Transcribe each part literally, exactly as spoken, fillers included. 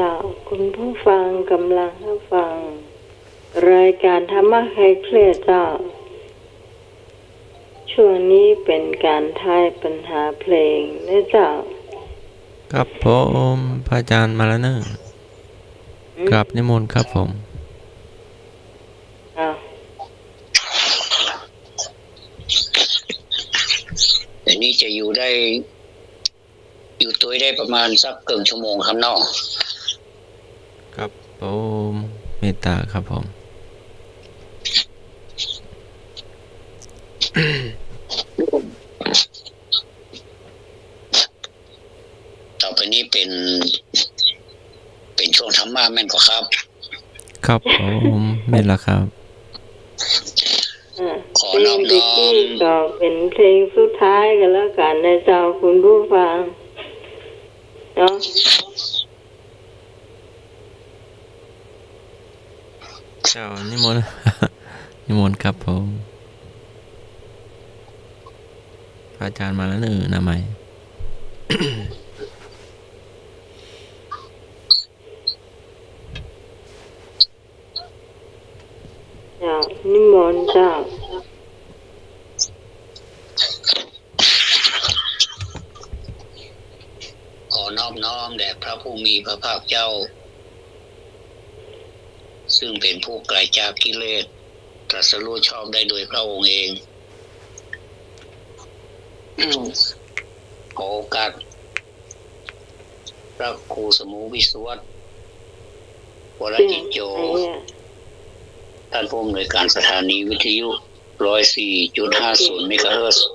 เจ้า คุณผู้ฟังกำลังรับฟังรายการธรรมะคลายเครียดเจ้า ช่วงนี้เป๋นก๋านทายปัญหาเพลงนะเจ้า ครับผม พระอาจารย์มาแล้วเนอะ อืม กราบนิมนต์ครับผม อ่า อันนี้จะอยู่ได้ อยู่ตวยได้ประมาณสักเกิ่งชั่วโมงครับเนาะ ครับผม เมตตาครับผม ต่อไปนี้เป๋น เป๋นช่วงธรรมะแม่นก่อครับ ครับผม แม่นแล้วครับ อ่า ขอนอบน้อม เพลงตะกี้ก็เป๋นเพลงสุดท้ายกั๋นแล้วกั๋นนะเจ้าคุณผู้ฟัง เนาะ เจ้า นิมนต์ นิมนต์ครับผม พระอาจารย์มาแล้วเนอะ หน้าไมค์ เจ้า นิมนต์เจ้า ขอนอบน้อมแด่พระผู้มีพระภาคเจ้า ซึ่งเป๋นผู้ไกลจากกิเลส ตรัสรู้ชอบได้โดยพระองค์เอง ขอโอกาส พระครูสมุห์ วิศวัตร วรจิตโย ท่านผู้อำนวยการสถานีวิทยุ ร้อยสี่จุดห้าศูนย์ เมกะเฮิรตซ์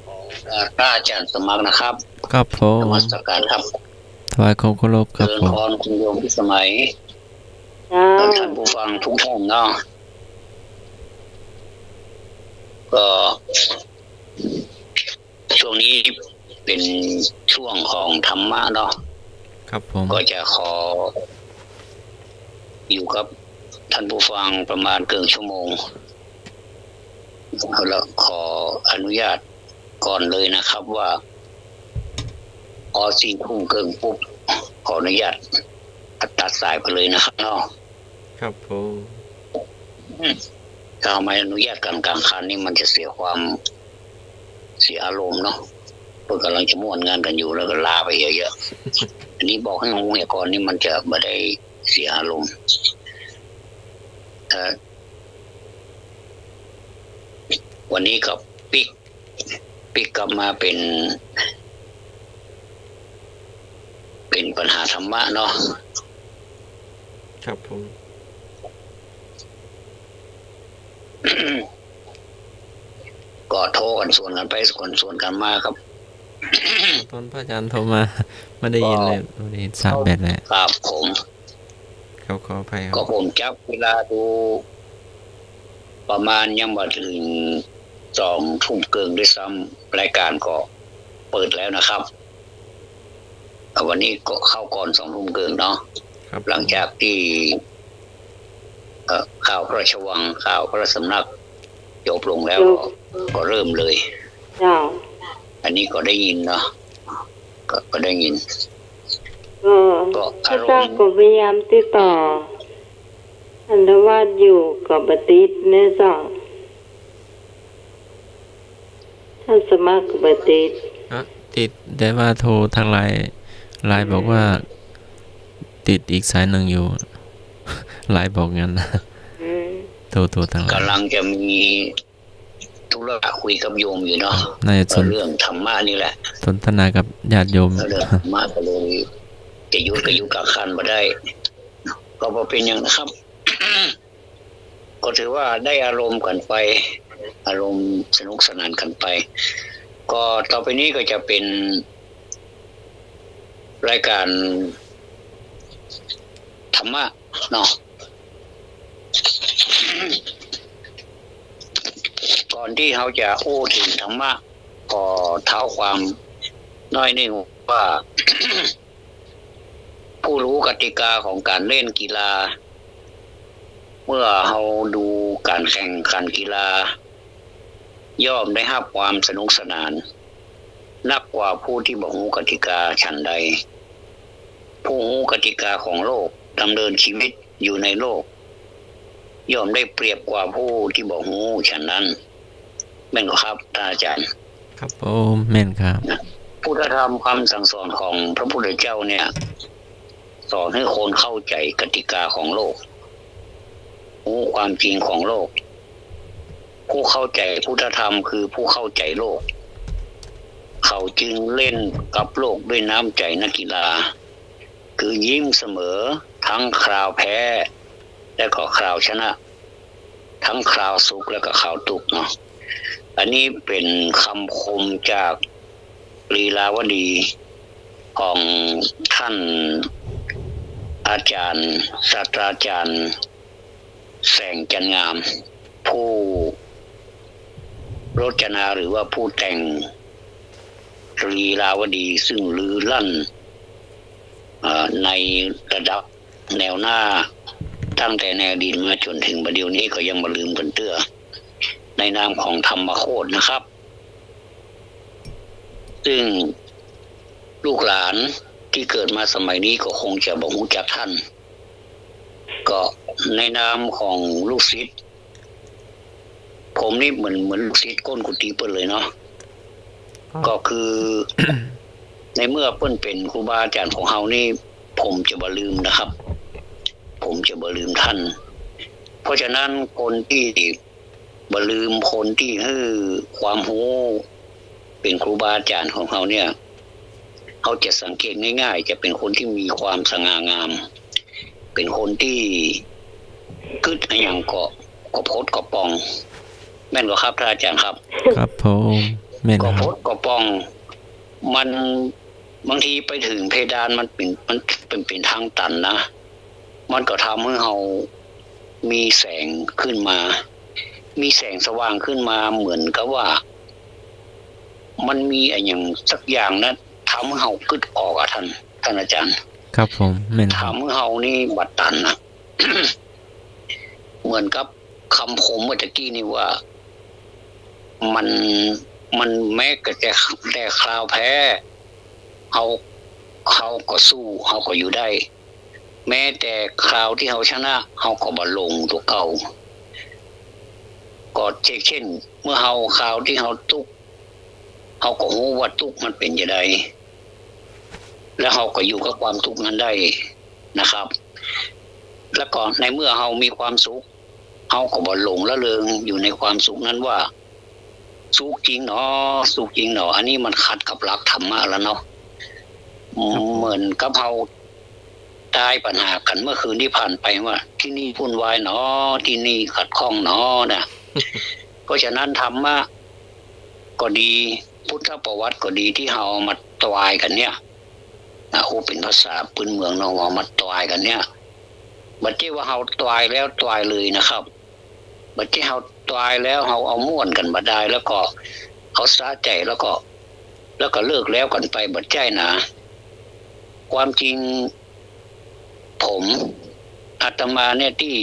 ขอโอกาสพระอาจารย์สมัครนะครับ ครับผม นมัสการครับ ถวายความเคารพครับผม เจริญพรคุณโยมพิสมัย เจ้า และท่านผู้ฟังทุกท่านเนาะ ก็ ช่วงนี้เป๋นช่วงของธรรมะเนาะ ครับผม ก็จะขออยู่กับท่านผู้ฟังประมาณเกิ่งชั่วโมง แล้วขออนุญาตก่อนเลยนะครับว่า พอสี่ทุ่มเกิ่งปุ๊บ ขออนุญาตตัดสายไปเลยนะครับเนาะ ครับผม อืม ถ้าไม่อนุญาตกันกลางคันนี่มันจะเสียความ เสียอารมณ์เนาะ เปิ้นก่ำลังจะม่วนงานกั๋นอยู่แล้วก็ลาไปเยอะๆ อันนี้บอกหื้อฮู้เหียก่อนนี่มันจะบ่ได้เสียอารมณ์ เอ่อ วันนี้ก็ปิ๊ก ปิ๊กกลับมาเป๋น เป๋นปัญหาธรรมะเนาะ ครับผม ก็โทรกั๋นสวนกั๋นไป สวนกั๋นมาครับ ตอนพระอาจารย์โทรมา ไม่ได้ยินเลย ก็ ไม่ได้ยิน สามแปดเลย ครับผม ครับ ขออภัยครับ ก็ผมจับเวลาดู ประมาณยังบ่เถิงสองทุ่มเกิ่งด้วยซ้ำ รายการก็เปิดแล้วนะครับ อ่ะ วันนี้ก็เข้าก่อนสองทุ่มเกิ่งเนาะ ครับ หลังจากตี้ เอ่อ ข่าวพระราชวัง ข่าวพระราชสำนักจบลงแล้ว จบ ก็ ก็เริ่มเลย เจ้า อันนี้ก็ได้ยินเนาะ ก็ ก็ได้ยิน ก็ ก็ ข้าพเจ้า อารมณ์ ก็พยายามติดต่อท่านทวาสอยู่ก็บ่ติดนะเจ้า ท่านสมัครก็บ่ติด ฮะ ติด แต่ว่าโทรทางไลน์ ไลน์บอกว่า อืม ติดอีกสายหนึ่งอยู่ ไลน์บอกงั้น อืม โทร โทรทางไลน์ ก่ำลังจะมีธุระคุยกับโยมอยู่เนาะ น่าจะสน เรื่องธรรมะนี่แหละ สนทนากับญาติโยม เรื่องธรรมะก็เลยจะหยุดก็หยุดกลางคันบ่ได้ ก็บ่เป๋นหยังนะครับ ก็ถือว่าได้อารมณ์กั๋นไป อารมณ์สนุกสนานกั๋นไป ก็ต่อไปนี้ก็จะเป๋นรายการธรรมะเนาะ ก่อนตี้เฮาจะอู้เถิงธรรมะ ขอเท้าความน้อยนึ่งว่า ผู้ฮู้กติกาของก๋านเล่นกีฬา เมื่อเฮาดูก๋านแข่งขันกีฬา ย่อมได้ฮับความสนุกสนาน นักกว่าผู้ตี้บ่ฮู้กติกาฉันใด ผู้ฮู้กติกาของโลก ดำเนินชีวิตอยู่ในโลก ย่อมได้เปรียบกว่าผู้ตี้บ่ฮู้ฉันนั้น แม่นก่อครับ ต้านอาจ๋ารย์ ครับผม แม่นครับ พุทธธรรมคำสั่งสอนของพระพุทธเจ้าเนี่ย สอนหื้อคนเข้าใจ๋กติกาของโลก ฮู้ความจริงของโลก ผู้เข้าใจ๋พุทธธรรมคือผู้เข้าใจ๋โลก เขาจึงเล่นกับโลกด้วยน้ำใจ๋นักกีฬา คือยิ้มเสมอ ทั้งคราวแพ้ และก็คราวชนะ ทั้งคราวสุขและก็คราวตุ๊กข์เนาะ อันนี้เป๋นกำคมจากลีลาวดีของต้านอาจ๋ารย์ ศาสตราจ๋ารย์ แสงจันทร์งาม ผู้รจนาหรือว่าผู้แต่งลีลาวดีซึ่งลือลั่น เอ่อ ในระดับแนวหน้า ตั้งแต่ในอดีตมาจ๋นเถิงบ่าเดี่ยวนี้ก็ยังบ่ลืมกั๋นเตื้อ ในนามของธรรมโคตรนะครับ ซึ่งลูกหลานตี้เกิดมาสมัยนี้ก็คงจะบ่ฮู้จักต้าน ก็ในนามของลูกศิษย์ ผมนี่เหมือน เหมือนลูกศิษย์ก้นกุฏิเปิ้นเลยเนาะ ครับ ก็คือ ในเมื่อเปิ้นเป๋นครูบาอาจ๋ารย์ของเฮานี่ ผมจะบ่ลืมนะครับ ผมจะบ่ลืมต้าน เพราะฉะนั้นคนตี้ บ่ลืมคนตี้หื้อความฮู้ เป๋นครูบาอาจ๋ารย์ของเฮาเนี่ย เฮาจะสังเกตง่ายๆ จะเป๋นคนตี้มีความสง่างาม เป๋นคนตี้กึ๊ดอะหยังก็ ก็ปดก็ป่อง แม่นก่อครับ ต้านอาจ๋ารย์ครับ ครับผม แม่นครับ ก็ปดก็ป่อง มัน บางทีไปเถิงเพดานมันเป๋น มันเป๋น เป๋นทางตันนะ มันก็ทำหื้อเฮามีแสงขึ้นมา มีแสงสว่างขึ้นมา เหมือนกับว่า มันมีอะหยังสักอย่างนะ ทำหื้อเฮากึ๊ดออกอะต้าน ต้านอาจ๋ารย์ ครับผม แม่นครับ ทำหื้อเฮานี่บ่ตันนะ เหมือนกับกำคมเมื่อตะกี้นี่ว่า มัน มันแม้แต่ แต่คราวแพ้ เฮา เฮาก็สู้ เฮาก็อยู่ได้ แม้แต่คราวตี้เฮาชนะ เฮาก็บ่หลงตั๋วเก่า ก็เช่น เมื่อเฮา คราวตี้เฮาตุ๊กข์ เฮาก็ฮู้ว่าตุ๊กข์มันเป๋นจะใด แล้วเฮาก็อยู่กับความตุ๊กข์นั้นได้นะครับ แล้วก็ในเมื่อเฮามีความสุข เฮาก็บ่หลงละเริงอยู่ในความสุขนั้นว่า สุขจริงหนอ สุขจริงหนอ อันนี้มันขัดกับหลักธรรมะแล้วเนาะ ครับผม เหมือนกับเฮาตายปั๋นหากั๋นเมื่อคืนตี้ผ่านไปว่า ตี้นี่วุ่นวายหนอ ตี้นี่ขัดข้องหนอนะ เพราะฉะนั้นธรรมะก็ดี พุทธประวัติก็ดี ตี้เฮาเอามาตวายกั๋นเนี่ย นะ โอ้ เป๋นภาษาปื๊นเมืองเนาะ ว่ามาตวายกั๋นเนี่ย บ่ใจ้ว่าเฮาตวายแล้วตวายเลยนะครับ บ่ใจ้เฮาตวายแล้วเฮาเอาม่วนกั๋นบ่ดาย แล้วก็เอาสะใจ๋ แล้วก็ แล้วก็เลิกแล้วกั๋นไป บ่ใจ้นะ ความจริง ผม อาตมาเนี่ยตี้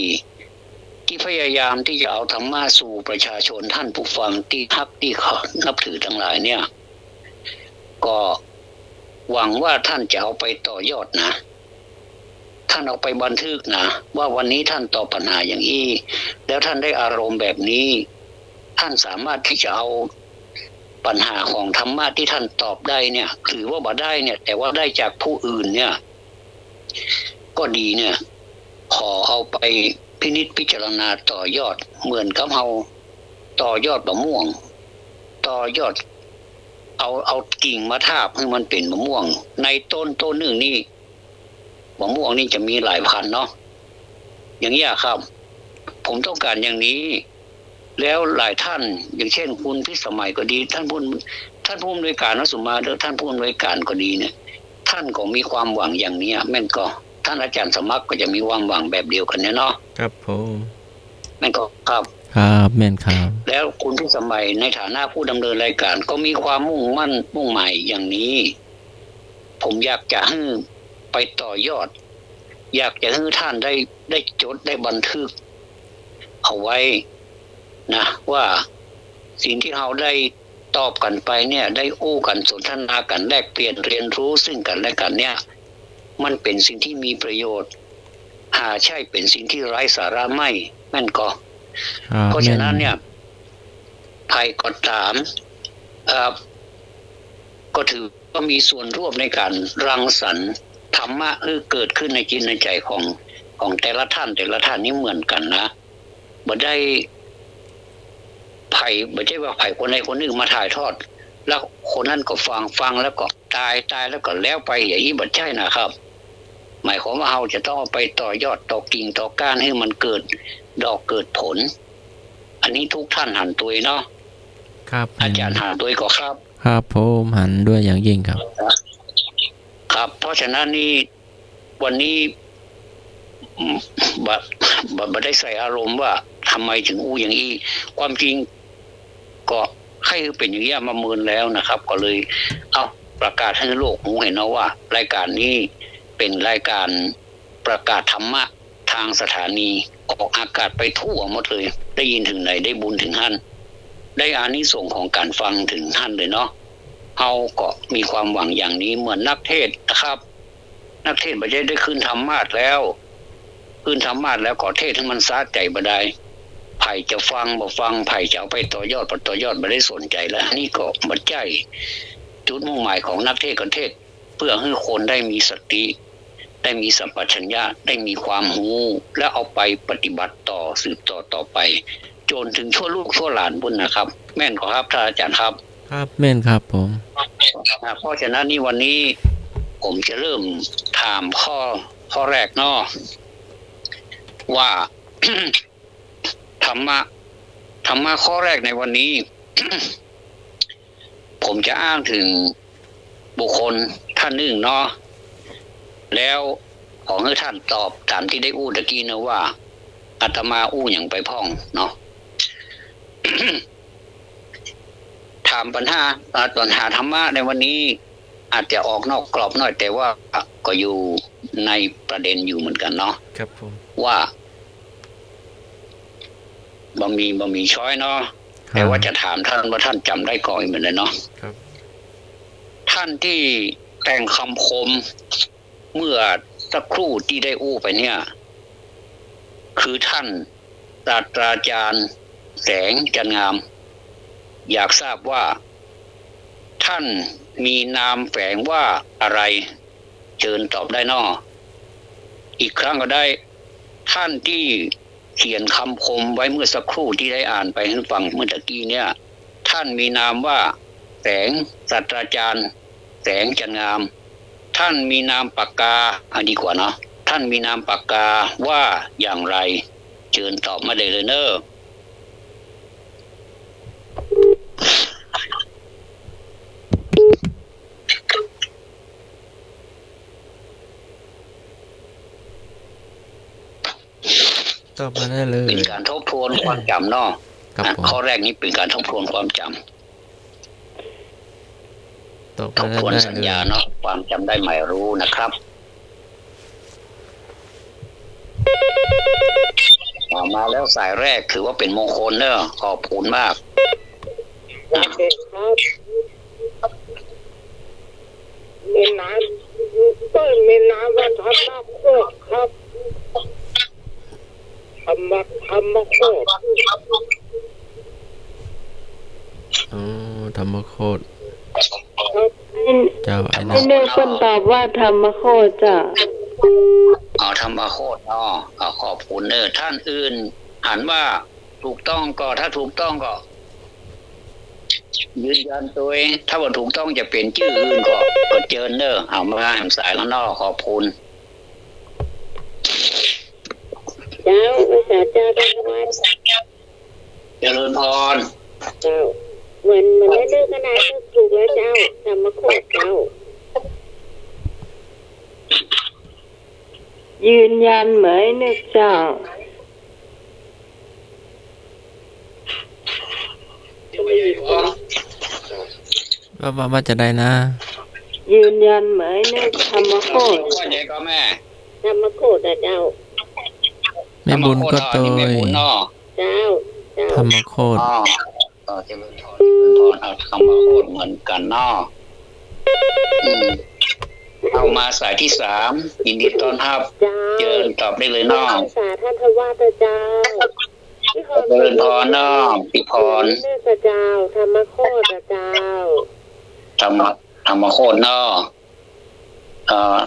ตี้พยายามตี้จะเอาธรรมะสู่ประชาชนต้านผู้ฟังตี้ฮักตี้เคารพนับถือตังหลายเนี่ย ก็หวังว่าต้านจะเอาไปต่อยอดนะ ต้านเอาไปบันทึกนะ ว่าวันนี้ต้านตอบปั๋นหาอย่างอี้ แล้วต้านได้อารมณ์แบบนี้ ต้านสามารถตี้จะเอาปั๋นหาของธรรมะตี้ต้านตอบได้เนี่ย ถือว่าบ่ได้เนี่ย แต่ว่าได้จากผู้อื่นเนี่ย ก็ดีเนี่ย ขอเอาไปพินิจพิจารณาต่อยอด เหมือนกับเฮาต่อยอดบ่าม่วง ต่อยอด เอา เอากิ่งมาทาบหื้อมันเป๋นบ่าม่วง ในต้นต้นนึ่งนี่ บ่าม่วงนี่จะมีหลายพันเนาะ อย่างเงี้ยครับ ผมต้องการอย่างนี้ แล้วหลายท่าน อย่างเช่น คุณพิสมัยก็ดี ท่านผู้ ท่านผู้อำนวยการนะ สุมาเด้อ ท่านผู้อำนวยการก็ดีเนี่ย ท่านก็มีความหวังอย่างเนี้ย แม่นก่อ ท่านอาจ๋ารย์สมัครก็จะมีความหวังแบบเดียวกั๋นเนี่ยเนาะ ครับผม แม่นก่อครับ ครับ แม่นครับ แล้วคุณพิสมัยในฐานะผู้ดำเนินรายการก็มีความมุ่งมั่นมุ่งหมายอย่างนี้ ผมอยากจะหื้อไปต่อยอด อยากจะหื้อท่านได้ ได้จด ได้บันทึก เอาไว้นะ ว่าสิ่งตี้เฮาได้ตอบกั๋นไปเนี่ย ได้อู้กั๋น สนทนากั๋น แลกเปลี่ยนเรียนรู้ซึ่งกั๋นและกั๋นเนี่ย มันเป๋นสิ่งตี้มีประโยชน์ หาใช่เป๋นสิ่งตี้ไร้สาระไม่ แม่นก่อ ครับ เพราะฉะนั้นเนี่ย แม่น ใผก็ต๋าม เอ่อ ก็ถือว่ามีส่วนร่วมในก๋านรังสรรค์ธรรมะหื้อเกิดขึ้นในจิตในใจ๋ของ ของแต่ละท่าน แต่ละท่านนี้เหมือนกั๋นนะ บ่ได้ ใผ บ่ใจ้ว่าใผคนใดคนนึ่งมาถ่ายทอด แล้วคนนั้นก็ฟัง ฟังแล้วก็ต๋าย ต๋ายแล้วก็แล้วไป อย่างอี้บ่ใจ้นะครับ หมายความว่าเฮาจะต้องเอาไปต่อยอด ต่อกิ่งต่อก้าน หื้อมันเกิดดอกเกิดผล อันนี้ทุกท่านหันตวยเนาะ ครับ อาจ๋ารย์หันตวยก่อครับ ครับ ผมหันด้วยอย่างยิ่งครับ ครับ เพราะฉะนั้นนี่ วันนี้ อืม บ่ บ่ บ่ได้ใส่อารมณ์ว่าทำไมถึงอู้อย่างอี้ ความจริงก็ใค่หื้อเป๋นอย่างอี้มาเมินแล้วนะครับ ก็เลย เอ้า ประกาศหื้อโลกฮู้หั้นเนาะว่า รายการนี้เป๋นรายการประกาศธรรมะทางสถานี ออกอากาศไปทั่วหมดเลย ได้ยินเถิงไหนได้บุญเถิงหั้น ได้อานิสงส์ของก๋านฟังเถิงหั้นเลยเนาะ เฮาก็มีความหวังอย่างนี้ เหมือนนักเทศน์นะครับ นักเทศน์บ่ใจ้ได้ขึ้นธรรมาสน์แล้ว ขึ้นธรรมาสน์แล้วก็เทศน์หื้อมันสะใจ๋บ่ได้ ใผจะฟังบ่ฟัง ใผจะเอาไปต่อยอดบ่ต่อยอด บ่ได้สนใจ๋แล้ว อันนี้ก็บ่ใจ้จุดมุ่งหมายของนักเทศน์ ก็เทศน์เพื่อหื้อคนได้มีสติ ได้มีสัมปชัญญะ ได้มีความฮู้ แล้วเอาไปปฏิบัติต่อ สืบต่อต่อไป จ๋นเถิงชั่วลูกชั่วหลานปู๊นนะครับ แม่นก่อครับ ท่านอาจ๋ารย์ครับ ครับ แม่นครับผม อ่า เพราะฉะนั้นนี่วันนี้ผมจะเริ่มถามข้อ ข้อแรกเนาะ ว่า ธรรมะ ธรรมะข้อแรกในวันนี้ ผมจะอ้างเถิงบุคคลท่านนึ่งเนาะ แล้วขอหื้อท่านตอบต๋ามตี้ได้อู้ตะกี้เนาะว่า อาตมาอู้หยังไปพ่องเนาะ ถามปัญหา อ่า ปัญหาธรรมะในวันนี้ อาจจะออกนอกกรอบหน่อย แต่ว่าก็อยู่ในประเด็นอยู่เหมือนกั๋นเนาะ ครับผม ว่า บ่มี บ่มีช้อยเนาะ ครับ แต่ว่าจะถามท่านว่าท่านจ๋ำได้ก่อเหมือนกั๋นเนาะ ครับ ท่านตี้แต่งกำคมเมื่อสักครู่ตี้ได้อู้ไปเนี่ย คือท่านศาสตราจารย์แสงจันทร์งาม อยากทราบว่า ท่านมีนามแฝงว่าอะไร เจิญตอบได้เนาะ อีกครั้งก็ได้ ท่านตี้เขียนกำคมไว้เมื่อสักครู่ตี้ได้อ่านไปหื้อฟังเมื่อตะกี้เนี่ย ท่านมีนามว่าแสง ศาสตราจารย์แสงจันทร์งาม ท่านมีนามปากกา อ่ะ ดีกว่าเนาะ ท่านมีนามปากกาว่าอย่างไร เจิญตอบมาได้เลยเนาะ ตอบมาได้เลย เป๋นก๋านทบทวนความจ๋ำเนาะ ครับผม อ่ะ ข้อแรกนี้เป๋นก๋านทบทวนความจ๋ำ ตอบมาได้เลย ทบทวนสัญญาเนาะ ความจ๋ำได้หมายรู้นะครับ อ่า มาแล้วสายแรก ถือว่าเป๋นมงคลเนาะ ขอบคุณมาก สวัสดีครับ มีนาม เปิ้นมีนามว่าธรรมโคตรครับ ธรรมะ ธรรมโคตร อ๋อ ธรรมโคตร ครับ เจ้า ไอ้ ไอ้เนอร์เปิ้นตอบว่าธรรมโคตรเจ้า อ๋อ ธรรมโคตร อ๋อ อ๋อ ขอบคุณเนอร์ ท่านอื่นหันว่าถูกต้องก่อ ถ้าถูกต้องก่อ ยืนยันตวย ถ้าบ่ถูกต้องจะเป๋นจื้ออื่นก่อ ก็เจิญเนอร์ เอามาแหมสายข้างนอก ขอบคุณ เจ้า พระสาเจ้า เจริญพร เจ้า เหมือน เหมือนได้เลือกขนาดเลือกถูกแล้วเจ้า ธรรมโคตรเจ้า ยืนยันเหมยนึกเจ้า ว่า ว่า ว่าจะได้นะ ยืนยันเหมยนึกธรรมโคตร ธรรมโคตรอะเจ้า แม่บุญก็ตวย ธรรมโคตรเนาะ อันนี้แม่บุญเนาะ เจ้า เจ้า ธรรมโคตร อ๋อ เอ่อ เจริญพร เจริญพร เอาธรรมโคตรเหมือนกั๋นเนาะ อืม เอามาสายตี้สาม ยินดีต้อนฮับ เจ้า เจิญตอบได้เลยเนาะ นมัสก๋านท่านทวารเจ้า เจริญพรเนาะ พี่พร เจ้า ธรรมโคตรเจ้า ธรรม ธรรมโคตรเนาะ เอ่อ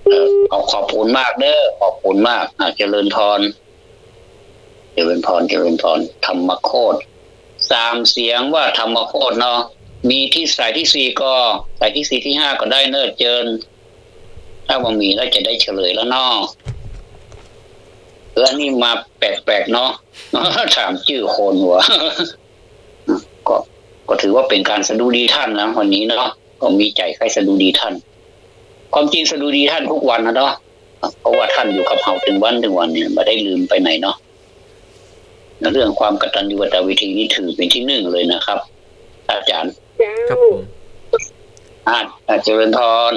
เอ่อ ขอ ขอบคุณมากเด้อ ขอบคุณมาก อ่า เจริญพร เจริญพร เจริญพร ธรรมโคตร สามเสียงว่าธรรมโคตรเนาะ มีตี้สายตี้สี่ก่อ สายตี้สี่ตี้ห้าก่อได้เน่อ เจิญ ถ้าบ่มีแล้วจะได้เฉลยแล้วเนาะ เออ อันนี้มาแปลกๆ เนาะ ถามจื้อคนว่ะ ก็ ก็ถือว่าเป๋นก๋านสะดุดีท่านนะ วันนี้เนาะ ก็มีใจ๋ใค่สะดุดีท่าน ความจริงสะดุดีท่านกู้วันนะเนาะ เพราะว่าท่านอยู่กับเฮาตึงวันตึงวันเนี่ย บ่ได้ลืมไปไหนเนาะ เรื่องความกตัญญูกตเวทีนี่ถือเป๋นตี้นึ่งเลยนะครับ อาจ๋ารย์ เจ้า ครับผม อ่า อ่า เจริญพร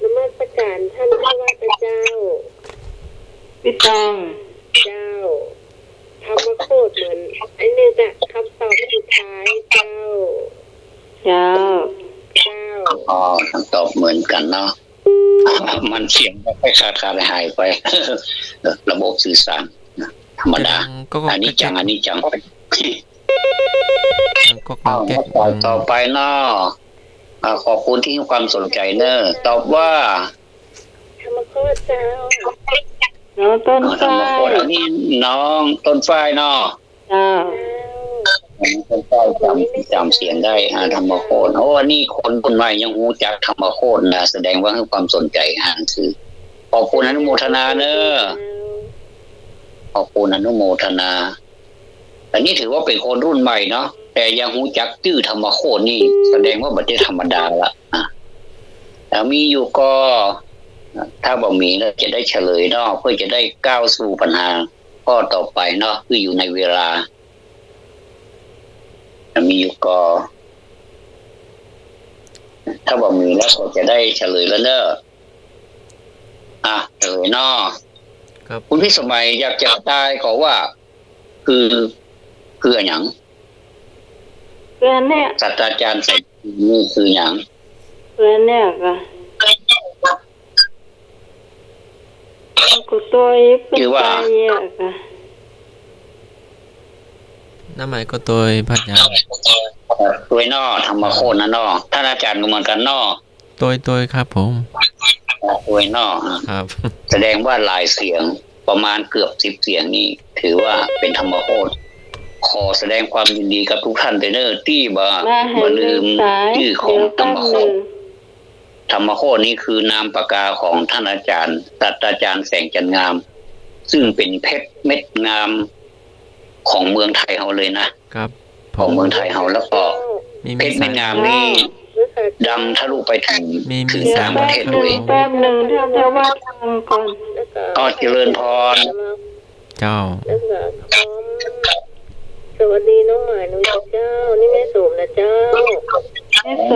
นมัสก๋านท่านทวารเจ้า พี่ตอง เจ้า ธรรมโคตรเหมือน ไอ้นี่จ้ะ คำตอบสุดท้ายเจ้า เจ้า เจ้า อ๋อ คำตอบเหมือนกั๋นเนาะ มันเสียงค่อยขาดๆ หายๆ ไป ระบบสื่อสาร ธรรมดา ก็ ก็ อันนี้จัง อันนี้จัง มันก็ เอา มันแก๊ก มาสายต่อไปเนาะ อ่า ขอบคุณตี้ให้ความสนใจ๋เน่อ ตอบว่า ธรรมโคตรเจ้า น้องต้น อ่า ธรรมโคตร ฝ้าย อันนี้น้องต้นฝ้ายเนาะ เจ้า อันนี้ต้นฝ้ายจ๋ำ จ๋ำเสียงได้ อ่า ธรรมโคตร โอ้ อันนี้คนรุ่นใหม่ยังฮู้จักธรรมโคตรนะ แสดงว่าให้ความสนใจ๋อ่านหนังสือ ขอบคุณอนุโมทนาเน่อ ขอบคุณอนุโมทนา อันนี้ถือว่าเป๋นคนรุ่นใหม่เนาะ แต่ยังฮู้จักจื้อธรรมโคตรนี่ แสดงว่าบ่ได้ธรรมดาละนะ แล้วมีอยู่ก่อ ถ้าบ่มีแล้วจะได้เฉลยเนาะ เพื่อจะได้ก้าวสู่ปัญหาข้อต่อไปเนาะ คืออยู่ในเวลา มีอยู่ก่อ ถ้าบ่มีแล้วก็จะได้เฉลยแล้วเน่อ อ่ะ เฉลยเนาะ ครับ คุณพิสมัยอยากจะตายก็ว่า คือ คืออะหยัง คืออันเนี้ย ศาสตราจ๋ารย์ใส่นี่คือหยัง คืออันเนี้ยก่อ ก็ตวย คือว่า ตวยอะก่อ น้ำหมายก็ตวยพระอาจ๋ารย์ ตวยเนาะ ธรรมโคตรนะเนาะ ท่านอาจ๋ารย์ก็เหมือนกั๋นเนาะ ตวย ตวยครับผม ตวยเนาะ ครับ แสดงว่าหลายเสียง ประมาณเกือบสิบเสียงนี่ ถือว่าเป๋นธรรมโคตร ขอแสดงความยินดีกับทุกท่านเน่อ ตี้บ่ บ่ลืมจื้อของธรรมโคตร ธรรมโคตรนี่คือนามปากกาของท่านอาจ๋ารย์ ศาสตราจ๋ารย์แสงจันทร์งาม ซึ่งเป๋นเพชรเม็ดงามของเมืองไทยเฮาเลยนะ ครับ ของเมืองไทยเฮา แล้วก็ มี มี เพชรเม็ดงามนี่ สาม ดังทะลุไปถึง มี มี ถึง สาม ต่างประเทศด้วย แป๊บหนึ่ง เดี๋ยว เดี๋ยวว่าทางก่อน ก็เจริญพร เจ้า สวัสดีน้องใหม่ หนูเจ้า นี่แม่สมนะเจ้า แม่สม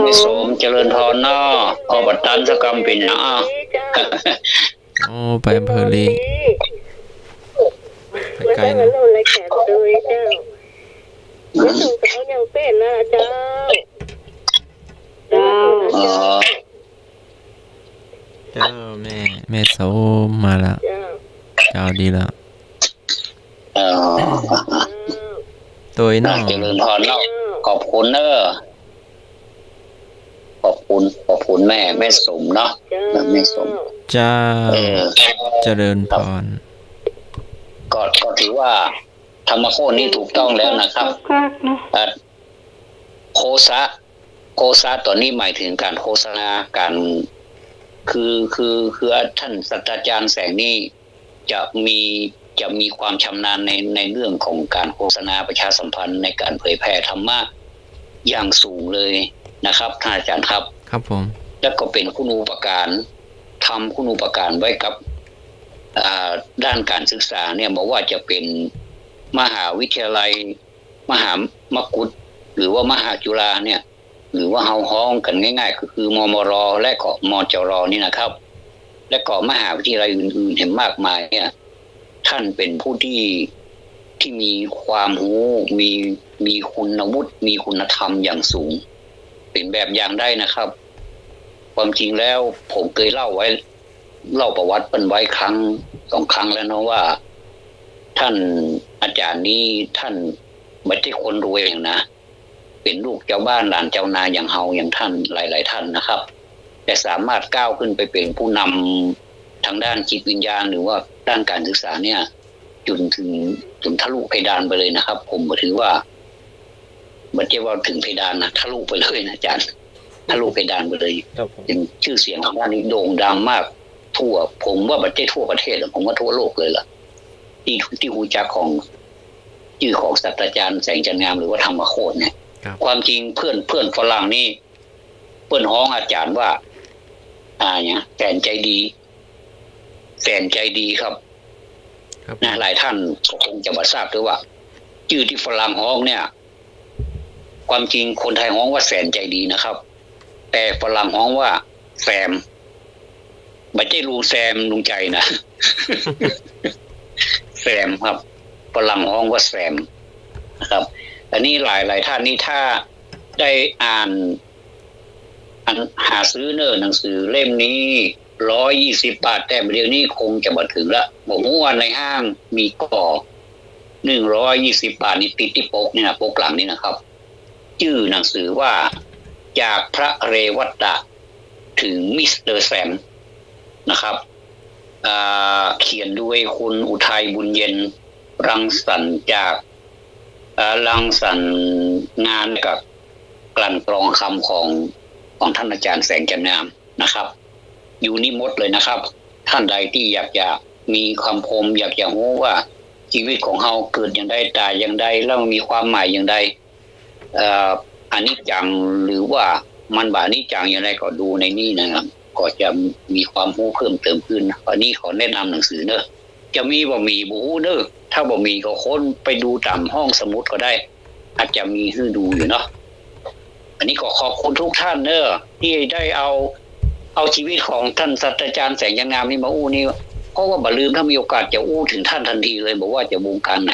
แม่สม เจริญพรเนาะ ขอบัตรตันสักกำเป๋นเนาะ เจ้า โอ้ ไปอำเภอลี ไกลๆ นะ รายการโดยเจ้า ไม่ส่งเจ้ายังเป็นนะเจ้า เจ้า อ๋อ เจ้า แม่ แม่สมมาละ เจ้า เจ้า ดีละ อ๋อ โตยเนาะ เจริญพรเนาะ ขอบคุณเน่อ ขอบคุณ ขอบคุณแม่ แม่สมเนาะ เจ้า แม่สม เจ้า เออ เจริญพร ก็ ก็ถือว่าธรรมโคตรนี่ถูกต้องแล้วนะครับ เอ่อ โคสะ โคสะต๋อนนี้หมายถึงการโฆษณา การ คือ คือ คือท่านศาสตราจ๋ารย์แสงนี่ จะมี จะมีความชำนาญใน ในเรื่องของการโฆษณาประชาสัมพันธ์ในการเผยแผ่ธรรมะอย่างสูงเลยนะครับ ท่านอาจ๋ารย์ครับ ครับผม แล้วก็เป็นคุณูปการ ทำคุณูปการไว้กับ อ่า ด้านการศึกษาเนี่ย บ่ว่าจะเป็นมหาวิทยาลัย มหามกุฏ หรือว่ามหาจุฬาเนี่ย หรือว่าเฮาฮ้องกั๋นง่ายๆ ก็คือ มมร และก็ มจร นี่นะครับ และก็มหาวิทยาลัยอื่นๆ แหมมากมายเนี่ย ท่านเป็นผู้ที่ ที่มีความฮู้ มี มีคุณวุฒิ มีคุณธรรมอย่างสูง เป๋นแบบอย่างได้นะครับ ความจริงแล้วผมเกยเล่าไว้ เล่าประวัติเปิ้นไว้ครั้งสองครั้งแล้วเนาะว่า ต้านอาจ๋ารย์นี้ต้านบ่ใจ้คนรวยหยังนะ เป๋นลูกจาวบ้านหลานจาวนาอย่างเฮาอย่างต้านหลายๆ ต้านนะครับ แต่สามารถก้าวขึ้นไปเป๋นผู้นำตางด้านจิตวิญญาณหรือว่าด้านก๋านศึกษาเนี่ย จ๋นเถิง จ๋นทะลุเพดานไปเลยนะครับ ผมบ่ถือว่า บ่ใจ้ว่าเถิงเพดานนะ ทะลุไปเลยนะอาจ๋ารย์ ทะลุเพดานไปเลย ครับผม เป๋นจื้อเสียงตางด้านนี้โด่งดังมาก ทั่ว ผมว่าบ่ใจ้ทั่วประเทศหรอก ผมว่าทั่วโลกเลยล่ะ ตี้ ตี้ฮู้จักของ จื้อของศาสตราจ๋ารย์แสงจันทร์งามหรือว่าธรรมโคตรเนี่ย ครับ ความจริงเปื้อน เปื้อนฝรั่งนี่ เปิ้นฮ้องอาจ๋ารย์ว่า อ่า หยัง แสนใจดี แสนใจดีครับ ครับ นะ หลายต้านก็คงจะบ่ทราบด้วยว่า จื้อตี้ฝรั่งฮ้องเนี่ย ความจริงคนไทยฮ้องว่าแสนใจดีนะครับ แต่ฝรั่งฮ้องว่าแซม บ่ใจ้ลุงแซมลุงใจ๋นะ แซมครับ ฝรั่งฮ้องว่าแซมนะครับ อันนี้หลายๆ ต้านนี่ถ้าได้อ่าน อันหาซื้อเน่อหนังสือเล่มนี้ ร้อยยี่สิบบาท แต่เดี๋ยวนี้คงจะบ่เถิงละ บ่ฮู้ว่าในห้างมีก่อ หนึ่งร้อยยี่สิบบาทนี่ติดตี้ปกนี่นะ ปกหลังนี่นะครับ จื้อหนังสือว่า จากพระเรวัตะถึงมิสเตอร์แซมนะครับ อ่า เขียนโดยคุณอุทัยบุญเย็น รังสรรค์จาก อ่า รังสรรค์งานกับกลั่นกรองคำของ ของต้านอาจ๋ารย์แสงจันทร์งามนะครับ อยู่นี่หมดเลยนะครับ ต้านใดตี้อยากจะมีคำคม อยากจะฮู้ว่าชีวิตของเฮาเกิดอย่างใด ต๋ายอย่างใด แล้วมีความหมายอย่างใด เอ่อ อนิจจังหรือว่ามันบ่อนิจจังอย่างใดก็ดูในนี้นะครับ ก็จะมีความฮู้เพิ่มเติมขึ้น อันนี้ขอแนะนำหนังสือเน่อ จะมีบ่มีบ่ฮู้เน่อ ถ้าบ่มีก็ค้นไปดูต๋ามห้องสมุดก็ได้ อาจจะมีหื้อดูอยู่เนาะ อันนี้ก็ขอบคุณทุกท่านเน่อ ตี้ได้เอา เอาชีวิตของต้านศาสตราจ๋ารย์แสงจันทร์งามนี่มาอู้นี่ เพราะว่าบ่ลืม ถ้ามีโอกาสจะอู้เถิงต้านตันทีเลย บ่ว่าจะวงก๋านไหน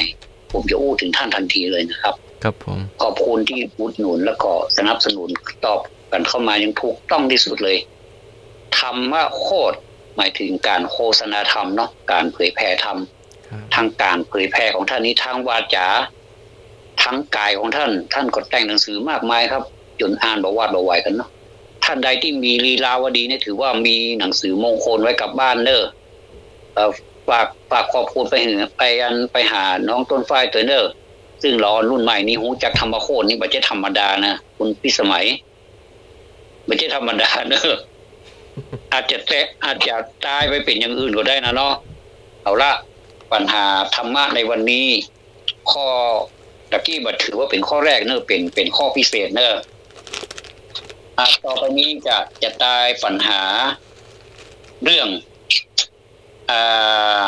ผมจะอู้เถิงต้านตันทีเลยนะครับ ครับผม ขอบคุณตี้อุดหนุนแล้วก็สนับสนุนตอบกั๋นเข้ามาอย่างถูกต้องตี้สุดเลย ธรรมโคตรหมายเถิงก๋านโฆษณาธรรมเนาะ ก๋านเผยแผ่ธรรม ครับ ตางก๋านเผยแผ่ของต้านนี้ ตางวาจ๋า ตางก๋ายของต้าน ต้านก็แต่งหนังสือมากมายครับ จ๋นอ่านบ่หวาดบ่ไหวกั๋นเนาะ ต้านใดตี้มีลีลาวดีเนี่ยถือว่ามีหนังสือมงคลไว้กับบ้านเน่อ เอ่อ ฝาก ฝากขอบคุณไปหา ไปอัน ไปหาน้องต้นฝ้ายตวยเน่อ ซึ่งหลอรุ่นใหม่นี่ฮู้จักธรรมโคตรนี่บ่ใจ้ธรรมดานะ คุณพิสมัย บ่ใจ้ธรรมดาเน่อ อาจจะแตะ อาจจะต๋ายไปเป๋นอย่างอื่นก็ได้นะเนาะ เอาละ ปัญหาธรรมะในวันนี้ ข้อตะกี้บ่ถือว่าเป๋นข้อแรกเน่อ เป๋น เป๋นข้อพิเศษเน่อ อ่ะ ต่อไปนี้จะ จะต๋ายปัญหาเรื่อง อ่า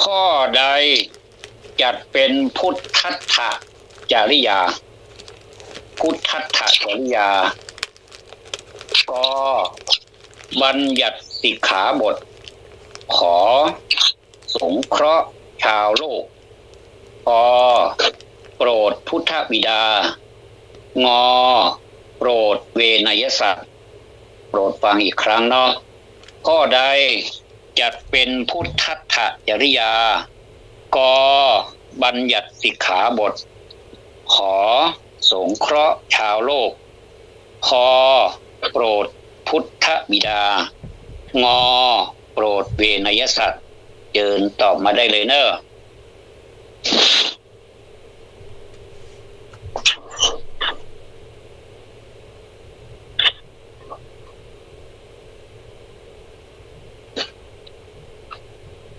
ข้อใดจัดเป็นพุทธัตถจริยา พุทธัตถจริยา ก บัญญัติสิกขาบท ข สงเคราะห์ชาวโลก ป โปรดพุทธบิดา ง โปรดเวนยสัตว์ โปรดฟังอีกครั้งเนาะ ข้อใดจัดเป็นพุทธัตถจริยา ก บัญญัติสิกขาบท ข สงเคราะห์ชาวโลก ค โปรดพุทธบิดา ง โปรดเวนยสัตว์ เจิญตอบมาได้เลยเน่อ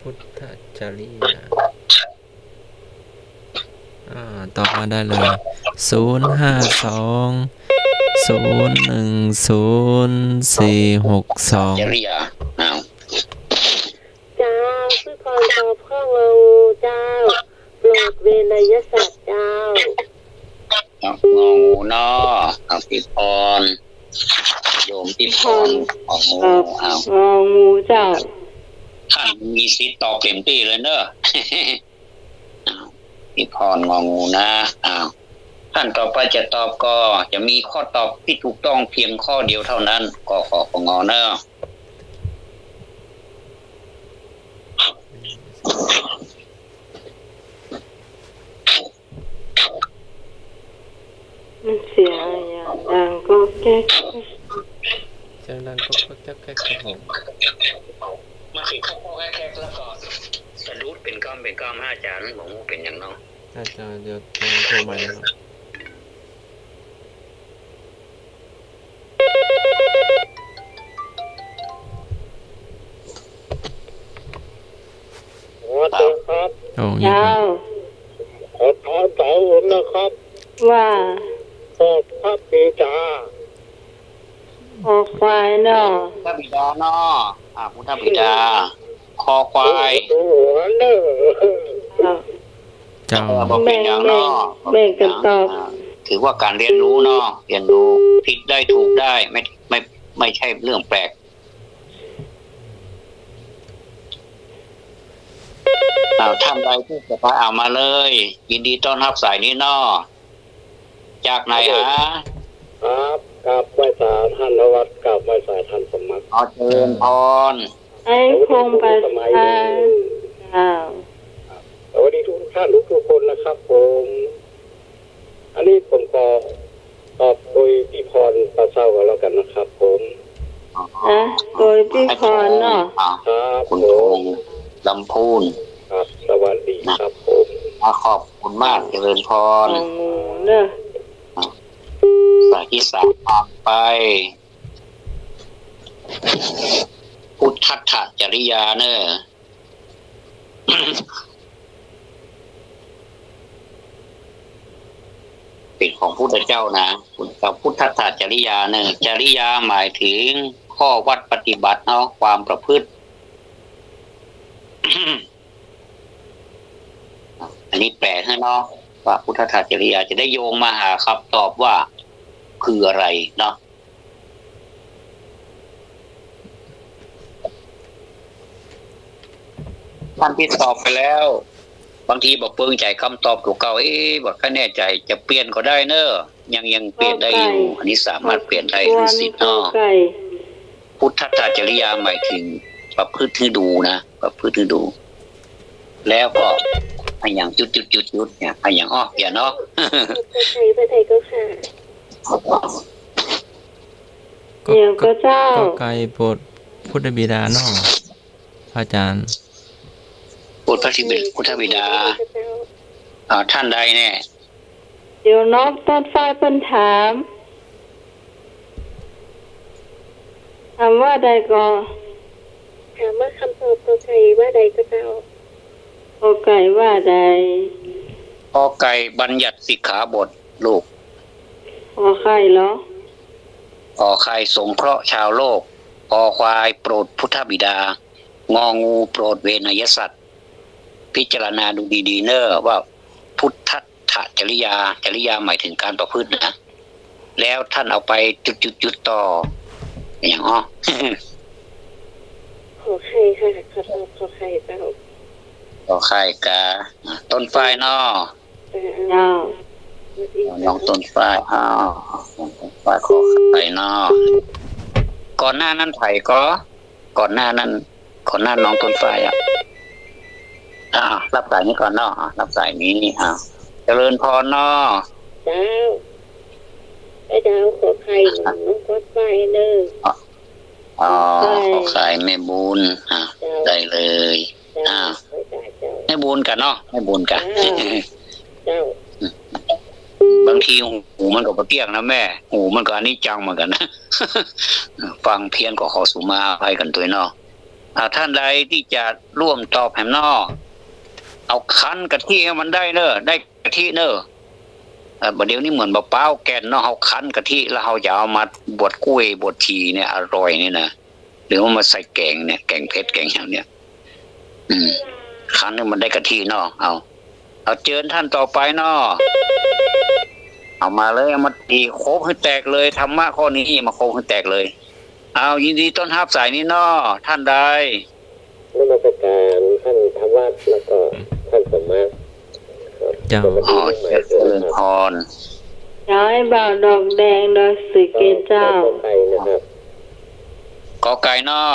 พุทธัตถจริยา อ่า ตอบมาได้เลย ศูนย์ห้าสอง ศูนย์หนึ่งศูนย์ สี่หกสอง จริยา อ้าว เจ้า สุนทรตอบข้อ งองู เจ้า โปรดเวนยสัตว์ เจ้า ครับ งองูเนาะ เอา ทิพย์พร โยมทิพย์พร งองู ครับ เอา งองู เจ้า ต้านมีสิทธิ์ตอบเต็มตี้เลยเน่อ เอา ธิพร งองูนะ อ้าว ท่านต่อไปจะตอบก็จะมีข้อตอบที่ถูกต้องเพียงข้อเดียวเท่านั้น กข ปง เนอะ มันเสียงอะหยังดังก๊อกแก๊ก เสียงดังก๊อกแก๊กครับผม มันสิก๊อกแก๊กแล้วก็สะดุดเป๋นกำเป๋นกำ อาจารย์ บ่ฮู้เป๋นหยังเนาะ อาจารย์ เดี๋ยวลองโทรใหม่นะครับ สวัสดีครับ โอ้ เจ้า ขอถามสาวผมนะครับ ว่า พระบิดา คอควายเนาะ พระบิดาเนาะ อ่า พุทธบิดา คอควาย ดูหัวเนอะ เจ้า เจ้า เออ บ่เป๋นหยังเนาะ แบ่ง แบ่งกั๋นตอบ อ่า ถือว่าการเรียนรู้เนาะ เรียนรู้ ผิดได้ถูกได้ ไม่ ไม่ ไม่ใช่เรื่องแปลก อ้าว ท่านใดที่จะไป เอามาเลย ยินดีต้อนฮับสายนี้เนาะ จากไหนฮะ ครับ กราบไหว้สาท่านนวัต กราบไหว้สาท่านสมมัติ ขอเจริญพร ไอ้คงประชา เจ้า สวัสดีทุกท่านทุกๆคนนะครับผม อันนี้ผมขอตอบโดยพี่พรปาเซ้าก็แล้วกันนะครับผม อ่ะ โดยพี่พรเนาะ ครับ คุณพงษ์ ลำพูน ครับ สวัสดีครับผม อ่ะ ขอบคุณมาก เจริญพร โอ้ เนอะ อ่ะ สายที่สามผ่านไป พุทธัจจริยาเนอะ เป๋นของพุทธเจ้านะ พุทธัจจริยาเนอะ จริยาหมายถึงข้อวัดปฏิบัติเนาะ ความประพฤติ อันนี้แปลให้เนาะ ว่าพุทธัจจริยา จะได้โยงมาหาคำตอบว่าคืออะไรเนาะ ท่านที่ตอบไปแล้ว บางทีบ่เปิงใจ๋กำตอบตั๋วเก่า เอ๊ะ บ่ค่อยแน่ใจ๋ จะเปลี่ยนก็ได้เนอะ ยัง ยังเปลี่ยนได้อยู่ กอไก่ อันนี้สามารถเปลี่ยนได้ทั้งสิ้นเนาะ กอไก่ พุทธัจจริยาหมายถึงประพฤติให้ดูนะ ประพฤติให้ดู แล้วก็อะหยังจุดจุดจุดจุดเนี่ย อะหยังอ้อ อย่าเนาะ ขออภัย ขออภัยก็ค่ะ ก็ อย่างก็เจ้า ก็ไก่โปรดพุทธบิดาเนาะ พระอาจารย์ โปรดพระบิดา พุทธบิดา อ่า ท่านใดแน่ เดี๋ยวน้องต้นฝ้ายเปิ้นถาม ถามว่าใดก่อ ถามว่ากำตอบกอไก่ว่าใดก็เจ้า กอไก่ว่าใด กอไก่บัญญัติสิกขาบทลูก ขอไข่เหรอ ขอไข่สงเคราะห์ชาวโลก คอควายโปรดพุทธบิดา งองูโปรดเวไนยสัตว์ พิจารณาดูดีๆ เนอะว่าพุทธัจจริยา จริยาหมายถึงการประพฤตินะ แล้วท่านเอาไปจุดจุดจุดต่อ อย่างอ้อ ขอไข่ค่ะ ขอตอบขอไข่เจ้า ขอไข่กา ต้นฝ้ายเนาะ เจ้า น้องต้นฝ้าย อ้าว น้องต้นฝ้ายขอไข่เนาะ ก่อนหน้านั้นใผก่อ ก่อนหน้านั้น ก่อนหน้าน้องต้นฝ้ายอะ อ่า ฮับสายนี้ก่อนเนาะ อ่า ฮับสายนี้ อ่า เจริญพรเนาะ เจ้า เจ้า ขอไข่ น้องต้นฝ้ายเนอะ อ๋อ ขอไข่แม่บุญ อ่า เจ้า ได้เลย เจ้า อ่า ขอไข่เจ้า แม่บุญกาเนาะ แม่บุญกา เจ้า เจ้า บางทีหูมันก็บ่เตี้ยงนะแม่ หูมันก็อนิจจังเหมือนกั๋นนะ ฟังเพี้ยนก็ขอสุมาอภัยกั๋นตวยเนาะ อ่า ท่านใดตี้จะร่วมตอบแหมเนาะ เอาคั้นกะทิหื้อมันได้เนอะ ได้กะทิเนอะ เอ่อ บ่าเดี่ยวนี้เหมือนบ่าป๊าวแก่นเนาะ เฮาคั้นกะทิแล้วเฮาจะเอามาบวชก้วยบวชชีเนี่ย อร่อยนี่นะ หรือว่ามาใส่แก๋งเนี่ย แก๋งเผ็ดแก๋งหยังเนี่ย อืม คั้นหื้อมันได้กะทิเนาะ เอา เอาเจิญท่านต่อไปเนาะ เอามาเลย เอามาตีครบหื้อแตกเลย ธรรมะข้อนี้มาครบหื้อแตกเลย เอา ยินดีต้อนฮับสายนี้เนาะ ท่านใด นมัสการท่านธวัฒน์แล้วก็ท่านสมมาตรครับ เจ้า อ๋อ เจริญพร เจ้า ไอ้บ่าวดอกแดงดอยสุเทพเจ้า กอไก่เนาะ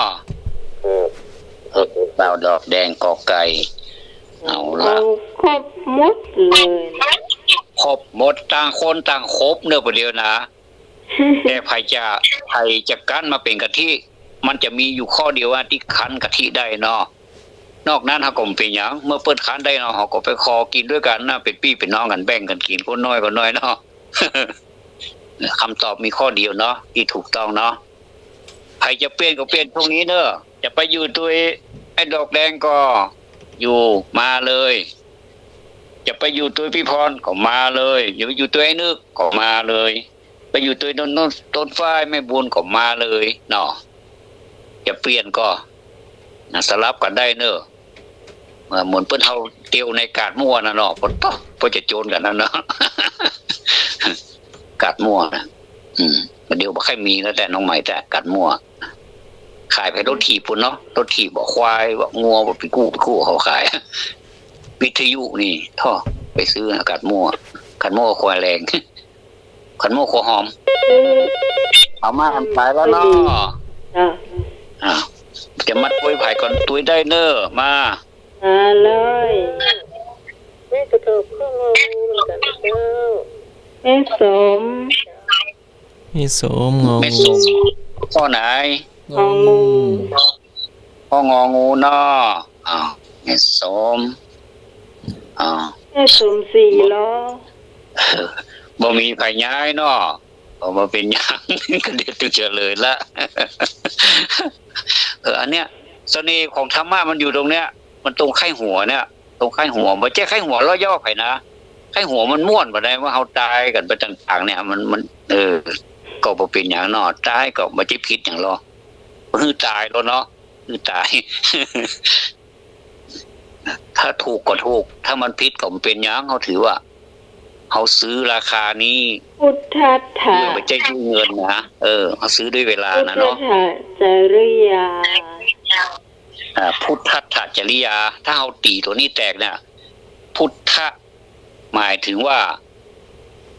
เออ บ่าวดอกแดงกอไก่ เอาละ เอาครบหมดเลย ครบหมด ต่างคนต่างครบเนอะ ประเดี๋ยวนะ แต่ใผจะ ใผจะคั้นมาเป๋นกะทิ มันจะมีอยู่ข้อเดียวว่าตี้คั้นกะทิได้เนาะ นอกนั้นเฮาก็บ่เป๋นหยัง เมื่อเปิ้นคั้นได้เนาะ เฮาก็ไปขอกิ๋นตวยกั๋นนะ เป๋นปี้เป๋นน้องกั๋น แบ่งกั๋นกิ๋น คนน้อยก็น้อยเนาะ กำตอบมีข้อเดียวเนาะ ตี้ถูกต้องเนาะ ใผจะเปลี่ยนก็เปลี่ยนช่วงนี้เนาะ จะไปอยู่ตวยไอ้ดอกแดงก็อยู่ มาเลย จะไปอยู่ตวยปี้พรก็มาเลย จะไปอยู่ตวยไอ้นึกก็มาเลย ไปอยู่ตวยต้น ต้น ต้นฝ้ายแม่บุญก็มาเลยเนาะ จะเปลี่ยนก็ นะ สลับกั๋นได้เนาะ เหมือน เหมือนเปิ้นเฮาเตียวในกาดมั่วน่ะเนาะ ปะโต๊ะ ปะจะโจนกั๋นนั่นเนาะ กาดมั่วนะ อืม เดี๋ยวบ่ค่อยมีแล้ว แต่น้องใหม่ แต่กาดมั่ว ขายไปรถถีบปู้นเนาะ รถถีบบ่ ควายบ่ งัวบ่ ไปกู้ ไปกู้เขาขาย วิทยุนี่ โถ่ ไปซื้อนะ กาดมั่ว กาดมั่วควายแลง ขันโมกหัวหอม เอามา อันต๋ายแล้วเนาะ จ้ะ อ่า จะมาตวยใผก่อน ตวยได้เนาะ มา มาเลย แม่กระเถิบข้ององูเหมือนกั๋นเจ้า แม่สม แม่สม งอ แม่สม ข้อไหน งองู ข้ององูเนาะ อ้าว แม่สม อ้าว แม่สมศรีเหรอ บ่มีใผย้ายเนาะ บ่ บ่เป๋นหยัง ก็เดี๋ยวตึงเฉลยละ เออ อันเนี้ย เสน่ห์ของธรรมะมันอยู่ตรงเนี้ย มันตรงใค่หัวเนี่ย ตรงใค่หัว บ่ใจ้ใค่หัวเล่าะเยาะใผนะ ใค่หัวมันม่วนบ่ได้ ว่าเฮาต๋ายกั๋นไปต่างๆ เนี่ย มัน มัน เออ ก็บ่เป๋นหยังเนาะ ต๋ายก็บ่ใจ้ผิดหยังหรอก หื้อต๋ายแล้วเนาะ หื้อต๋าย ถ้าถูกก็ถูก ถ้ามันผิดก็บ่เป๋นหยัง เฮาถือว่า เฮาซื้อราคานี้ พุทธัตถ เออ บ่ใจ้ด้วยเงินนะ เออ เฮาซื้อด้วยเวลานะเนาะ พุทธัตถจริยา อ่า พุทธัตถจริยา ถ้าเฮาตี๋ตั๋วนี้แตกเนี่ย พุทธะ หมายถึงว่า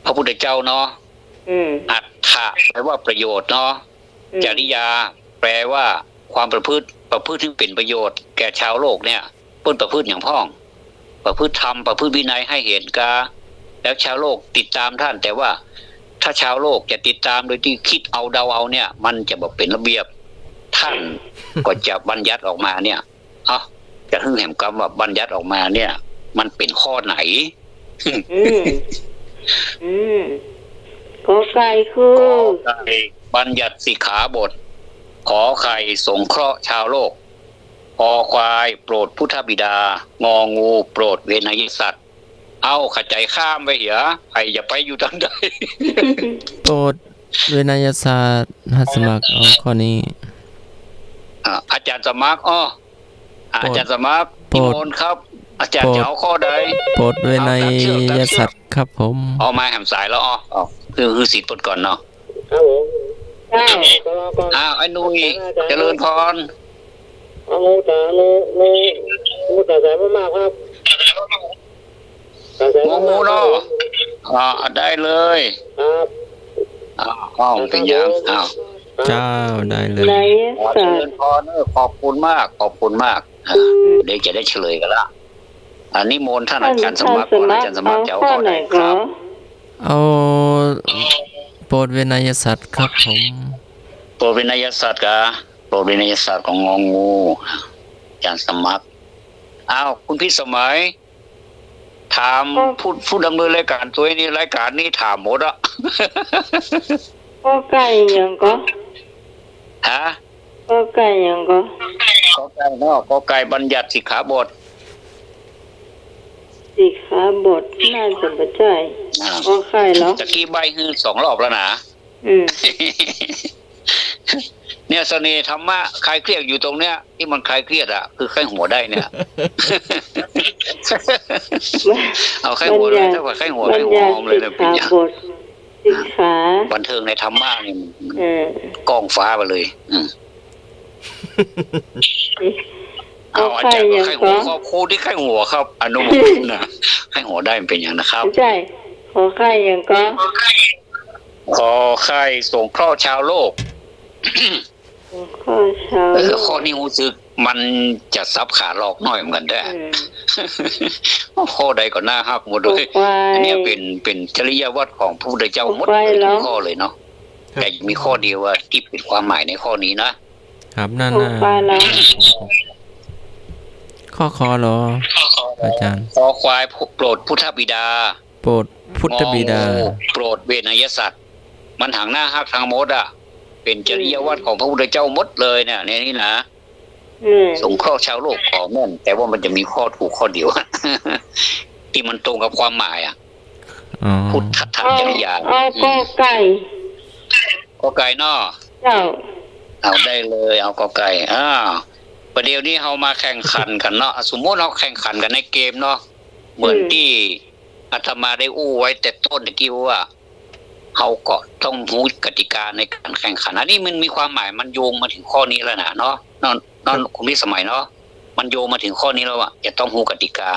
พระพุทธเจ้าเนาะ อืม อัตถะ แปลว่าประโยชน์เนาะ อืม จริยา แปลว่าความประพฤติ ประพฤติที่เป๋นประโยชน์แก่ชาวโลกเนี่ย เปิ้นประพฤติหยังพ่อง ประพฤติธรรม ประพฤติวินัยหื้อเห็นกา แล้วชาวโลกติดต๋ามต้าน แต่ว่าถ้าชาวโลกจะติดต๋ามโดยตี้กึ๊ดเอาเดาเอาเนี่ย มันจะบ่เป๋นระเบียบ ต้านก็จะบัญญัติออกมาเนี่ย เอ้า จะหื้อแหมกำว่าบัญญัติออกมาเนี่ย มันเป๋นข้อไหน อืม อืม กอไก่คือ กอไก่ บัญญัติสิกขาบท ขอไข่ สงเคราะห์ชาวโลก คอควาย โปรดพุทธบิดา งองู โปรดเวไนยสัตว์ เอ้า ขะใจ๋ข้ามไปเหีย ใผจะไปอยู่ตางใด โปรดเวไนยสัตว์ หัดสมัครเอาข้อนี้ อ่า อาจ๋ารย์สมัคร อ้อ อ่า โปรด อาจ๋ารย์สมัคร โปรด นิมนต์ครับ อาจ๋ารย์ โปรด จะเอาข้อใด โปรดเวไนยสัตว์ครับผม เอาต๋ามเจื้อก เอาต๋ามเจื้อก เอามาแหมสายแล้ว อ้อ อ้อ คือ คือสิทธิ์เปิ้นก่อนเนาะ ครับผม เจ้า อ้าว ไอ้หนุ่ย เจริญพร เอางูจ๋า งู งู งูจ๋าแสนมากๆ ครับ จ๋าแสนมากๆ งองูเนาะ ครับผม อ่า ได้เลย ครับ อ่า อ้าว เป๋นหยัง ครับผม อ้าว ครับ เจ้า ได้เลย ไนยสัตว์ ขอเจริญพรเนอะ ขอบคุณมาก ขอบคุณมาก อ่า เดี๋ยวจะได้เฉลยกั๋นละ อ่า นิมนต์ต้านอาจ๋ารย์สมัครก่อน อาจ๋ารย์สมัครจะเอาข้อใดครับ เอาโปรดเวไนยสัตว์ครับผม โปรดเวไนยสัตว์กา โปรดเวไนยสัตว์ของงองู อาจ๋ารย์สมัคร อ้าว คุณพิสมัย ถาม ครับ ผู้ ผู้ดำเนินรายการตวยนี้ รายการนี้ถามหมดอะ กอไก่หยังก็ ฮะ กอไก่หยังก็ กอไก่เนาะ กอไก่บัญญัติสิกขาบท สิกขาบทน่าจะบ่ใจ้ อ่า กอไก่เหรอ ตะกี้ใบ้หื้อสองรอบแล้วนะ อืม เนี่ยเสน่ห์ธรรมะคลายเครียดอยู่ตรงเนี้ย ตี้มันคลายเครียดอะ คือใค่หัวได้เนี่ย เอาใค่หัวเลย บัญญัติ ถ้าว่าใค่หัว บัญญัติ ใค่หัวหอมเลยนะ สิกขาบท สิกขา บันเทิงในธรรมะนี่มัน เออ ก้องฟ้าไปเลย อืม เอ๊ะ เอา อาจ๋ารย์ก็ใค่หัว ขอใค่หยังก็ ขอบคุณตี้ใค่หัวครับ อนุโมทนา ใค่หัวได้มันเป๋นหยังนะครับ ใจ้ ขอใค่หยังก็ ขอใค่สงเคราะห์ชาวโลก สงเคราะห์ชาวโลก เออ ข้อนี้ฮู้สึกมันจะสับขาหลอกหน้อยเหมือนกั๋นเด้อ อืม ข้อใดก็น่าฮักหมดเลย ขอควาย อันเนี้ยเป๋น เป๋นจริยวัตรของพระพุทธเจ้าหมดเลย ขอควายเหรอ ทุกข้อเลยเนาะ ครับ แต่มีข้อเดียวว่าตี้เป๋นความหมายในข้อนี้นะ ครับ นั่น ขอควายเหรอ น่ะ ข้อ ขอ เหรอ อาจ๋ารย์ ขอควายโปรดพุทธบิดา โปรดพุทธบิดา งองูโปรดเวไนยสัตว์ มันหังน่าฮักตังหมดอะ เป๋นจริยวัตรของพระพุทธเจ้าหมดเลยเนี่ย ในนี้นะ อืม สงเคราะห์ชาวโลกก็แม่น แต่ว่ามันจะมีข้อถูกข้อเดียว ตี้มันตรงกับความหมายอะ อ๋อ พุทธัตถจริยา เอา เอากอไก่ กอไก่เนาะ เจ้า เอาได้เลย เอากอไก่ อ้าว ประเดี๋ยวนี้เฮามาแข่งขันกั๋นเนาะ สมมุติเฮาแข่งขันกั๋นในเกมเนาะ เหมือน อืม ตี้อาตมาได้อู้ไว้แต่ต้นตะกี้ว่า เฮาก็ต้องฮู้กติกาในก๋านแข่งขัน อันนี้มันมีความหมาย มันโยงมาเถิงข้อนี้แล้วนะเนาะ เนาะ เนาะ คุณพิสมัยเนาะ มันโยงมาเถิงข้อนี้แล้วอะ จะต้องฮู้กติกา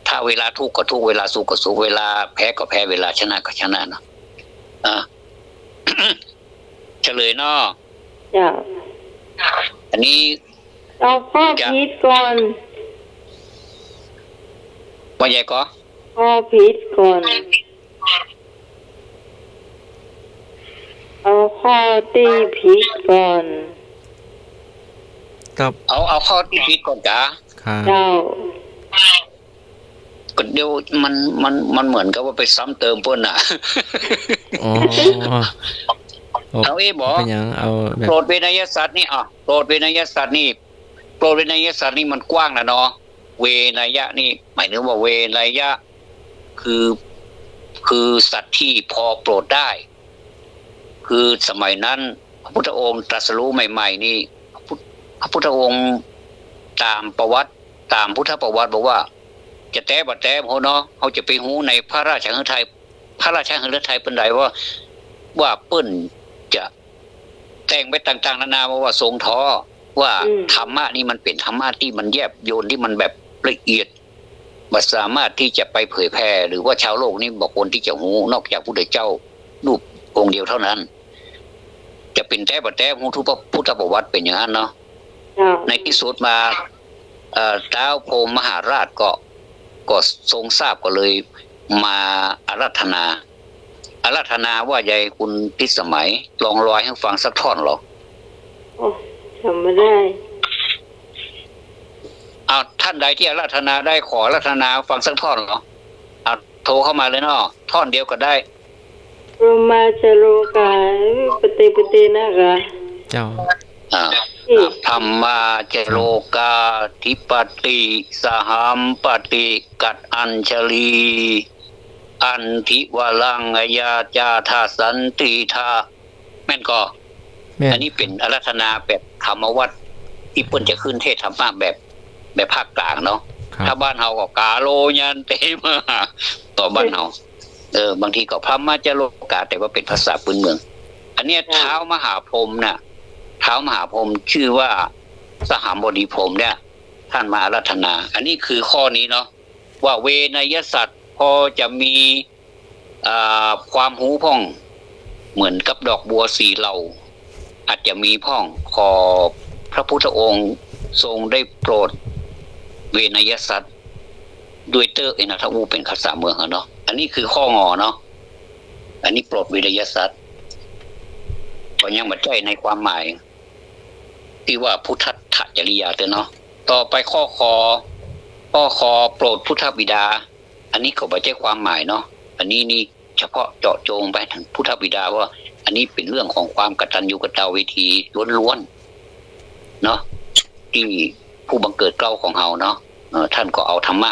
ถ้าเวลาถูกก็ถูก เวลาสุขก็สุข เวลาแพ้ก็แพ้ เวลาชนะก็ชนะเนาะ อ่ะ เฉลยเนาะ เจ้า อันนี้ เอาข้อผิดก่อน ว่าไงก็ ข้อผิดก่อน เอาข้อตี้ผิดก่อน ครับ เอา เอาข้อตี้ผิดก่อนกา ครับ เจ้า ก็เดี๋ยวมัน มัน มันเหมือนกับว่าไปซ้ำเติมเปิ้นน่ะ อ๋อ เอาเอ๊ะ บ่ เป๋นหยัง เอาแบบ โปรดเวไนยสัตว์นี่ อ่ะ โปรดเวไนยสัตว์นี่ โปรดเวไนยสัตว์นี่มันกว้างนะเนาะ เวไนยะนี่หมายถึงว่าเวไนยะ คือ คือสัตว์ที่พอโปรดได้ คือสมัยนั้นพระพุทธองค์ตรัสรู้ใหม่ๆ นี่ พระพุทธ พระพุทธองค์ต๋ามประวัติ ต๋ามพุทธประวัติบอกว่า จะแต๊บ่แต๊บ่ฮู้เนาะ เฮาจะไปฮู้ในพระราชหฤทัย พระราชหฤทัยเปิ้นใดว่า ว่าเปิ้นจะแต่งไปต่างๆ นานา ว่า ว่าทรงท้อ ว่า อืม ธรรมะนี่มันเป๋นธรรมะตี้มันแยบยล ตี้มันแบบละเอียด บ่สามารถตี้จะไปเผยแผ่ หรือว่าชาวโลกนี่บ่ควรตี้จะฮู้ นอกจากพุทธเจ้ารูปองค์เดียวเท่านั้น จะเป๋นแต๊บ่แต๊ ฮู้ทุกพุทธประวัติเป๋นอย่างนั้นเนาะ เจ้า ในตี้สุดมา เอ่อ ท้าวพรหมมหาราชก็ ก็ทรงทราบก็เลยมาอาราธนา อาราธนาว่าไงคุณพิสมัย ลองลอยหื้อฟังสักท่อนเหรอ โอ้ จ๋ำบ่ได้ เอา ท่านใดตี้อาราธนาได้ ขออาราธนาฟังสักท่อนเหรอ เอา โทรเข้ามาเลยเนาะ ท่อนเดียวก็ได้ พรหมาจโรกา ปะเต ปะเต นะกะ เจ้า อ่า นี่ พรหมาจโรกาธิปติ สหัมปติ กัตอัญชลี อันธิวรัง อายาจาทาสันติทา แม่นก่อ แม่น อันนี้เป๋นอาราธนาแบบธรรมวัตร ตี้เปิ้นจะขึ้นเทศน์ธรรมะแบบ แบบภาคกลางเนาะ ครับ ถ้าบ้านเฮาก็ กาโลยันเตมหา ต่อบ้านเฮา เออ บางทีก็พรหมาจโรกา แต่ว่าเป๋นภาษาพื้นเมือง อันเนี้ย ครับ ท้าวมหาพรหมน่ะ ท้าวมหาพรหมชื่อว่าสหัมบดีพรหมเนี่ย ท่านมาอาราธนา อันนี้คือข้อนี้เนาะ ว่าเวไนยสัตว์พอจะมี อ่า ความฮู้พ่อง เหมือนกับดอกบัวสี่เหล่า อาจจะมีพ่อง ขอพระพุทธองค์ทรงได้โปรดเวไนยสัตว์ด้วยเต๊อะ เอนะ ถ้าอู้เป๋นภาษาเมืองเฮาเนาะ อันนี้คือข้องอเนาะ อันนี้โปรดเวไนยสัตว์ ก็ยังบ่ใจ้ในความหมาย ตี้ว่าพุทธัตถจริยาเต๊อะเนาะ ต่อไปข้อ ขอ ข้อ ขอโปรดพุทธบิดา อันนี้ก็บ่ใจ้ความหมายเนาะ อันนี้นี่เฉพาะเจาะจงไปเถิงพุทธบิดาว่า อันนี้เป๋นเรื่องของความกตัญญูกตเวทีล้วนๆ เนาะ ตี้ผู้บังเกิดเกล้าของเฮาเนาะ เอ่อ ท่านก็เอาธรรมะ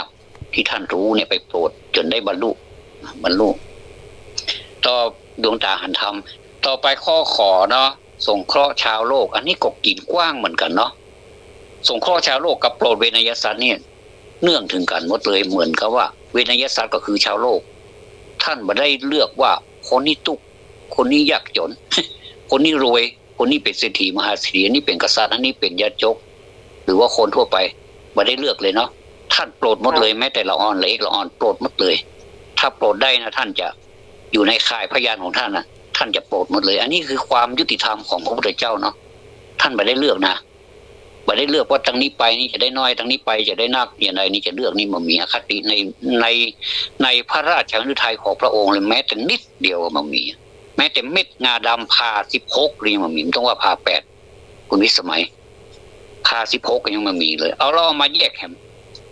ตี้ท่านฮู้เนี่ยไปโปรดจ๋นได้บรรลุ บรรลุ ต่อดวงต๋าหันธรรม ต่อไปข้อ ขอเนาะ สงเคราะห์ชาวโลก อันนี้ก็กิ๋นกว้างเหมือนกั๋นเนาะ สงเคราะห์ชาวโลกกับโปรดเวไนยสัตว์เนี่ย เนื่องเถิงกั๋นหมดเลย เหมือนกับว่าเวไนยสัตว์ก็คือชาวโลก ท่านบ่ได้เลือกว่าคนนี้ตุ๊กข์ คนนี้ยากจ๋น คนนี้รวย คนนี้เป๋นเศรษฐีมหาเศรษฐี อันนี้เป๋นกษัตริย์ อันนี้เป๋นยาจก หรือว่าคนทั่วไป บ่ได้เลือกเลยเนาะ ท่านโปรดหมดเลย แม้แต่ละออน ละเอกละออน โปรดหมดเลย ถ้าโปรดได้นะ ท่านจะอยู่ในข่ายพยานของท่านนะ ท่านจะโปรดหมดเลย อันนี้คือความยุติธรรมของพระพุทธเจ้าเนาะ ท่านบ่ได้เลือกนะ บ่ได้เลือกว่าตางนี้ไปนี่จะได้น้อย ตางนี้ไปจะได้นัก อย่างใดนี่จะเลือกนี่บ่มี อคติใน ใน ในพระราชหฤทัยของพระองค์เลย แม้แต่นิดเดียวก็บ่มี แม้แต่เม็ดงาดำผ่าสิบหกนี่บ่มี บ่ต้องว่าผ่าแปด คุณพิสมัย ผ่าสิบหกก็ยังบ่มีเลย เอา เราเอามาแยกแหม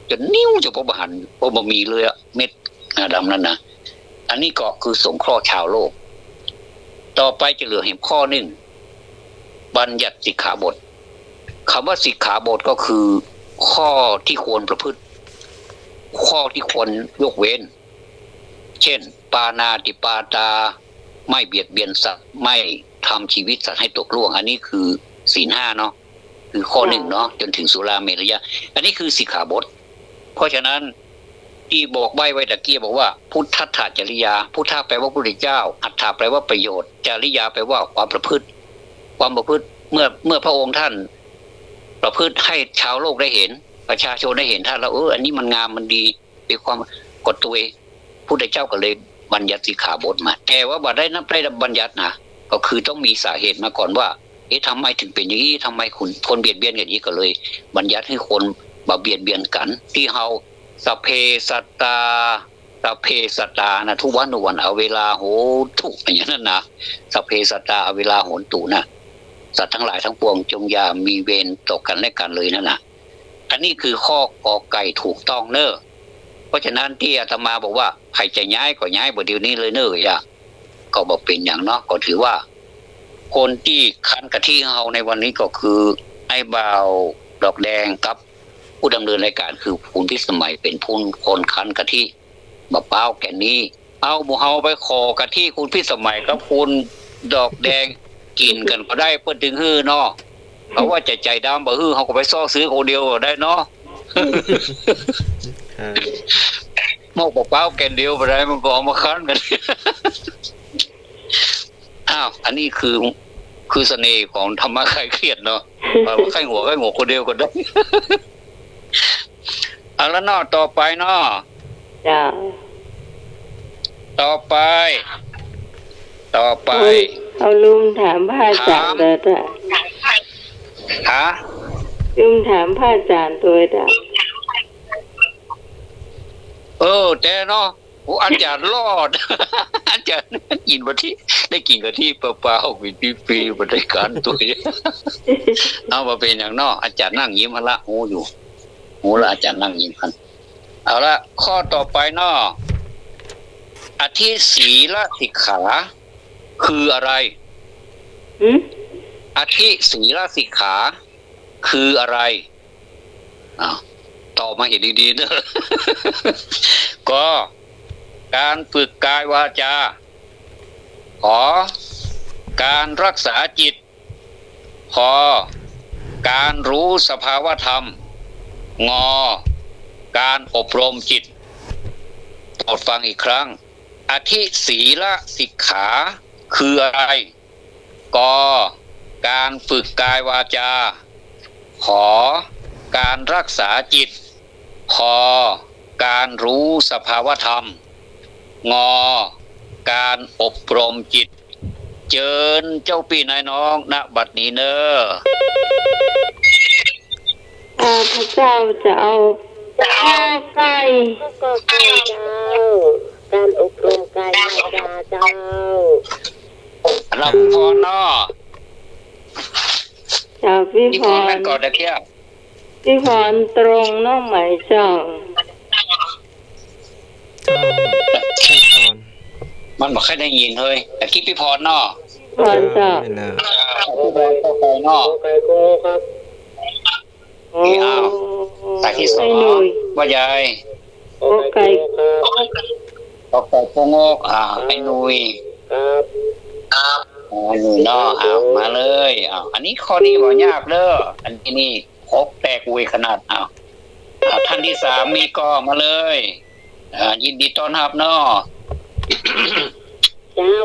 จ๋นนิ้วจ๋นปอบ่หัน ปอบ่มีเลยอะ เม็ดงาดำนั้นนะ อันนี้ก็คือสงเคราะห์ชาวโลก ต่อไปจะเหลือแหมข้อนึ่ง บัญญัติสิกขาบท กำว่าสิกขาบทก็คือข้อตี้ควรประพฤติ ข้อตี้ควรยกเว้น เช่น ปาณาติปาตา ไม่เบียดเบียนสัตว์ ไม่ทำชีวิตสัตว์ให้ตกล่วง อันนี้คือศีลห้าเนาะ คือข้อนึ่งเนาะ จ๋นถึงสุราเมรยะ อันนี้คือสิกขาบท เพราะฉะนั้นตี้บอกใบ้ไว้ตะกี้บอกว่า พุทธัตถจริยา พุทธะแปลว่าพระพุทธเจ้า อัตถะแปลว่าประโยชน์ จริยาแปลว่าความประพฤติ ความประพฤติ เมื่อ เมื่อพระองค์ท่านประพฤติให้ชาวโลกได้เห็น ประชาชนได้เห็นท่านแล้ว เออ อันนี้มันงามมันดี มีความกดตัวเอง พุทธเจ้าก็เลยบัญญัติสิกขาบทมา แต่ว่าบ่ได้นับได้บัญญัตินะ ก็คือต้องมีสาเหตุมาก่อนว่า เอ๊ะ ทำไมถึงเป็นอย่างนี้ ทำไมคน คนเบียดเบียนกันอย่างนี้ ก็เลยบัญญัติหื้อคนบ่เบียดเบียนกัน ตี้เฮา สัพเพสัตตา สัพเพสัตตานะ ทุวันนุวัน อเวลาโหนตุ อย่างนั้นนะ สัพเพสัตตา อเวลาโหนตุนะ สัตว์ทั้งหลายทั้งปวงจงอย่ามีเวรต่อกันและกันเลยนั่นนะ อันนี้คือข้อกอไก่ถูกต้องเน้อ เพราะฉะนั้นตี้อาตมาบอกว่า ใผจะย้ายก็ย้ายบ่าเดี่ยวนี้เลยเน้อ อย่า ก็บ่เป๋นหยังเนาะ ก็ถือว่า คนตี้คั้นกะทิหื้อเฮาในวันนี้ก็คือ ไอ้บ่าวดอกแดงกับผู้ดำเนินรายการคือคุณพิสมัยเป๋นผู้คนคั้นกะทิ มะพร้าวแก่นนี้ เอา หมู่เฮาไปขอกะทิคุณพิสมัยกับคุณดอกแดงกิ๋นกั๋นก็ได้ เปิ้นตึงหื้อเนาะ เขาว่าจะใจ๋ดำบ่หื้อ เฮาก็ไปเซาะซื้อคนเดียวก็ได้เนาะ ครับ หม้อมะพร้าวแก่นเดียวบ่ได้ มันก็เอามาคั้นกั๋น อ้าว อันนี้คือ คือเสน่ห์ของธรรมะคลายเครียดเนาะ ว่าใค่หัว ใค่หัวคนเดียวก็ได้ เอาละเนาะ ต่อไปเนาะ เจ้า ต่อไป ต่อไป เอา เอาลืมถามพระอาจ๋ารย์ ถาม เต๊อะ ฮะ ลืมถามพระอาจ๋ารย์ตวยเต๊อะ เออ แต่เนาะ โอ้ อาจ๋ารย์รอด อาจ๋ารย์กิ๋นกะทิ ได้กิ๋นกะทิเปล่าๆ กิ๋นฟรีๆ บ่ได้กั๋นตวย เอา บ่เป๋นหยังเนาะ อาจ๋ารย์นั่งยิ้มหั้นละ ฮู้อยู่ ฮู้ละ อาจ๋ารย์นั่งยิ้มหั้น เอาละ ข้อต่อไปเนาะ อธิศีลสิกขา คืออะไร หืม อธิศีลสิกขา คืออะไร อ้าว ตอบมาหื้อดีๆ เน้อ ก ก๋านฝึกกายวาจา ข ก๋านรักษาจิต ข ก๋านฮู้สภาวธรรม ง ก๋านอบรมจิต โปรดฟังอีกครั้ง อธิศีลสิกขา คืออะไร ก ก๋านฝึกกายวาจา ข ก๋านรักษาจิต ข ก๋านฮู้สภาวธรรม ง ก๋านอบรมจิต เจิญเจ้าปี้นายน้อง ณ บัดนี้เน้อ ข้าพเจ้าจะเอา ก กอไก่ ก กอไก่เจ้า ก๋านอบรมกายวาจาเจ้า รับพรเนาะ เจ้า ปี้ ปี้พร พร แม่นก่อนเต๊อะ ปี้พรตรงน้องไหมเจ้า เจ้า ปี้พร มันบ่ค่อยได้ยินเฮ้ย ตะกี้ปี้พรเนาะ ปี้พรเจ้า เจ้า แม่นแล้ว ปี้พรต่อไปเนาะ กอไก่กอไก่ครับ นี่ อ้าว สายตี้สอง ไอ้หนุ่ย ว่าไง กอไก่ กอไก่กอไก่ กอไก่กองก อ่า ไอ้หนุ่ย ครับ ครับ อ๋อ ไอ้หนุ่ยเนาะ อ้าว มาเลย อ้าว อันนี้ข้อนี้บ่ยากเน้อ อันนี้นี่ หกแตกเวยขนาด อ้าว อ้าว ท่านตี้สามมีก่อ มาเลย อ่า ยินดีต้อนฮับเนาะ เจ้า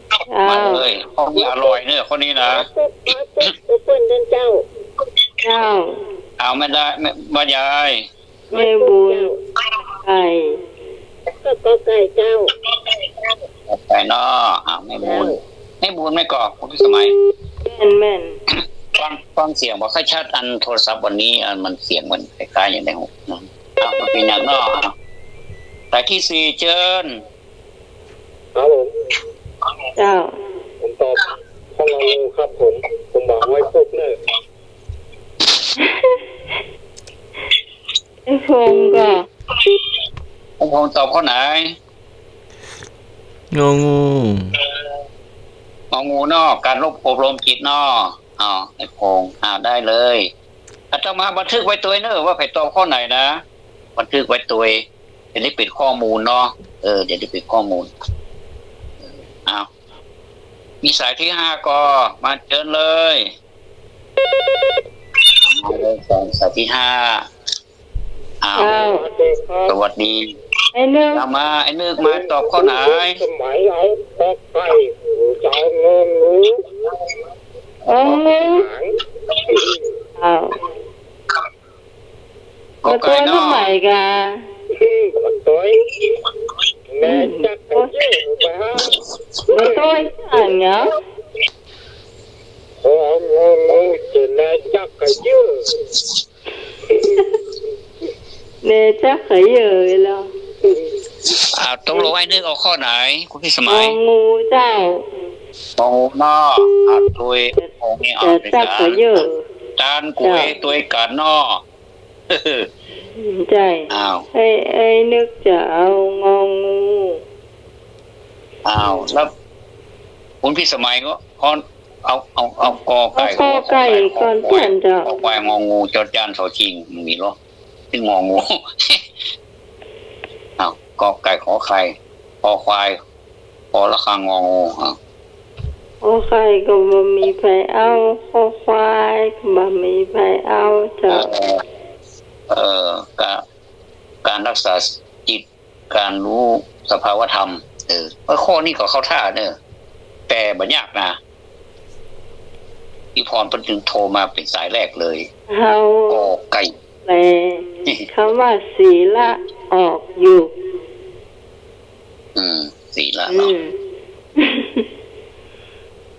เจ้า มาเลย ข้อนี้อร่อยเน้อ ข้อนี้นะ ขอตุ๊บ ขอตุ๊บ ตุ๊บเปิ้นเดินเจ้า เจ้า เอาแม่ได้ แม่ แม่ยาย แม่บุญ ไก่ ก็กอไก่เจ้า กอไก่เนาะ เอาแม่บุญ เจ้า แม่บุญแม่กอบ คุณพิสมัย แม่น แม่น ฟัง ฟังเสียงบ่ค่อยชัด อันโทรศัพท์วันนี้ อันมันเสียงมันคล้ายๆ อย่างในหูนะ เอา มันเป๋นอย่างเนาะ เอา สายตี้สี่ เจิญ ครับผม เจ้า ผมตอบข้ององูครับผม ผมบอกไว้ปุ๊บเลย ไอ้พงษ์ก็ ไอ้พงษ์ตอบข้อไหน งองู งองูเนาะ การอบ อบรมจิตเนาะ อ้าว ไอ้พงษ์ อ้าว ได้เลย อาตมาบันทึกไว้ตวยเนอะ ว่าใผตอบข้อไหนนะ บันทึกไว้ตวย จะได้เป๋นข้อมูลเนาะ เออ จะได้เป๋นข้อมูล อ้าว มีสายตี้ห้าก่อ มาเจิญเลย มาเลย สาย สายตี้ห้า อ้าว เจ้า สวัสดี ไอ้นึก เอามา ไอ้นึก มาตอบข้อไหน สมัยเอากอไก่ จะเอางองู งองู หาง อ้าว กอไก่เนาะ มาตวยทำไมกะ อืม มาตวย แน่จักกะเยอะไปฮะ มาตวยอ่านเนาะ ขอเอางองูจะแน่จักกะเยอะ แน่จักกะเยอะแล้ว อ่า ตกลงไอ้นึกเอาข้อไหน คุณพิสมัย งองูเจ้า งองูเนาะ อ่า ตวย จะ งองูนี่ อ่า จะจักกะเยอะ จานก๋วย เจ้า ตวยกั๋นเนาะ ใจ้ อ้าว ไอ้ ไอ้นึกจะเอางองู อ้าว แล้วคุณพิสมัยก็ เอา เอา เอากอไก่ เอากอไก่ก่อนเปื้อนเจ้า คอควาย งองู จอจาน ชอชิง มันมีเหรอ ตี้งองู อ้าว กอไก่ ขอไข่ คอควาย คอระฆัง งองู อ้าว คอไข่ก็บ่มีใผเอา คอควายก็บ่มีใผเอาเจ้า เอ่อ เอ่อ กะ การรักษาจิต การฮู้สภาวธรรม เออ เออ ข้อนี้ก็เข้าท่าเนอะ แต่บ่ยากนะ อีพรเปิ้นจึงโทรมาเป๋นสายแรกเลย เฮา กอไก่ แปลกำว่าศีละออกอยู่ อืม ศีละเนาะ อืม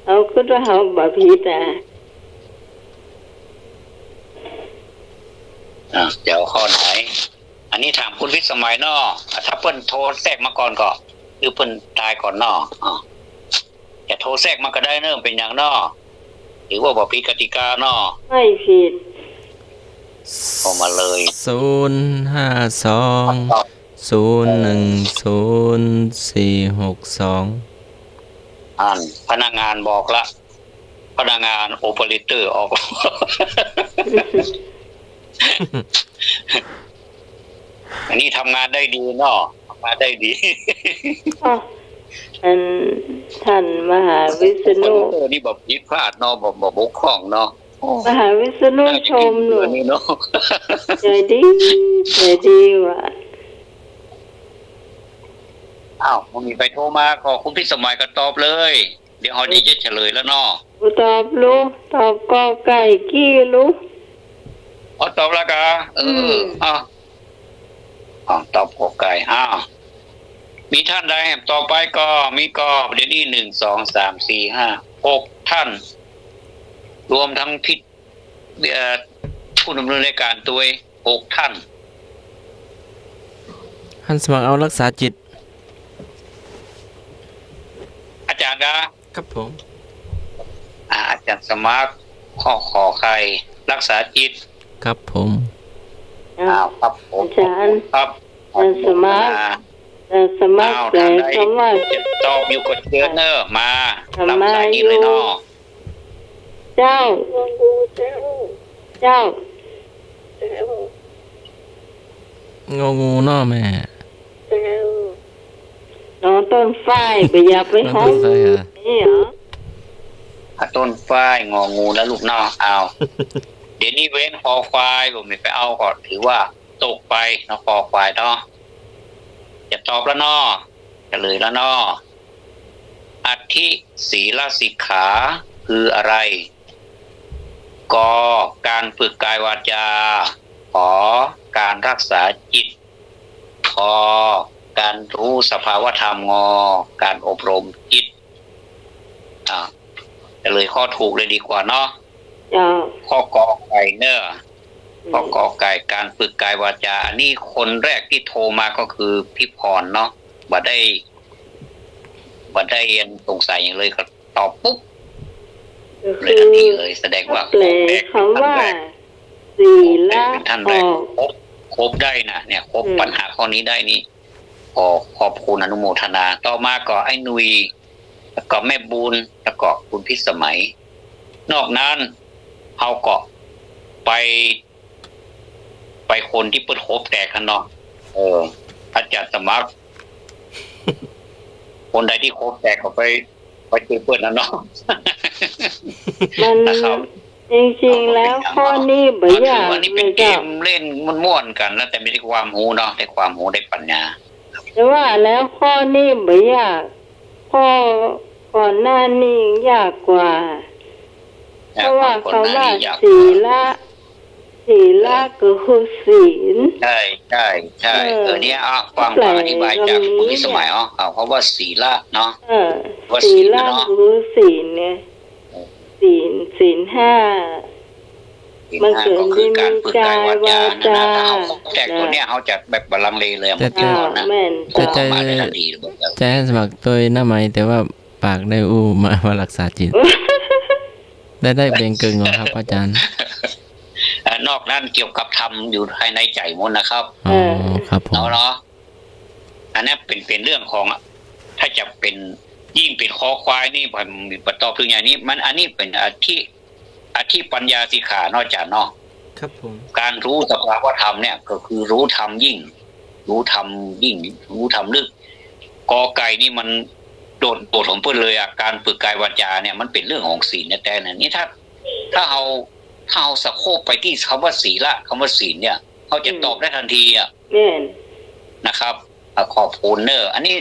เฮาก็ว่าเฮาบ่ผิดอ่ะ อ่ะ เดี๋ยวข้อไหน อันนี้ถามคุณพิสมัยเนาะ อ่ะ ถ้าเปิ้นโทรแทรกมาก่อนก็ หรือเปิ้นตายก่อนเนาะ อ่ะ จะโทรแทรกมาก็ได้เนอะ เป๋นหยังเนาะ ถือว่าบ่ผิดกติกาเนาะ ไม่ผิด โทรมาเลย ศูนย์ห้าสอง ศูนย์หนึ่งศูนย์ สี่หกสอง อ่าน พนักงานบอกละ พนักงานโอเปอเรเตอร์ออก อันนี้ทำงานได้ดีเนาะ ทำงานได้ดี อ๋อ อันท่านมหาวิษณุ โอเปอเรเตอร์นี่บ่ผิดพลาดเนาะ บ่ บ่บกพร่องเนาะ โอ้ มหาวิษณุ น่าจะ ชมหนู เดือนนี้เนาะ ใจดี ใจดีว่ะ อ้าว บ่มีใผโทรมา ขอคุณพิสมัยก็ตอบเลย เดี๋ยวเฮาดีจะเฉลยแล้วเนาะ บ่ตอบลูก ตอบกอไก่กี้ลูก อ๋อ ตอบแล้วกา เออ อืม อ้าว อ้าว ตอบกอไก่ อ้าว มีท่านใด ต่อไปก็มีกอ เดี๋ยวนี้ หนึ่ง สอง สาม สี่ ห้า หก ท่าน รวมทั้งพิ เอ่อ ผู้ดำเนินรายการตวย หก ท่าน หันสมัครเอารักษาจิต อาจารย์กา ครับผม อ่า อาจารย์สมัคร ข้อขอไข่ รักษาจิต ครับผม อ้าว ครับผม อาจารย์ ขอบคุณครับ อาจารย์สมัคร ขอบคุณนะ อาจารย์สมัคร อ้าว แปล ท่านใด กำว่า จะตอบอยู่ก็เจิญเนอะ มา ธรรมายุ รับสายนี้เลยเนาะ เจ้า เจ้า งองูเนาะแม่ เจ้า นอต้นฝ้าย บ่อย่าไปฮ้อง นอต้นฝ้ายอะ นี่เหรอ อ่ะ ต้นฝ้าย งองูนะลูกเนาะ อ้าว เดี๋ยวนี้เว้นคอควาย บ่มีใผเอาก็ถือว่าตกไปเนาะ คอควายเนาะ จะตอบแล้วเนาะ เฉลยแล้วเนาะ อธิศีลสิกขาคืออะไร กอ อ การฝึกกายวาจา ขอ การรักษาจิต ขอ การรู้สภาวธรรม งอ การอบรมจิต อ่ะ เฉลยข้อถูกเลยดีกว่าเนาะ เจ้า ข้อกอไก่เนอะ อืม ข้อกอไก่ การฝึกกายวาจา อันนี้คนแรกที่โทรมาก็คือพี่พรเนาะ บ่ได้ บ่ได้สงสัยหยังเลย ก็ตอบปุ๊บ ก็คือ เลยทันทีเลย แสดงว่า แปล ข้อแรก คำว่า เป็นท่านแรก ศีละ ข้อแรกเป็นท่านแรก ออก ครบ ครบได้นะ เนี่ย ครบ อืม ปัญหาข้อนี้ได้นี่ ขอขอบคุณอนุโมทนา ต่อมาก็ไอ้หนุ่ย แล้วก็แม่บุญ แล้วก็คุณพิสมัย นอกนั้น เฮาก็ไป ไปคนตี้เปิ้นครบแตกหั้นเนาะ เออ อาจารย์สมัคร คนใดตี้ครบแตกก็ไป ไปเจอเปิ้นหั้นเนาะ มัน นะครับ จริงๆ แล้วข้อนี้บ่ยาก อันนี้เป็นเกมเล่นม่วนๆ กั๋นนะ แต่มีแต่ความฮู้เนาะ ได้ความฮู้ ได้ปัญญา แต่ว่าแล้วข้อนี้บ่ยาก ข้อก่อนหน้านี้ยากกว่า อ่ะ เพราะว่า ข้อก่อนหน้านี้ยากกว่า คำว่าศีละ ศีละ อ่ะ ก็คือศีล ใช่ ใช่ ใช่ เออ เออ เนี่ย อ่ะ ฟัง แปล ฟังอธิบายจากคุณพิสมัย ก็มีเนี่ย อ๋อ เอาคำว่าศีละเนาะ เออ ว่าศีลเนาะ ศีละ คือศีลไง ศีล ศีลห้า ศีลห้า มันเกิด ก็คือการฝึกกายวาจา มีกายวาจา นั่นนะ ถ้าเฮาครบแตกตัวเนี่ย นะ เฮาจะแบบบ่ลังเลเลย แต่ เมื่อกี้ก่อนนะ อ่า แม่น แต่ เจ้า มาได้ทันทีเลย แต่สมัครตัวนะไหม แต่ว่าปากได้อู้มาว่ารักษาจิต ได้ ได้เบ่งเกิ่งเหรอครับ อาจารย์ เอ่อ นอกนั้นเกี่ยวกับธรรมอยู่ภายในใจ๋หมดนะครับ อ๋อ เออ ครับผม เนาะ เนาะ อันนั้นเป็น เป็นเรื่องของ ถ้าจะเป็น ยิ่งเป็นคอควายนี่ ผมบ่ตอบเถิงอย่างนี้ มัน อันนี้เป็นอธิ อธิปัญญาสิกขาเนาะอาจารย์เนาะ ครับผม การรู้สภาวธรรมเนี่ย ก็คือรู้ธรรมยิ่ง รู้ธรรมยิ่ง รู้ธรรมลึก กอไก่นี่มันโดด โดดของเปิ้นเลยอะ การฝึกกายวาจาเนี่ย มันเป็นเรื่องของศีลแต๊ๆ นะ นี่ถ้า ถ้าเฮา ถ้าเฮาสะโคบไปตี้คำว่าศีละ คำว่าศีลเนี่ย เฮาจะ อืม ตอบได้ทันทีอะ แม่น นะครับ อ่ะ ขอบคุณเนอะ อันนี้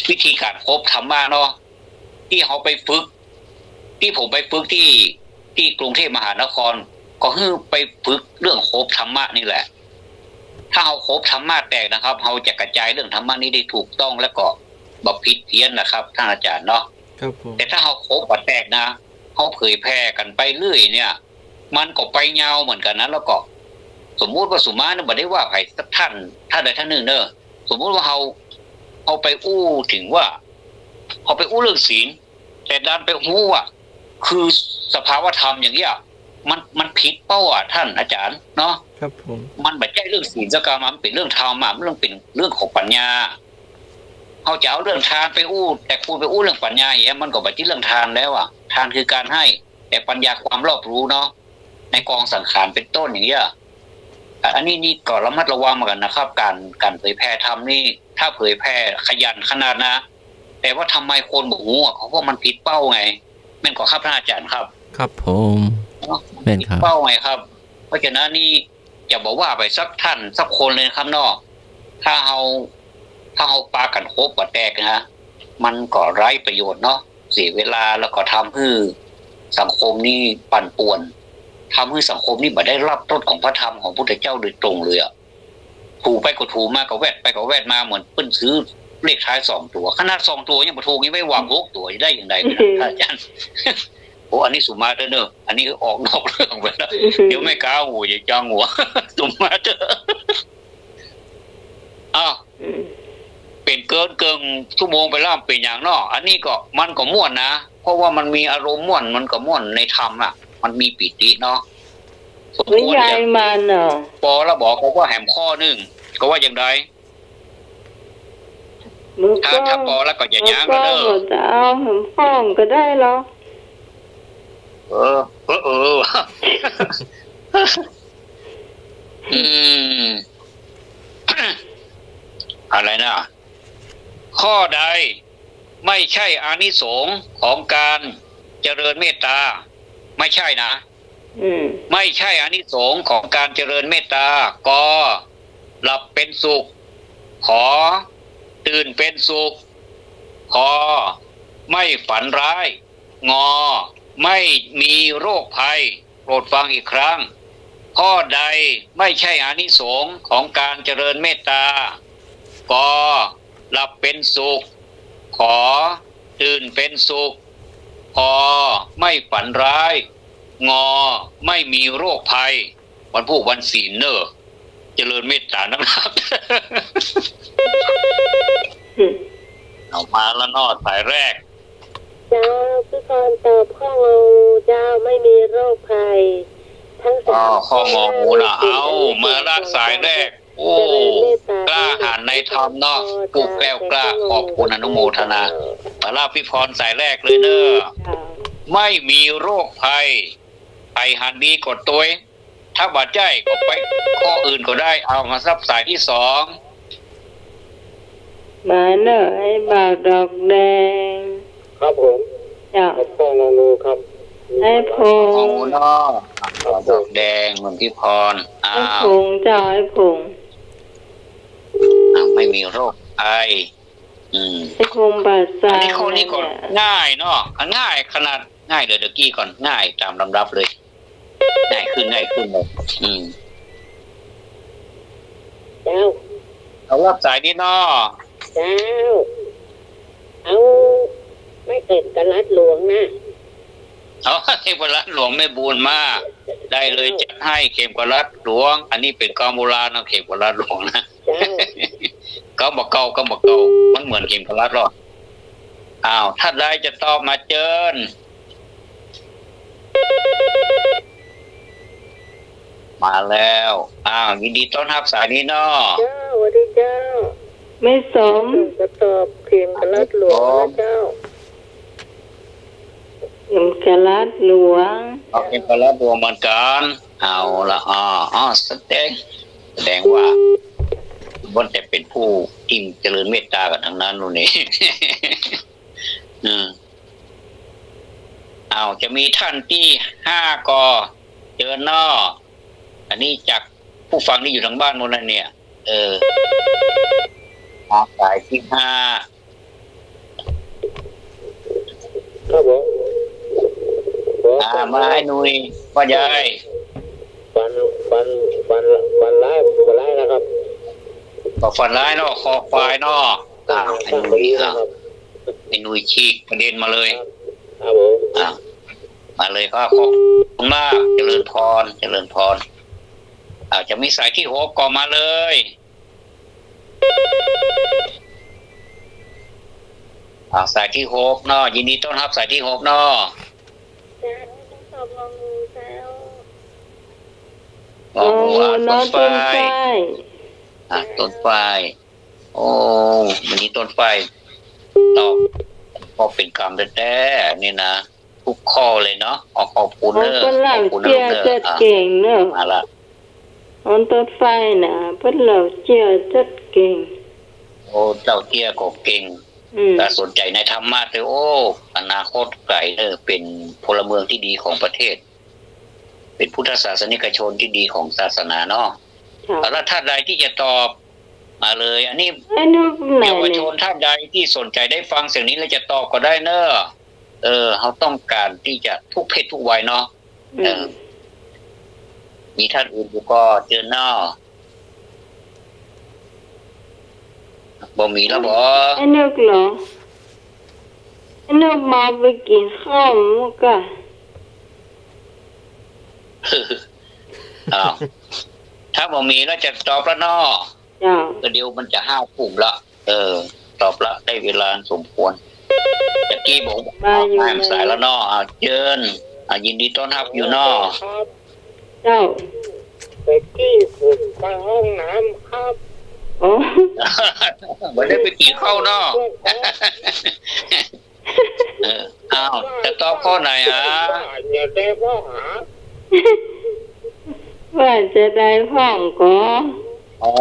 วิธีการคบธรรมะเนาะ ตี้เฮาไปฝึก ตี้ผมไปฝึกตี้ ตี้กรุงเทพมหานคร ก็คือไปฝึกเรื่องคบธรรมะนี่แหละ ถ้าเฮาคบธรรมะแตกนะครับ เฮาจะกระจายเรื่องธรรมะนี้ได้ถูกต้อง แล้วก็บ่ผิดเพี้ยนนะครับ ท่านอาจารย์เนาะ ครับผม แต่ถ้าเฮาคบบ่แตกนะ เฮาเผยแผ่กั๋นไปเรื่อยเนี่ย มันก็ไปยาวเหมือนกั๋นนะ แล้วก็ สมมุติว่าสุมาเนี่ยบ่ได้ว่าใผสักท่าน ท่านใดท่านหนึ่งเนอะ สมมุติว่าเฮา เฮาไปอู้เถิงว่า เฮาไปอู้เรื่องศีล แต่ดันไปฮู้ว่า คือสภาวธรรมอย่างเนี้ย มัน มันผิดเป้าอะท่านอาจารย์เนาะ ครับผม มันบ่ใจ้เรื่องศีลสักกำ มันเป๋นเรื่องธรรมอะ มันเป๋นเรื่องของปัญญา เฮาจะเอาเรื่องทานไปอู้ แต่คุณไปอู้เรื่องปัญญาอย่างเนี้ย มันก็บ่ใจ้เรื่องทานแล้วอะ ทานคือการให้ แต่ปัญญาความรอบรู้เนาะ ในกองสังขารเป็นต้นอย่างเนี้ย อันนี้นี่ก็ระมัดระวังเหมือนกั๋นนะครับ การ การเผยแผ่ธรรมนี่ ถ้าเผยแผ่ขยันขนาดนะ แต่ว่าทำไมคนบ่ฮู้อะ เพราะว่ามันผิดเป้าไง แม่นก่อครับท่านอาจารย์ครับ ครับผม เนาะ แม่นครับ ผิดเป้าไงครับ เพราะฉะนั้นนี่จะบ่ว่าไปสักท่านสักคนเลยนะครับเนาะ ถ้าเฮา ถ้าเฮาปากั๋นคบบ่แตกนะ มันก็ไร้ประโยชน์เนาะ เสียเวลา แล้วก็ทำหื้อสังคมนี่ปั่นป่วน ทำหื้อสังคมนี่บ่ได้ฮับรสของพระธรรมของพุทธเจ้าโดยตรงเลยอะ ถูไปก็ถู มาก็แวด ไปก็แวดมา เหมือนเปิ้นซื้อเลขท้ายสองตั๋ว ขนาดสองตั๋วยังบ่ถูก ยังไปหวังหกตั๋วได้อย่างใดนะ ท่านอาจารย์ โอ้ อันนี้สุมาเตอร์เนอะ อันนี้ออกนอกเรื่องไปแล้ว เดี๋ยวแม่ก๊าหูจะจังหัว สุมาเตอร์ อ้าว อืม เป๋นเกินเกิ่งชั่วโมงไปแล้ว เป๋นหยังเนาะ อันนี้ก็ มันก็ม่วนนะ เพราะว่ามันมีอารมณ์ม่วน มันก็ม่วนในธรรมอะ มันมีปีติเนาะ สมควรจะ ยายมันเนาะ ปอแล้วบอกเขาว่าแหมข้อหนึ่ง ก็ว่าอย่างใด ถ้า ถ้าปอแล้วก็อย่าย้างกันเด้อ ก็จะเอาแหมข้อก็ได้เหรอ เออ เออ เออ อืม อะไรนะ ข้อใดไม่ใช่อานิสงส์ของการเจริญเมตตา ไม่ใช่นะ อืม ไม่ใช่อานิสงส์ของการเจริญเมตตา กอ หลับเป็นสุข ขอ ตื่นเป็นสุข คอ ไม่ฝันร้าย งอ ไม่มีโรคภัย โปรดฟังอีกครั้ง ข้อใดไม่ใช่อานิสงส์ของการเจริญเมตตา ก หลับเป็นสุข ข ตื่นเป็นสุข พ ไม่ฝันร้าย ง ไม่มีโรคภัย วันพูกวันศีลเน่อ เจริญเมตตานักหนา เอามาละเนาะ สายแรก เจ้า พี่พรตอบข้อ งองู เจ้า ไม่มีโรคภัย ทั้งสาม ข้อ งองูนะ เอ้า มาละสายแรก โอ้ กล้าหาญในธรรมเนาะ ผู้แกล้วกล้า ขอบคุณอนุโมทนา มาละพี่พรสายแรกเลยเน่อ ไม่มีโรคภัย ใผหันดีก็ตวย ถ้าบ่ใจ้ก็ไปข้ออื่นก็ได้ เอามาซับสายที่สอง มาเน่อ ไอ้บ่าวดอกแดง ครับผม เจ้า ครับ ข้อ งองู ครับ ไอ้พงษ์ งองูเนาะ ครับผม ดอกแดง เหมือนพี่พร อ้าว ไอ้พงษ์ เจ้า ไอ้พงษ์ อ้าว ไม่มีโรคภัย อืม ไอ้พงษ์ บ่าซา อันนี้ข้อนี้ก็ เนี่ย ง่ายเนาะ ง่ายขนาด ง่ายเดี๋ยว เดี๋ยวกี้ก่อน ง่ายตามลำดับเลย ง่ายขึ้น ง่ายขึ้นเลย อืม เจ้า เอารับสายนี้เนาะ เจ้า เอา ไม่เข็มกลัดหลวงนะ เอาเข็มกลัดหลวงแม่บุญมา ได้เลย เจ้า จัดให้เข็มกลัดหลวง อันนี้เป๋นกำโบราณเนาะ เข็มกลัดหลวงนะ เจ้า กำบ่าเก่า กำบ่าเก่า มันเหมือนเข็มกลัดหรอก อ้าว ท่านใดจะตอบมาเจิญ มาแล้ว อ้าว ยินดีต้อนฮับสายนี้เนาะ เจ้า สวัสดีเจ้า แม่สม จะตอบเข็มกลัดหลวงนะเจ้า เข็มกลัดหลวง เอาเข็มกลัดหลวงเหมือนกั๋น เอาละ อ้อ อ้อ แสดง แสดงว่าล้วนแต่เป๋นผู้ที่เจริญเมตตากั๋นทั้งนั้นนู่นนี่ อืม อ้าว จะมีท่านตี้ห้าก่อ เจิญเนาะ อันนี้จากผู้ฟังตี้อยู่ตางบ้านโน้นนะเนี่ย เออ มาสายตี้ห้า ครับผม อ่า มาไอ้หนุ่ย ว่าไง ฝัน ฝัน ฝัน ฝันร้าย ฝันร้ายนะครับ ก็ฝันร้ายเนาะ คอควายเนาะ อ่า ไอ้หนุ่ย อ่า ครับ ไอ้หนุ่ยฉีกประเด็นมาเลย ครับ ครับผม อ่ะ มาเลยครับ ขอบคุณมาก เจริญพร เจริญพร อ่ะ จะมีสายตี้หกก่อ มาเลย อ่ะ สายตี้หกเนาะ ยินดีต้อนฮับสายตี้หกเนาะ เจ้า ตอบงองูเจ้า งองู อ่ะ งองูเนาะ ต้นฝ้าย ต้นฝ้าย อ่ะ ต้นฝ้าย โอ้ วันนี้ต้นฝ้ายตอบก็เป๋นกำแต๊ๆ นี่นะ กู้ข้อเลยเนาะ ขอขอบคุณเน่อ ขอบคุณเน่อ เปิ้นเล่าเจี้ยจัดเก่งเน่อ อ่ะ มาละ อันต้นฝ้ายนะ เปิ้นเล่าเจี้ยจัดเก่ง โอ้ เล่าเจี้ยก็เก่ง อืม ถ้าสนใจ๋ในธรรมะเต๊อะ โอ้ อนาคตไก๋เน่อ เป๋นพลเมืองตี้ดีของประเทศ เป๋นพุทธศาสนิกชนตี้ดีของศาสนาเนาะ ค่ะ เอาละ ท่านใดตี้จะตอบ มาเลย อันนี้ ไอ้นกไหนเนี่ย เยาวชนท่านใดตี้สนใจ๋ได้ฟังเสียงนี้แล้วจะตอบก็ได้เน่อ เออ เฮาต้องก๋านตี้จะทุกเพศทุกวัยเนาะ อืม เออ มีท่านอื่นอยู่ก่อ เจิญเนาะ บ่มีแล้วบ่ ไอ้นกเหรอ ไอ้นกมาไปกิ๋นข้าวหมูก่า อ้าว ถ้าบ่มีแล้วจะตอบแล้วเนาะ เจ้า ก็เดี๋ยวมันจะห้าทุ่มละ เออ ตอบละ ได้เวลาอันสมควร ตะกี้บอก มาอยู่ อ้าว สายแล้วเนาะ อ้าว เจิญ อ่ะ ยินดีต้อนฮับอยู่เนาะ ครับ เจ้า ตะกี้ผมไปห้องน้ำครับ อ๋อ บ่ได้ไปกิ๋นข้าวเนาะ เออ อ้าว จะตอบข้อไหนอ่ะ อย่าได้ข้อหา ว่าจะได้พ่องก่อ อ๋อ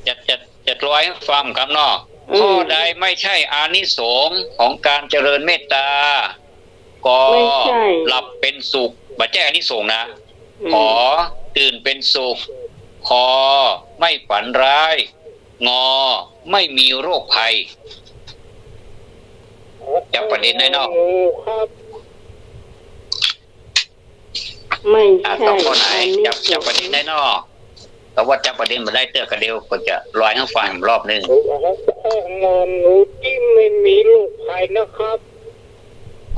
จะ จะ จะเล่าหื้อฟังกำเนาะ อืม ข้อใดไม่ใช่อานิสงส์ของการเจริญเมตตา ก ไม่ใช่ หลับเป็นสุข บ่ใจ้อานิสงส์นะ อืม ข ตื่นเป็นสุข ค ไม่ฝันร้าย ง ไม่มีโรคภัย จับประเด็นได้เนาะ ครับ ไม่ใช่ อ่า ต่อข้อไหน อันนี้ จับ จับประเด็นได้เนาะ แต่ว่าจับประเด็นบ่ได้เตื้อ ก็เดี๋ยวก็จะลอยหื้อฟังอีกรอบหนึ่ง ของงองูตี้ไม่มีโรคภัยนะครับ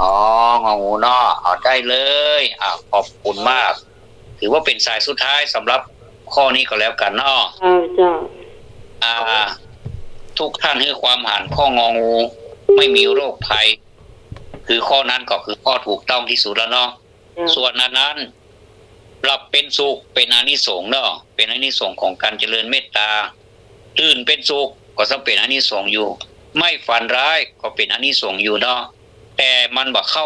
อ๋อ งองูเนาะ เอาได้เลย อ่า ขอบคุณมาก ถือว่าเป๋นสายสุดท้ายสำหรับข้อนี้ก็แล้วกั๋นเนาะ เจ้า เจ้า อ่า ทุกท่านหื้อความหันข้ององูไม่มีโรคภัย คือข้อนั้นก็คือข้อถูกต้องตี้สุดแล้วเนาะ เจ้า ส่วนอันนั้น หลับเป๋นสุขเป๋นอานิสงส์เนาะ เป๋นอานิสงส์ของก๋านเจริญเมตต๋า ตื่นเป๋นสุขก็ต้องเป๋นอานิสงส์อยู่ ไม่ฝันร้ายก็เป๋นอานิสงส์อยู่เนาะ แต่มันบ่เข้า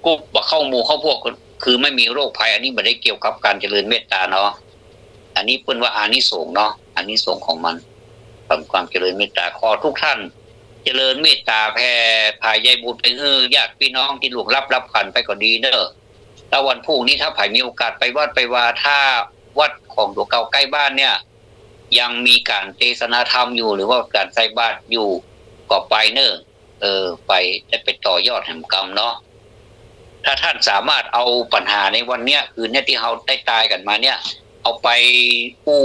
กลุ่ม บ่เข้าหมู่เข้าพวก คือไม่มีโรคภัย อันนี้บ่ได้เกี่ยวกับก๋านเจริญเมตต๋าเนาะ อันนี้เปิ้นว่าอานิสงส์เนาะ อานิสงส์ของมัน ของความเจริญเมตต๋า ขอทุกท่านเจริญเมตต๋าแผ่ผายใยบุญไปหื้อญาติปี้น้องตี้ล่วงลับลับขันไปก็ดีเนาะ แล้ววันพูกนี้ถ้าใผมีโอกาสไปวัดไปวา ถ้าวัดของตั๋วเก่าใก้บ้านเนี่ย ยังมีก๋านเตสนาธรรมอยู่ หรือว่าก๋านใส่บาตรอยู่ ก็ไปเนาะ เออ ไป จะไปต่อยอดแหมกำเนาะ ถ้าท่านสามารถเอาปัญหาในวันเนี้ย คืนเนี้ยตี้เฮาได้ตายกั๋นมาเนี่ย เอาไปอู้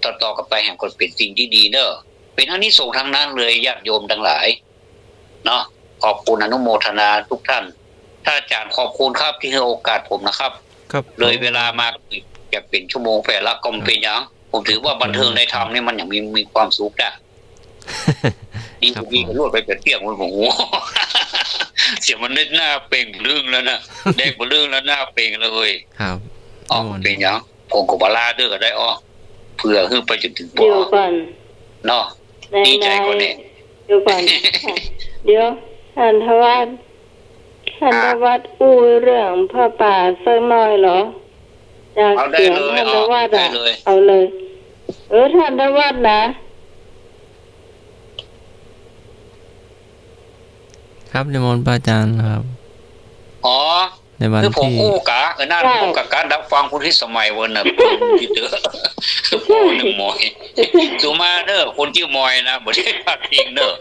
ต่อๆ กั๋นไปแหมก็เป๋นสิ่งตี้ดีเนาะ เป๋นอานิสงส์ตังนั้นเลย ญาติโยมตังหลาย เนาะ ขอบคุณอนุโมทนาทุกท่าน ท่านอาจ๋ารย์ขอบคุณครับตี้หื้อโอกาสผมนะครับ ครับ เลยเวลามาจะเป๋นชั่วโมงแปดละ ก็บ่เป๋นหยัง ผมถือว่าบันเทิงในธรรมนี่มันยังมี มีความสุขนะ ดี ครับ ดี ผม ลวดไปเป๋นเตี้ยง โอ้โห เสียงมันได้หน้าเปล่งปึ้งแล้วนะ แดงปึ้งแล้ว หน้าเปล่งเลย ครับ อ๋อ เป๋นหยัง ผมก็บ่ลาเตื้อก็ได้อ้อ เผื่อหื้อไปจ๋นเถิงปอ เดี๋ยวก่อน เนาะ ใน ดีใจ๋ก่อนเนี่ย ใน เดี๋ยวก่อน เดี๋ยว ท่านทวัช ท่าน อ่า ทวัชอู้เรื่องผ้าป่าสักหน่อยเหรอ จาก เอาได้ เสียง เลย ท่าน เอา ทวัช ได้ อะ เลย เอาเลย เออ ท่านทวัชนะ ครับ นิมนต์พระอาจารย์ครับ อ๋อ ในวัน คือผม ตี้ อู้กะ เออ นั่น เจ้า ผมกะก๋านดักฟังคุณพิสมัยวันน่ะ คุณที่เจอ โอ้ หนึ่งหมอย สุมาเนอะ คนจื้อหมอยนะ บ่ได้พาดพิงเนอะ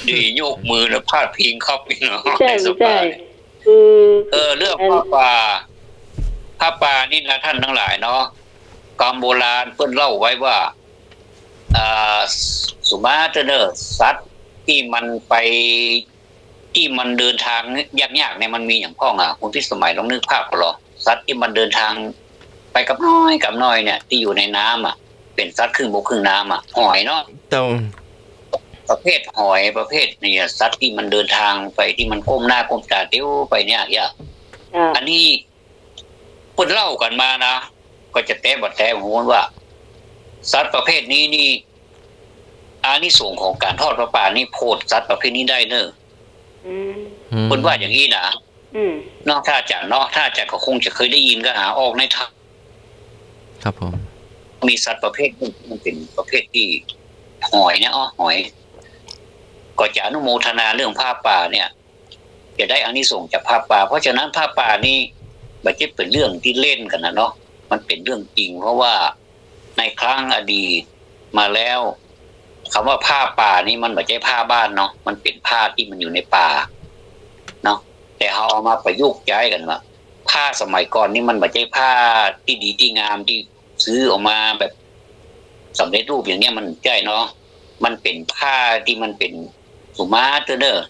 ดียกมือนะ พาดพิงครับพี่น้อง ใช่ ในสภา ใช่ เนี่ย คือ เออ เรื่อง อัน ผ้าป่า ผ้าป่านี่นะท่านทั้งหลายเนาะ กำโบราณเปิ้นเล่าไว้ว่า อ่า สุมาเตอร์เนอร์ สัตว์ตี้มันไป ตี้มันเดินทางยากๆ เนี่ย มันมีหยังพ่องอะ คุณพิสมัยลองนึกภาพก่อนลอ สัตว์ตี้มันเดินทางไปกำน้อยกำน้อยเนี่ย ตี้อยู่ในน้ำอะ เป๋นสัตว์ครึ่งบกครึ่งน้ำอะ หอยเนาะ เจ้า ประเภทหอย ประเภทเนี่ย สัตว์ตี้มันเดินทางไป ตี้มันก้มหน้าก้มต๋าเตียวไปเนี่ย เยียะ อ่า อันนี้เปิ้นเล่ากั๋นมานะ ก็จะแต๊บ่แต๊ผมว่า สัตว์ประเภทนี้นี่ อานิสงส์ของก๋านทอดผ้าป่านี่โผดสัตว์ประเภทนี้ได้เนอะ อืม อืม เปิ้นว่าอย่างนี้นะ อืม เนาะ ท่านอาจ๋ารย์เนาะ ท่านอาจ๋ารย์ก็คงจะเคยได้ยินก็หาออกในทาง ครับผม มีสัตว์ประเภทหนึ่ง มันเป๋นประเภทตี้หอยเนี่ย อ๋อ หอย ก็จะอนุโมทนาเรื่องผ้าป่าเนี่ย จะได้อานิสงส์จากผ้าป่า เพราะฉะนั้นผ้าป่านี่บ่ใจ้เป๋นเรื่องตี้เล่นกั๋นนะเนาะ มันเป๋นเรื่องจริง เพราะว่าในครั้งอดีตมาแล้ว กำว่าผ้าป่านี่มันบ่ใจ้ผ้าบ้านเนาะ มันเป๋นผ้าตี้มันอยู่ในป่าเนาะ แต่เฮาเอามาประยุกต์ใจ๊กั๋นว่า ผ้าสมัยก่อนนี่มันบ่ใจ้ผ้าตี้ดีตี้งามตี้ซื้อออกมาแบบสำเร็จรูปอย่างเนี้ย มันบ่ใจ้เนาะ มันเป๋นผ้าตี้มันเป๋นสุมาเตอร์เนอร์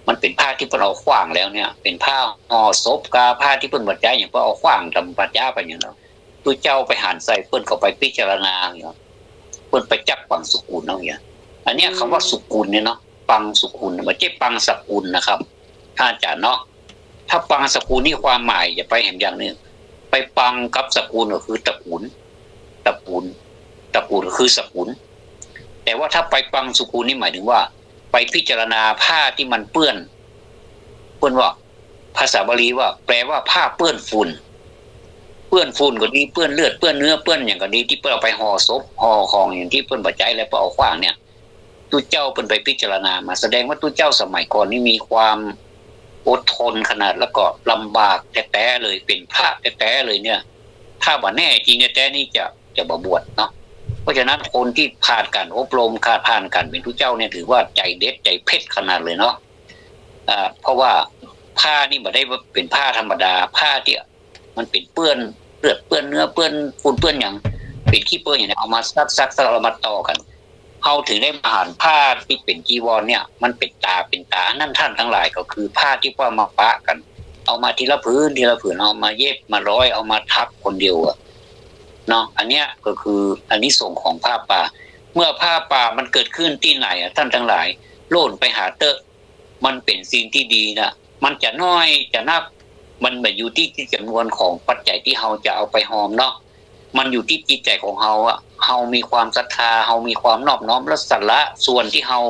มันเป๋นผ้าตี้เปิ้นเอาขว้างแล้วเนี่ย เป๋นผ้าห่อศพกา ผ้าตี้เปิ้นบ่ใจ๊หยัง เปิ้นเอาขว้างต๋ามป่าจ๊าไปอย่างเนาะ ตุ๊เจ้าไปหันใส่ เปิ้นก็ไปพิจารณาอย่างเนาะ เปิ้นไปจักปังสุกุลเอาอย่างเนี้ย อันเนี้ย อืม กำว่าสุกุลเนี่ยเนาะ ปังสุกุล บ่ใจ้ปังสกุลนะครับ ท่านอาจ๋ารย์เนาะ ถ้าปังสกุลนี่ความหมายจะไปแหมอย่างนึ่ง ไปปังกับสกุลก็คือตระกูล ตระกูล ตระกูลก็คือสกุล แต่ว่าถ้าไปปังสุกุลนี่หมายถึงว่า ไปพิจารณาผ้าตี้มันเปื้อน เปิ้นว่า ภาษาบาลีว่า แปลว่าผ้าเปื้อนฝุ่น เปื้อนฝุ่นก็ดี เปื้อนเลือด เปื้อนเนื้อ เปื้อนหยังก็ดี ตี้เปิ้นเอาไปห่อศพ ห่อของอย่างตี้เปิ้นบ่ใจ๊แล้วเปิ้นเอาขว้างเนี่ย ตุ๊เจ้าเปิ้นไปพิจารณามา แสดงว่าตุ๊เจ้าสมัยก่อนนี่มีความอดทนขนาด แล้วก็ลำบากแต๊ๆ เลย เป๋นพระแต๊ๆ เลยเนี่ย ถ้าบ่าแน่จริงแต๊ๆ นี่จะ จะบ่บวชเนาะ เพราะฉะนั้นคนตี้ผ่านก๋านอบรม ผ่านก๋านเป๋นตุ๊เจ้าเนี่ย ถือว่าใจ๋เด็ดใจ๋เผ็ดขนาดเลยเนาะ อ่า เพราะว่าผ้านี่บ่ได้ว่าเป๋นผ้าธรรมดา ผ้าตี้ มันเป๋นเปื้อนเลือด เปื้อนเนื้อ เปื้อนฝุ่น เปื้อนหยัง เป๋นขี้เปื้อนหยังเนี่ย เอามาซักๆๆ เอามาต่อกั๋น เฮาเถิงได้มาหันผ้าตี้เป๋นจีวรเนี่ย มันเป๋นต๋า เป๋นต๋า อันนั้นต้านตังหลาย ก็คือผ้าตี้ว่ามาปะกั๋น เอามาทีละผืน ทีละผืน เอามาเย็บ มาร้อย เอามาถักคนเดียวอะเนาะ อันเนี้ยก็คืออานิสงส์ของผ้าป่า เมื่อผ้าป่ามันเกิดขึ้นตี้ไหนอะ ต้านตังหลาย โล่นไปหาเต๊อะ มันเป๋นสิ่งตี้ดีนะ มันจะน้อยจะนัก มันบ่อยู่ตี้ ตี้จ๋ำนวนของปัจจัยตี้เฮาจะเอาไปฮอมเนาะ มันอยู่ตี้จิตใจ๋ของเฮาอะ เฮามีความศรัทธา เฮามีความนอบน้อม และสละส่วนตี้เฮา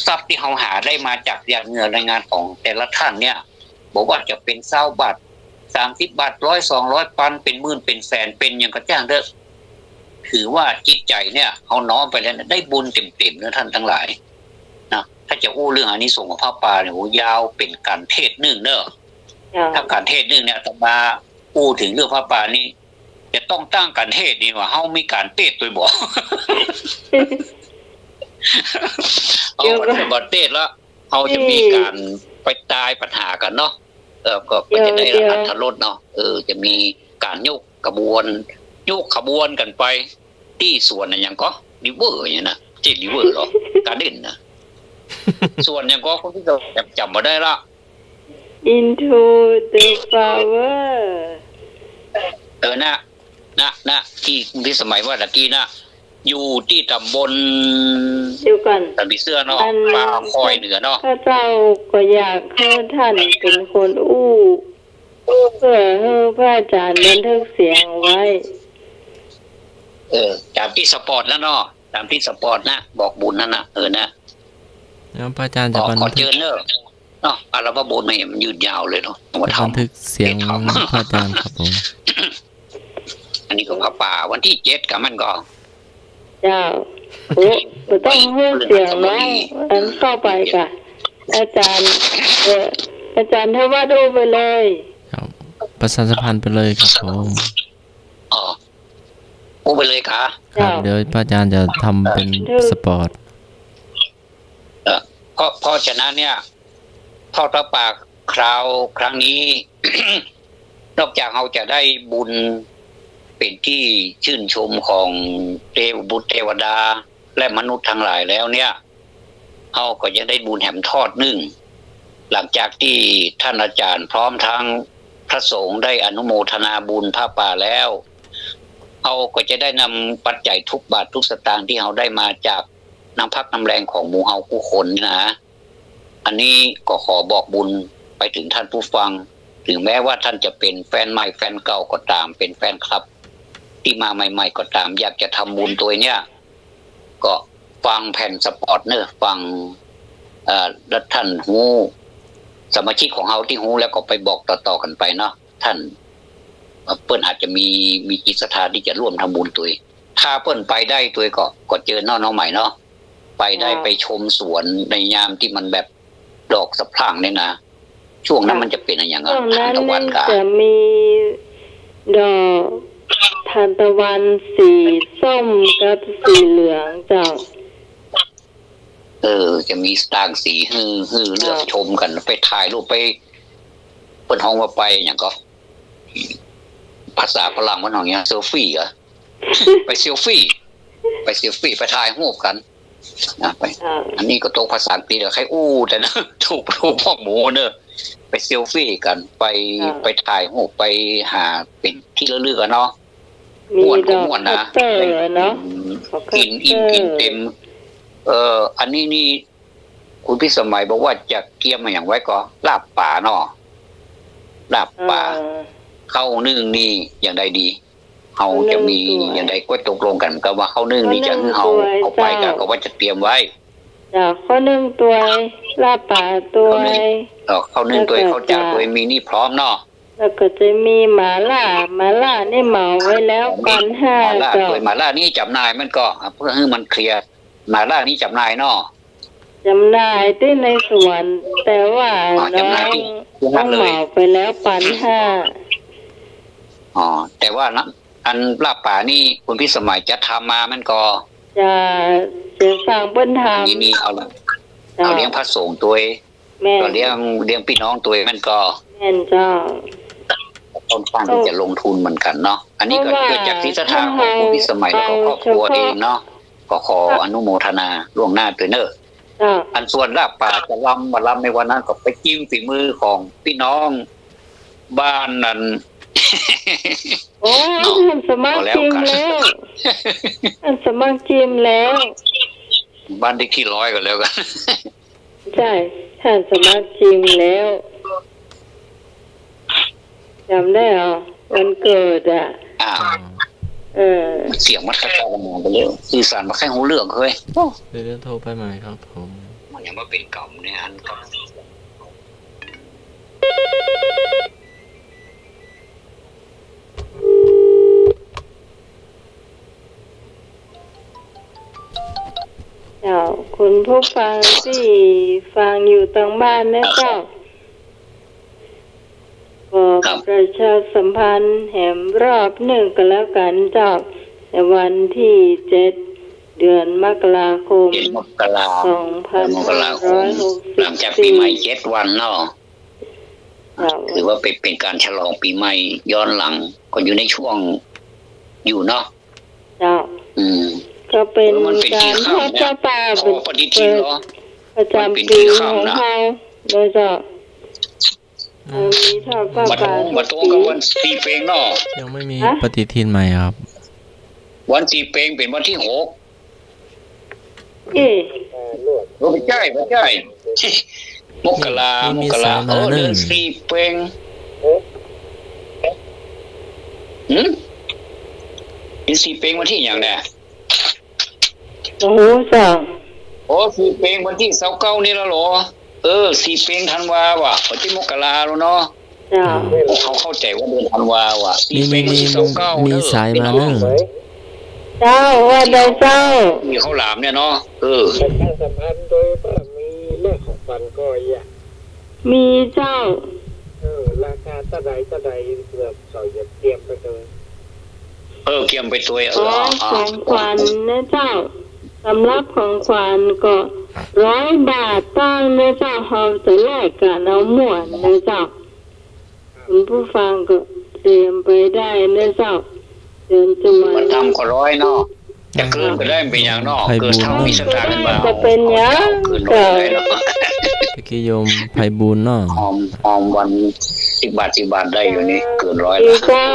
ทรัพย์ตี้เฮาหาได้มาจากหยาดเหงื่อแรงงานของแต่ละต้านเนี่ย บ่ว่าจะเป๋นซาวบาท สามสิบบาท ร้อย สองร้อย ปัน เป๋นหมื่น เป๋นแสน เป๋นหยังก็จ้างเต๊อะ ถือว่าจิตใจ๋เนี่ย เฮาน้อมไปแล้วเนี่ย ได้บุญเต๋มๆ เนาะ ต้านตังหลาย นะ ถ้าจะอู้เรื่องอานิสงส์ของผ้าป่าเนี่ย โห ยาวเป๋นก๋านเทศน์นึ่งเนาะ เจ้า ถ้าก๋านเทศน์นึ่งเนี่ย อาตมาอู้เถิงเรื่องผ้าป่านี่ จะต้องตั้งก๋านเทศน์นี่ว่า เฮามีก๋านเตศน์ตวยบ่ เอา เดี๋ยวก่อน บ่เตศน์ละ เฮาจะมี นี่ ก๋านไปตายปัญหากั๋นเนาะ เออ ก็ ก็จะได้ เดี๋ยว อรรถรสเนาะ เออ จะมีก๋านยกขบวน ยกขบวนกั๋นไป ตี้สวนอะหยังก่อ ริเวอร์เนี่ยนะ ตี้ริเวอร์เหรอ การ์เด้นนะ สวนหยังก่อ คนตี้จ๋ำ จ๋ำบ่ได้ละ Into the flower เออ นะ นะ นะ ตี้ ตี้สมัยว่าตะกี้นะ อยู่ตี้ต๋ำบล เดี๋ยวก่อน สันผีเสื้อเนาะ อัน ป่าคอยเหนือเนาะ ข้าเจ้าก็อยากหื้อต้านเป๋นคนอู้ เปื้อหื้อพระอาจ๋ารย์บันทึกเสียงไว้ เออ ต๋ามตี้สปอร์ตแล้วเนาะ ต๋ามตี้สปอร์ตนะ บอกบุญนั่นนะ เออ นะ แล้วพระอาจ๋ารย์จะ ขอ บัน ขอ ทึก เจิญเนาะ เนาะ อาละวะบุญนี่มันยืดยาวเลยเนาะ จะบันทึกเสียง เอ๊ะ ถาม พระอาจ๋ารย์ครับผม อันนี้ก็ผ้าป่า วันตี้เจ็ดกับมันก็ เจ้า โอ้ บ่ต้องหื้อเสียงน้องอันเข้าไปก่ะ อาจ๋ารย์ เออ อาจ๋ารย์ธวัชอู้ไปเลย ครับ ประชาสัมพันธ์ไปเลยครับผม อ๋อ อู้ไปเลยค่ะ ครับ เจ้า เดี๋ยวพระอาจ๋ารย์จะทำเป๋น เออ สปอร์ต เอ่อ เพราะ เพราะฉะนั้นเนี่ย ทอดผ้าป่าคราวครั้งนี้ นอกจากเฮาจะได้บุญเป๋นตี้ชื่นชมของเตวบุตรเตวดาและมนุษย์ตังหลายแล้วเนี่ย เฮาก็ยังได้บุญแหมทอดนึ่ง หลังจากตี้ต้านอาจ๋ารย์พร้อมตึงพระสงฆ์ได้อนุโมทนาบุญผ้าป่าแล้ว เฮาก็จะได้นำปัจจัยกู้บาทกู้สตางค์ตี้เฮาได้มาจากน้ำพักน้ำแรงของหมู่เฮากู้คนนี่นะ อันนี้ก็ขอบอกบุญไปเถิงต้านผู้ฟัง เถิงแม้ว่าต้านจะเป๋นแฟนใหม่แฟนเก่าก็ต๋าม เป๋นแฟนคลับตี้มาใหม่ๆ ก็ต๋าม อยากจะทำบุญตวยเนี่ย ก็ฟังแผ่นสปอร์ตเนาะ ฟัง เอ่อ แล้วต้านฮู้ สมาชิกของเฮาตี้ฮู้แล้วก็ไปบอกต่อๆ กั๋นไปเนาะ ต้าน เอ่อ เปิ้นอาจจะมี มีจิตศรัทธาตี้จะร่วมทำบุญตวย ถ้าเปิ้นไปได้ตวยก็ ก็เจิญเนาะ น้องใหม่เนาะ ไปได้ เจ้า ไปชมสวนในยามตี้มันแบบดอกสะพรั่งเนี่ยนะ ช่วงนั้น ค่ะ มันจะเป๋นอะหยังอะ ช่วงนั้น ทานตะวันกะ จะมีดอกทานตะวันสีส้มกับสีเหลืองเจ้า เออ จะมีต่างสี หื้อ หื้อเลือก เจ้า ชมกั๋น ไปถ่ายรูป ไป เปิ้นฮ้องว่าไปหยังก่อ ภาษาฝรั่งเปิ้นฮ้องหยัง เซลฟี่เหรอ ไปเซลฟี่ ไปเซลฟี่ ไปถ่ายรูปกั๋นนะ ไป อ่า อันนี้ก็ตกภาษาอังกฤษอะ ใค่อู้แต่นะ ถูก ถูกพวกหมูเนอะ ไปเซลฟี่กั๋น ไป อ่า ไปถ่ายรูป ไปหาเป๋นตี้ระลึกอะเนาะ มี ม่วนก็ม่วนนะ ดอกคัตเตอร์เนาะ ได้กิ๋น ดอกคัตเตอร์ กิ๋นอิ่มกิ๋นเต๋ม เออ อันนี้นี่ คุณพิสมัยบอกว่าจะเกียมอะหยังไว้ก่อ ลาบป๋าเนาะ ลาบป๋า เออ ข้าวนึ่งนี่อย่างใดดี เฮาจะมี ข้าวนึ่งตวย อย่างใดก็ตกลงกั๋นกับว่าข้าวนึ่งนี่จะหื้อเฮา ข้าวนึ่งตวย เอาไปกะ เจ้า ก็ว่าจะเตรียมไว้ เจ้า ข้าวนึ่งตวย ลาบป๋าตวย ข้าวนึ่ง เอ่อ ข้าวนึ่งตวย แล้วก็ ข้าวจ๋าตวย จะ มีนี่พร้อมเนาะ แล้วก็จะมีหม่าล่า หม่าล่านี่เหมาไว้แล้ว หม่าล่า ปันห้า หม่าล่า เจ้า ตวย หม่าล่านี่จ๋ำหน่ายมันก่อ อ่ะ เพื่อหื้อมันเคลียร์ หม่าล่านี่จ๋ำหน่ายเนาะ จ๋ำหน่ายตี้ในสวน แต่ว่า อ๋อ จ๋ำหน่ายตี้ น้อง ตี้นั่นเลย น้องเหมาไปแล้วปันห้า อ๋อ แต่ว่านะ อันลาบป๋านี่คุณพิสมัยจะทำมามันก่อ จะ จะสั่งเปิ้นทำ นี่ นี่เอาละ เจ้า เอาเลี้ยงพระสงฆ์ตวย แม่น ก็เลี้ยง เลี้ยงปี้น้องตวยมันก่อ แม่นเจ้า ค่อนข้างที่จะลงทุนเหมือนกันเนาะ อันนี้ก็เกิดจากจิตศรัทธาของคุณพิสมัยแล้วก็ครอบครัวเองเนาะ ก็ขออนุโมทนาล่วงหน้าด้วยเนอะ เจ้า อันส่วนลาบป๋าจะลำบ่ลำในวันนั้นก็ไปจิ้มฝีมือของพี่น้องบ้านนั้น โอ้ เนาะ ท่านสมัคร พอแล้ว จิ้ม กัน แล้ว ท่านสมัครจิ้มแล้ว บ้านเลขที่ร้อยก็แล้วกัน ใช่ ท่านสมัครจิ้มแล้ว จ๋ำได้เหรอ วันเกิดอะ อ่า เออ เสียงมันกระจายกันไปเลย สื่อสารบ่ค่อยฮู้เรื่องเฮ้ย โอ้ เดี๋ยวๆ โทรไปใหม่ครับผม มันยังบ่เป๋นกำเนี่ย อันกำ เจ้า คุณผู้ฟังตี้ฟังอยู่ตางบ้านนะเจ้า ขอ ครับ ประชาสัมพันธ์แหมรอบนึ่งก็แล้วกั๋นเจ้า ในวันตี้เจ็ด เดือนมกราคม เจ็ด มกรา สองพันห้าร้อยหกสิบสี่ เจ็ด มกราคม หลังจากปี๋ใหม่เจ็ดวันเนาะ เจ้า ถือว่าเป๋น เป๋นก๋านฉลองปี๋ใหม่ย้อนหลัง ก็อยู่ในช่วงอยู่เนาะ เจ้า อืม ก็เป๋น มันเป๋น ก๋าน ตี้ ทอดผ้าป่า เป๋น ปฏิทินเหรอ ประจ๋ำปี๋ของเฮา โดยเจ้า อ๋อ มีทอดผ้าป่า บ่ตรงกับวันตี้เป๋งเนาะ ยังไม่มี ฮะ ปฏิทินใหม่ครับ วันตี้เป๋งเป๋นวันตี้หก เอ๊ะ โอ้ บ่ใจ้ บ่ใจ้ มกรา มี มี มกรา สายมา เออ นึ่ง เดือนตี้เป๋ง หืม ตี้เป๋งวันตี้หยังเนี่ย โอ้โห เจ้า โอ้ ตี้เป๋งวันตี้ซาวเก้านี่แล้วเหรอ เออ ตี้เป๋งธันวาว่ะ วันตี้มกราแล้วเนาะ เจ้า โอ้ เขาเข้าใจ๋ว่าเดือนธันวาว่ะ ตี้เป๋งวันตี้ซาวเก้า มี มี เนอะ มีสายมานึ่ง เจ้า ว่าไงเจ้า ตี้ข้าวหลามเนี่ยเนาะ เออ ประชาสัมพันธ์โดยว่ามีเลขของขวัญก็อย่า มีเจ้า เออ ราคาเต้าใดเต้าใด เผื่อเขาจะเตรียมไปโตย เออ เตรียมไปโตย เออ อ๋อ เอา เอา ของขวัญนะเจ้า สำหรับของขวัญก็ร้อยบาทตั้งนะเจ้า เฮาจะแลกกั๋นเอาม่วนนะเจ้า คุณผู้ฟังก็เตรียมไปได้นะเจ้า เชิญชวน บ่ต่ำกว่าร้อยเนาะ จะเกินก็ได้ บ่เป๋นหยังเนาะ ไพบูลย์ เกินเท่ามีสตางค์บ่ จะเป๋นหยัง เกินร้อยได้เนาะ ตะกี้โยมไพบูลย์เนาะ หอม หอมวันสิบบาท สิบบาทได้อยู่นี่ เกินร้อยละ เจ้า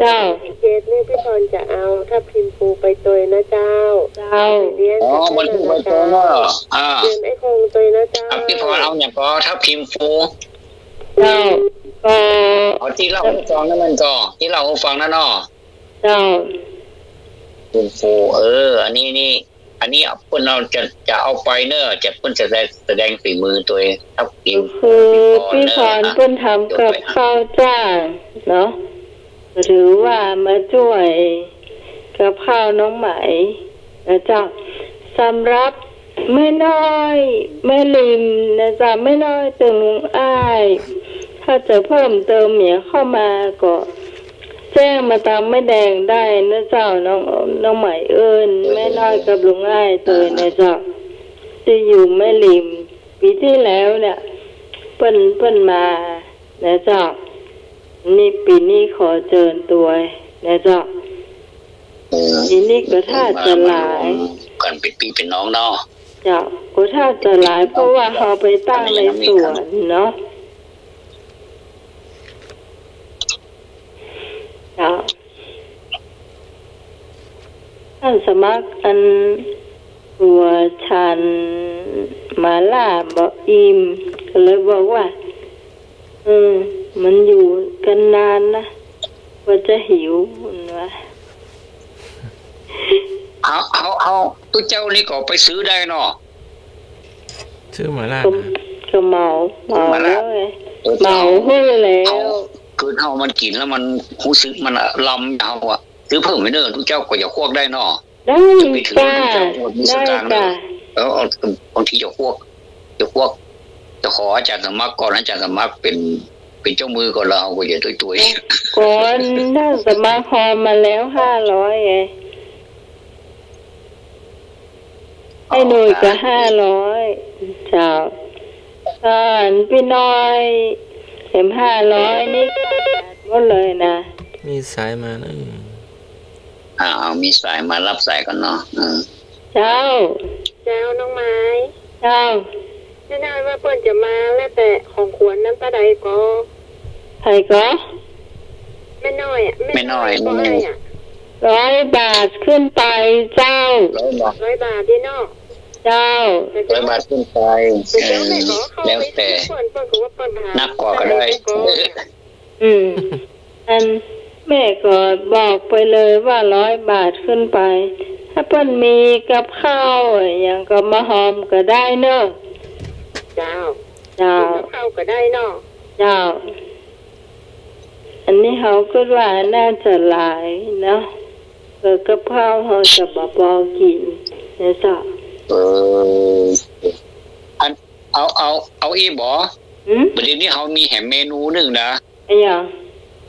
เจ้า เจ็ดนี่พี่พรจะเอาทับทิมฟูไปโตยนะเจ้า เจ้า เลี้ยง อ๋อ วันที่ไปโตยเนาะ อ่า เตรียมไอ้คงโตยนะเจ้า อ่ะ พี่พรเอาหยังก่อ ทับทิมฟู เจ้า ก็ เอาตี้เล่าหื้อฟังนั่นก่อ ตี้เล่าหื้อฟังนั่นเนาะ เจ้า โอ้โห เออ อันนี้นี่ อันนี้เปิ้นเอาจะ จะเอาไปเนอะ จะ เปิ้นจะได้แสดงฝีมือโตย ทับทิม คือ พี่พรเปิ้นทำกับข้าวจ้างเนาะ ถือว่ามาจ้วยกับข้าวน้องไหมนะเจ้า สำหรับแม่น้อย แม่ริมนะเจ้า แม่น้อยตึงลุงอ้าย ถ้าจะเพิ่มเติมเหียเข้ามาก็ แจ้งมาตางแม่แดงได้นะเจ้า น้อง น้องไหมเอิ้นแม่น้อยกับลุงอ้ายโตยนะเจ้า ตี้อยู่แม่ริม ปี๋ตี้แล้วเนี่ย เปิ้น เปิ้นมานะเจ้า นี่ปี๋นี้ขอเจิญตวยนะเจ้า เออ ปี๋นี้ก็ถ้าจะหลาย กั๋นเป๋นปี้เป๋นน้องเนาะ เจ้า ก็ถ้าจะหลาย เพราะว่าเฮาไปตั้งในสวนเนาะ เจ้า ต้านสมัครอันตั๋วฉันหม่าล่าบ่อิ่ม ก็เลยบอกว่า เออ มันอยู่กั๋นนานนะ กว่าจะหิว มันว่า เอา เอา เอา ตุ๊เจ้านี่ก็ไปซื้อได้เนาะ ซื้อหม่าล่า ก็ ก็เหมา เหมาแล้วไง เออ เหมาหื้อแล้ว คือเฮามันกิ๋นแล้วมันฮู้สึกมันอะ ลำเฮาอะ ซื้อเพิ่มไปเน่อ ตุ๊เจ้าก็จะควักได้เนาะ ได้ จะไปถือ จ้า ตุ๊เจ้าหมดมีสตางค์เน่อ ได้จ้า เออ เอา บางทีจะควัก จะควัก จะขออาจ๋ารย์สมัครก่อน อาจ๋ารย์สมัครเป๋น เป๋นเจ้ามือก่อน แล้วเฮาก็จะตวยๆ ก่อน ต้านสมัครฮอนมาแล้วห้าร้อยไง ให้หน่อยก็ห้าร้อย เจ้า อันปี้น้อย เข็มห้าร้อยนี่หมดเลยนะ มีสายมานะ อ่า เอา มีสายมา ฮับสายก่อนเนาะ อืม เจ้า เจ้า น้องไม้ เจ้า แม่น้อยว่าเปิ้นจะมาแล้ว แต่ของขวัญนั้นเต้าใดก่อ ใผก่อ แม่น้อยอะ แม่น้อย แม่น้อย แม่น้อยอะ ร้อยบาทขึ้นไปเจ้า ร้อยบาท ร้อยบาทนี่เนาะ เจ้า ร้อยบาทขึ้นไป เออ แล้วแต่ เปิ้นก็ว่าเปิ้นหา นักกว่าก็ได้ เปิ้นก็ อืม อันแม่ก็บอกไปเลยว่าร้อยบาทขึ้นไป ถ้าเปิ้นมีกับข้าวอะหยังก็มาหอมก็ได้เนาะ เจ้า เจ้า กับข้าวก็ได้เนาะ เจ้า อันนี้เฮาก็ว่าน่าจะหลายเนาะ เออ กับข้าวเฮาจะบ่ปอกิ๋นนะเจ้า เออ อัน เอา เอา เอาอี้บ่ หืม บ่าเดี่ยวนี้เฮามีแหมเมนูนึ่งนะ อะหยัง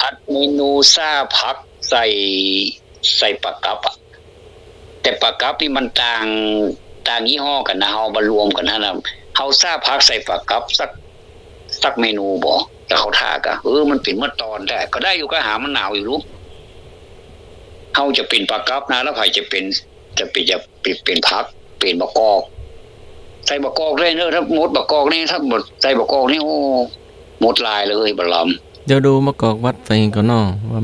อันเมนูซ่าผักใส่ ใส่ปลากั๊บอะ แต่ปลากั๊บนี่มันต่าง ต่างยี่ห้อกั๋นนะ เฮามารวมกั๋นหั้นนะ เฮาซ่าผักใส่ปลากั๊บสัก สักเมนูบ่ ถ้าเขาถ้าก่ะ เออ มันเป๋นเมื่อตอนแต๊ ก็ได้อยู่ ก็หามันหนาวอยู่ลูก เฮาจะเป๋นปลากั๊บนะ แล้วใผจะเป๋น จะเป๋น จะเป๋น เป๋นผัก เป๋นบักกอก ใส่บักกอกได้เนอะ ถ้าหมดบักกอกนี่ ถ้าบ่ใส่บักกอกนี่ โอ้ หมดลายเลยบ่าลำ เดี๋ยวดูบักกอกวัดไปก่อนเนาะ ว่า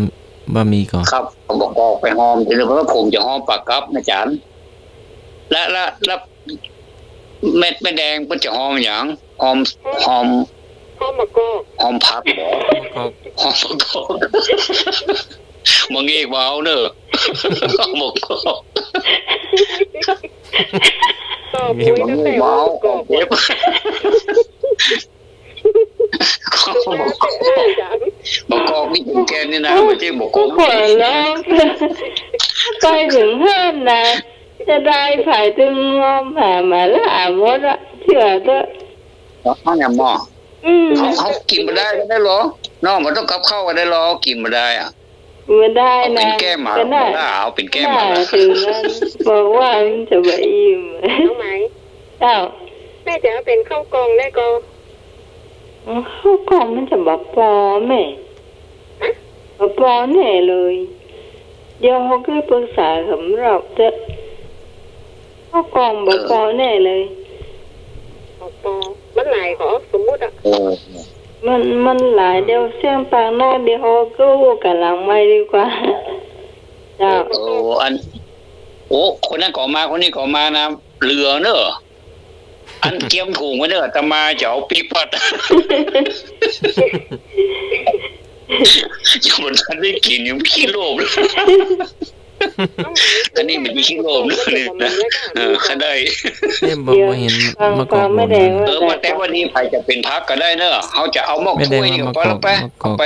ว่ามีก่อ ครับ เอาบักกอกไปหอม เดี๋ยวผมจะหอมปลากั๊บนะจารย์ และ และ และ แม่ แม่แดงเปิ้นจะหอมหยัง หอม หอม หอมบักกอก หอมผักบ่ หอมบักกอก หอมบักกอก บ่าเงกบ่เอาเนอะ หอมบักกอก ตอบ บ่าเงกบ่เอา หอมเก็บ บักกอก บักกอกนี่เป๋นแก่นนี่นะ บ่ใจ้บักกอก ก็ขอร้อง ไปเถิงหั้นนะ จะได้ผายตึงงอมหามาละหาหมดอะ เจื้อเต๊อะ เอาเนี่ยหม้อ อืม เฮา เฮากิ๋นบ่ได้ก็ได้ลอ เนาะ บ่ต้องกับข้าวก็ได้ลอ กิ๋นบ่ได้อะ บ่ได้นะ เอาเป๋นแก้มหมา ก็น่า เอาเป๋นแก้มหมา น่าเถิงหั้น บอกว่ามันจะบ่อิ่ม น้องไม้ เจ้า แม่จะเอาเป๋นข้าวกล่องได้ก่อ ข้าวกล่องมันจะบ่ปอแม่ ฮะ บ่ปอแน่เลย เดี๋ยวเฮาก็ปรึกษาสำหรับเต๊อะ ข้าวกล่องบ่ปอแน่เลย บ่ปอ มันหลายก่อ สมมุติอะ เออ มัน มันหลาย เดี๋ยวเสี้ยงตังค์นัก เดี๋ยวเฮาก็อู้กั๋นหลังไมค์ดีกว่า เจ้า เออ อัน โอ้ คนนั้นก็มา คนนี้ก็มานะ เหลือเนอะ อันเกียมถุงไว้เนอะ อาตมาจะเอาปิ๊บปัด ยังบ่ทันได้กิ๋นยังขี้โลภเลย อันนี้มันขี้โลภเลยนะ เออ ข้าได้ เนี่ยบ่ บ่เห็นมะกอกบ่นนะ เออ ว่าแต่วันนี้ใผจะเป๋นผักก็ได้เนอะ เฮาจะเอาหม้อถ้วยนี่ไป ไป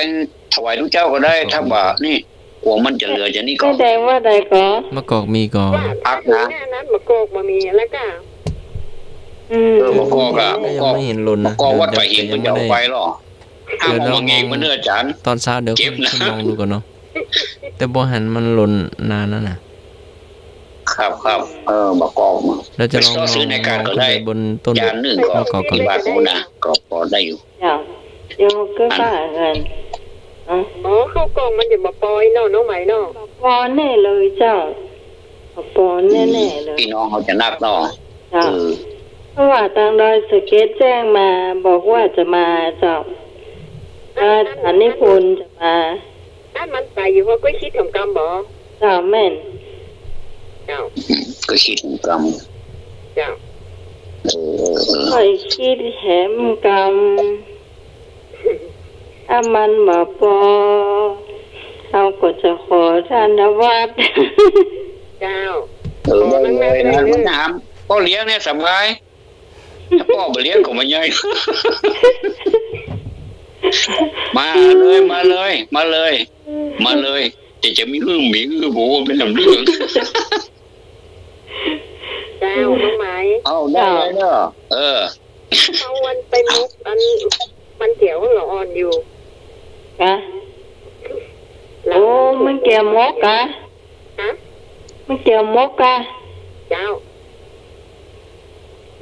ถวายตุ๊เจ้าก็ได้ ถ้าว่านี่ กั๋วมันจะเหลือจากนี้ก่อ แม่แดงว่าใดก่อ มะกอกมีก่อ ผักนะ แม่นั้นมะกอกบ่มีแล้วก่ะ อืม เออ มะกอกอะ ก็ยังไม่เห็นหล่นนะ มะกอกวัดป่าหิน เดี๋ยว เปิ้นจะเอาไปลอ เดี๋ยว ห้าโมงเย็นมาเนอะอาจารย์ ตอนเช้าเดี๋ยว เก็บนะ ขึ้นมองดูก่อนเนาะ แต่บ่หันมันหล่นนานแล้วนะ ครับ ครับ เออ มะกอก เดี๋ยวจะลอง ไปซื้อในกาดก็ได้ ขึ้นไปบนต้น จานนึ่งก็ มะกอกก่อน กี่บาทก็นะ ก็พอได้อยู่ เจ้า เดี๋ยวก็ว่ากั๋น อ๋อ ข้าวกล่องมันจะบ่ปอเนาะ น้องไหมเนาะ บ่ปอแน่เลยเจ้า บ่ปอแน่ๆเลย อืม ปี้น้องเฮาจะนักเนาะ เจ้า เออ เพราะว่าตางดอยสะเก็ดแจ้งมา บอกว่าจะมาเจ้า อัน อาจารย์นิพนธ์จะมา อันมันไปอยู่ เฮาก็คิดถึงกำบ่ เจ้า แม่น เจ้า อืม ก็คิดถึงกำ เจ้า เออ เออ เออ ข้อยคิดแหมกำ ถ้ามันบ่ปอ เฮาก็จะขอทานวัตร เจ้า เออ ได้เลยนะ ขอมากๆ เลย มันถาม ป้อเลี้ยงเนี่ยสบาย ถ้าป้อบ่เลี้ยงก็บ่ใหญ่ มาเลย มาเลย มาเลย มาเลย แต่จะมีอื้อ มีอื้อ บ่ว่าเป๋นลำเรื่อง เจ้า น้องไหม เอา ได้เลยเนอะ เออ เอาวันไปมก อัน มันเจียวหัวอ่อนอยู่ กะ โอ้ มันเจียวมกกะ ฮะ มันเจียวมกกะ เจ้า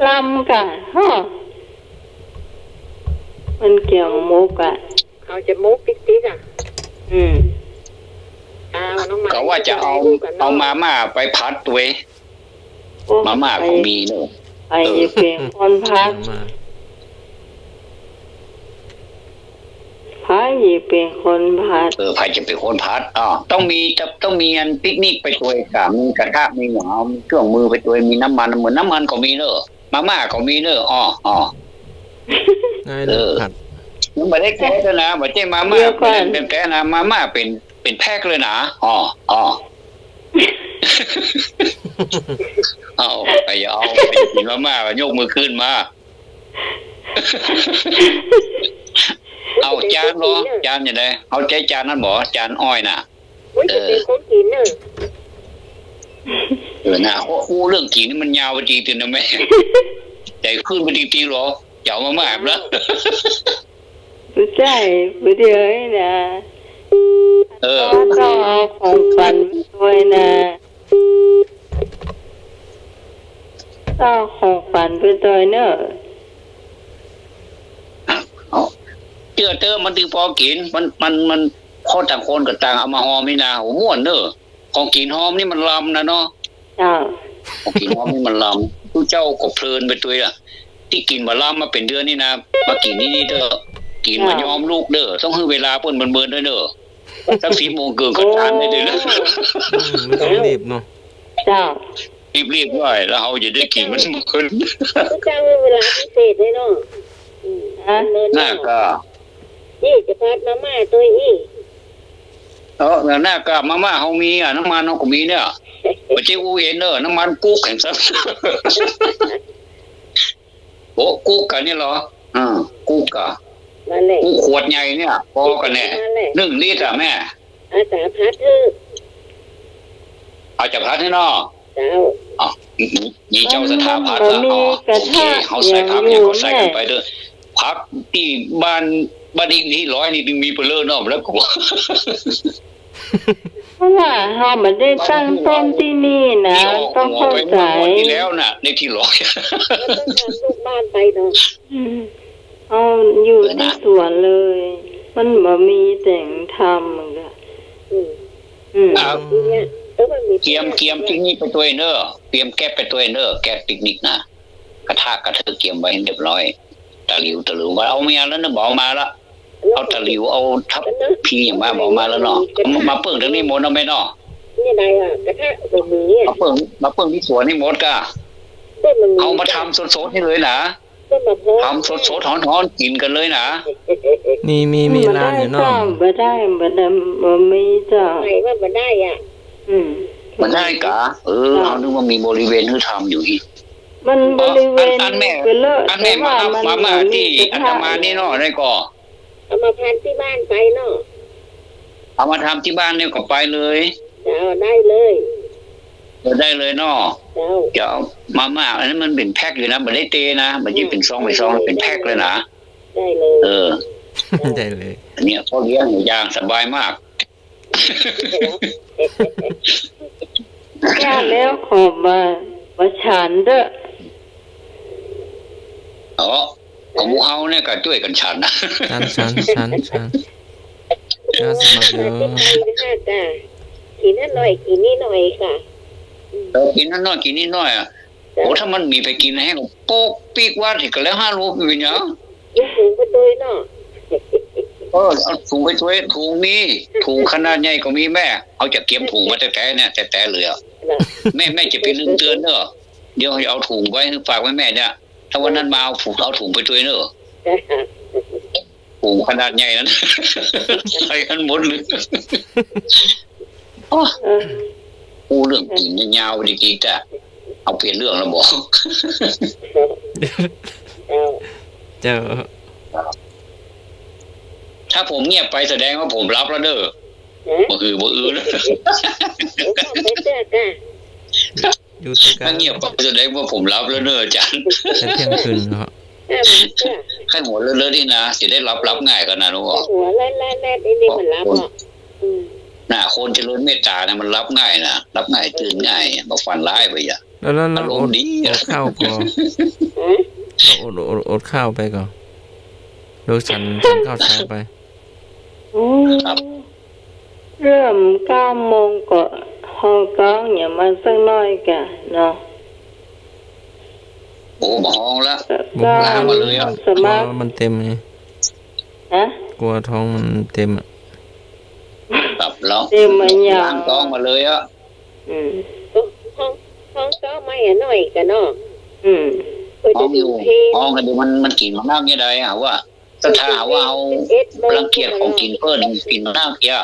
ลำกะ ฮะ มันเจียวมกกะ เอาจะมุกติ๊กๆ อ่ะ อืม เอาน้องไม้ ก็ว่าจะเอา เอามาม่าไปผัดตวย โอ้ มาม่าก็มีเนอะ ไผ เออ จะเป๋นคนผัด มาม่า ไผจะเป๋นคนผัด เออ ไผจะเป๋นคนผัด อ้าว ต้องมี จะ ต้องมีอันปิกนิกไปตวยก่ะ มีกระทะ มีหยัง มีเครื่องมือไปตวย มีน้ำมัน เหมือนน้ำมันก็มีเนอะ มาม่าก็มีเนอะ อ้อ อ้อ ง่ายเลย เออ ผัด ยังบ่ได้แก๊สด้วยนะ บ่ใจ้มาม่า เดี๋ยวก่อน เป๋นแก๊สนะ มาม่าเป๋น เป๋นแพ็คเลยนะ อ้อ อ้อ เอา ใผเอา ใผกิ๋นมาม่าก็ยกมือขึ้นมา เอาจานบ่ จานจะใด เอาใจ๊จานนั้นบ่ จานอ้อยน่ะ อุ๊ย เออ จะเป๋นของกิ๋นเนอะ เออ น่ะ โอ้ อู้เรื่องกิ๋นนี่มันยาวไปจริงๆ นะแม่ ใจ๋ขึ้นไปจริงๆ หรอ จะเอามาม่าแล้ว บ่ใจ้ บ่เดียวนี่นะ เออ ต้องเอาของขวัญไปตวยนะ ต้องเอาของขวัญไปตวยเนอะ เอา เจื้อเต๊อะ มันตึงปอกิ๋น มัน มัน มัน คนต่างคนก็ต่างเอามาฮอมนี่นะ โห ม่วนเนอะ ของกิ๋นฮอมนี่มันลำนะเนาะ เจ้า ของกิ๋นฮอมนี่มันลำ ตุ๊เจ้าก็เพลินไปตวยอะ ตี้กิ๋นบ่ลำมาเป๋นเดือนนี่นะ มากิ๋นตี้นี่เต๊อะ กิ๋นบ่ยอมลุกเด้อ ต้องหื้อเวลาเปิ้นเมินๆ ด้วยเด้อ สักสิบโมงเกิ่งก็ตานได้เลยนะ โอ้ อืม ไม่ต้องรีบเนาะ เจ้า รีบๆ หน่อย แล้วเฮาจะได้กิ๋นมันเมิน ตุ๊เจ้ามีเวลาพิเศษเลยเนาะ อืม ฮะ เมินๆ น่ะ เนาะ ก็ นี่จะผัดมาม่าตวยอี้ เออ น่ะ ก็มาม่าเฮามีอะ น้ำมันเฮาก็มีเนี่ย บ่ใจ้อู้เอ็นเด้อ น้ำมันกุ๊กแห่งซั้น โอ้ กุ๊กกะนี่เหรอ อ่า กุ๊กกะ นั่นแหละ กุ๊กขวดใหญ่เนี่ย ปอกะแน่ นั่นแหละ นึ่งลิตรอะแม่ อาสาผัดเถอะ เอาจะผัดหื้อเนาะ เจ้า อ๋อ นี่เจ้าศรัทธาผัดละ มันมี อ๋อ กระทะ โอเค เฮาใส่ผัก อย่างอยู่ หยังก็ใส่กั๋นไปเต๊อะ แม่ ผักตี้บ้าน บ้านอีกตี้ร้อยนี่มีเปอเล่อเนาะ แล้วก็ เพราะว่าเฮาบ่ได้ตั้งต้นตี้นี่นะ ตี้ออก ต้องเข้าใจ๋ ตี้แล้วน่ะ เลขตี้ร้อย มันต้องตามลูกบ้านไปเนาะ อืม เฮาอยู่ตี้สวนเลย มันบ่มีแหล่งทำมันก็ อืม อืม อ่า ทีเนี้ย เออ มันมี เกียม เกียมปิกนิกไปตวยเน่อ เกียมแก๊สไปตวยเน่อ แก๊สปิกนิกน่ะ กระทะกระเถิกเกียมไว้เรียบร้อย ตะหลิว ตะหลิว ว่าเอาเมียแล้วเน่อ บ่เอามาละ เอาตะหลิว เอาทัพพีอย่างมา บ่เอามาแล้วเนาะ เอามาเปิ้งตรงนี้หมดเนาะแม่เนาะ นี่ไดอะ กระทะบ่มีอะ มาเปิ้ง มาเปิ้งตี้สวนนี่หมดก่ะ เปิ้งบ่มี เอามาทำสดๆ นี่เลยนะ ทำสดๆ ฮ้อนๆ กิ๋นกั๋นเลยนะ มี มี มีร้านอยู่เนาะ บ่ได้ บ่ได้ บ่มีเจ้า ใครว่าบ่ได้อะ อืม บ่ได้ก่ะ เออ เฮานึกว่ามีบริเวณหื้อทำอยู่อี้ มันบริเวณ อัน อันแม่ อันแม่มา มาม่าตี้อาตมานี่เนาะ ได้ก่อ เอามาผัดตี้บ้านไปเนาะ เอามาทำตี้บ้านนี่ก็ไปเลย เจ้า ได้เลย เออ ได้เลยเนาะ เจ้า เดี๋ยวมาม่า อันนั้นมันเป๋นแพ็คอยู่นะ บ่ได้เตนะ บ่ได้เป๋นซอง เป๋นซอง เป๋นแพ็คเลยนะ ได้เลย เออ ได้เลย อันเนี้ยพ่อเลี้ยงอย่างสบายมาก แก้วแล้วขอมา มาฉันเต๊อะ อ๋อ ของหมู่เฮาเนี่ยก็จ้วยกั๋นฉันนะ ฉัน ฉัน ฉัน ฉัน น่าสมัครอยู่ กิ๋นน้อย กิ๋นนี่น้อยก่ะ เออ กิ๋นน้อย กิ๋นนี่น้อยอะ โอ้ ถ้ามันมีไปกิ๋นแห้ง โป๊กปิ๊กวัดอีกก็แล้วห้าลูกอยู่เนี่ย กิ๋นถุงไปตวยเนาะ เออ เอาถุงไปตวย ถุงมี ถุงขนาดใหญ่ก็มีแม่ เอาจะเกียมถุงมาแต๊ๆ เนี่ย แต๊ๆ เลยอะ แม่ แม่จะไปลืมเตือนเน่อ เดี๋ยวเอาถุงไว้ ฝากไว้แม่เนี่ย ถ้าวันนั้นมาเอาถุง เอาถุงไปตวยเน่อ ถุงขนาดใหญ่นั้น ใส่กั๋นหมดเลย โอ้ เออ อู้เรื่องกิ๋นเนี่ยยาวไปดีๆ จ้ะ เอาเปลี่ยนเรื่องแล้วบ่ เจ้า เจ้า ถ้าผมเงียบไปแสดงว่าผมหลับแล้วเน่อ ฮะ บ่อือ บ่อือ เดี๋ยวก่อนไปเตื้อก่ะ อยู่เตื้อก่ะ ถ้าเงียบไปแสดงว่าผมหลับแล้วเน่ออาจ๋ารย์ จะเที่ยงคืนแล้ว เออ มันเตื้อ ใค่หัวเลิศๆ นี่นะ จะได้หลับ หลับง่ายก่อนนะ รู้บ่ หัวเลิศๆ นี่ นี่มันหลับอ่ะ อืม น่ะ คนเจริญเมตต๋าเนี่ยมันหลับง่ายนะ หลับง่าย ตื่นง่าย บ่ฝันร้ายไปอ่ะ แล้ว แล้ว แล้ว อารมณ์ดี อด อดข้าวก่อ ฮะ แล้วอด อด อดข้าวไปก่อ หรือฉัน ฉันข้าวเช้าไป โอ้ ครับ เริ่มเก้าโมงก็ฮ้องก้องอย่างมาสักหน้อยก่ะเนาะ โอ้ บ่ฮ้องละ ก็ บ่ฮ้องละ มาเลยอะ สมัคร มันเต็มไง ฮะ กลัวท้องมันเต็มอะ ครับ แล้ว เต็มมันยาว ล้างท้องมาเลยอะ อืม ฮ้อง ฮ้องก้องมาหน้อยก่ะเนาะ อืม ฮ้องอยู่ ฮ้องก็เดี๋ยวมัน มันกิ๋นมะนาวเนี่ยได้อะว่า ถ้า ถ้าหากว่าเฮารังเกียจของกิ๋นเปิ้น กิ๋นมะนาวเสีย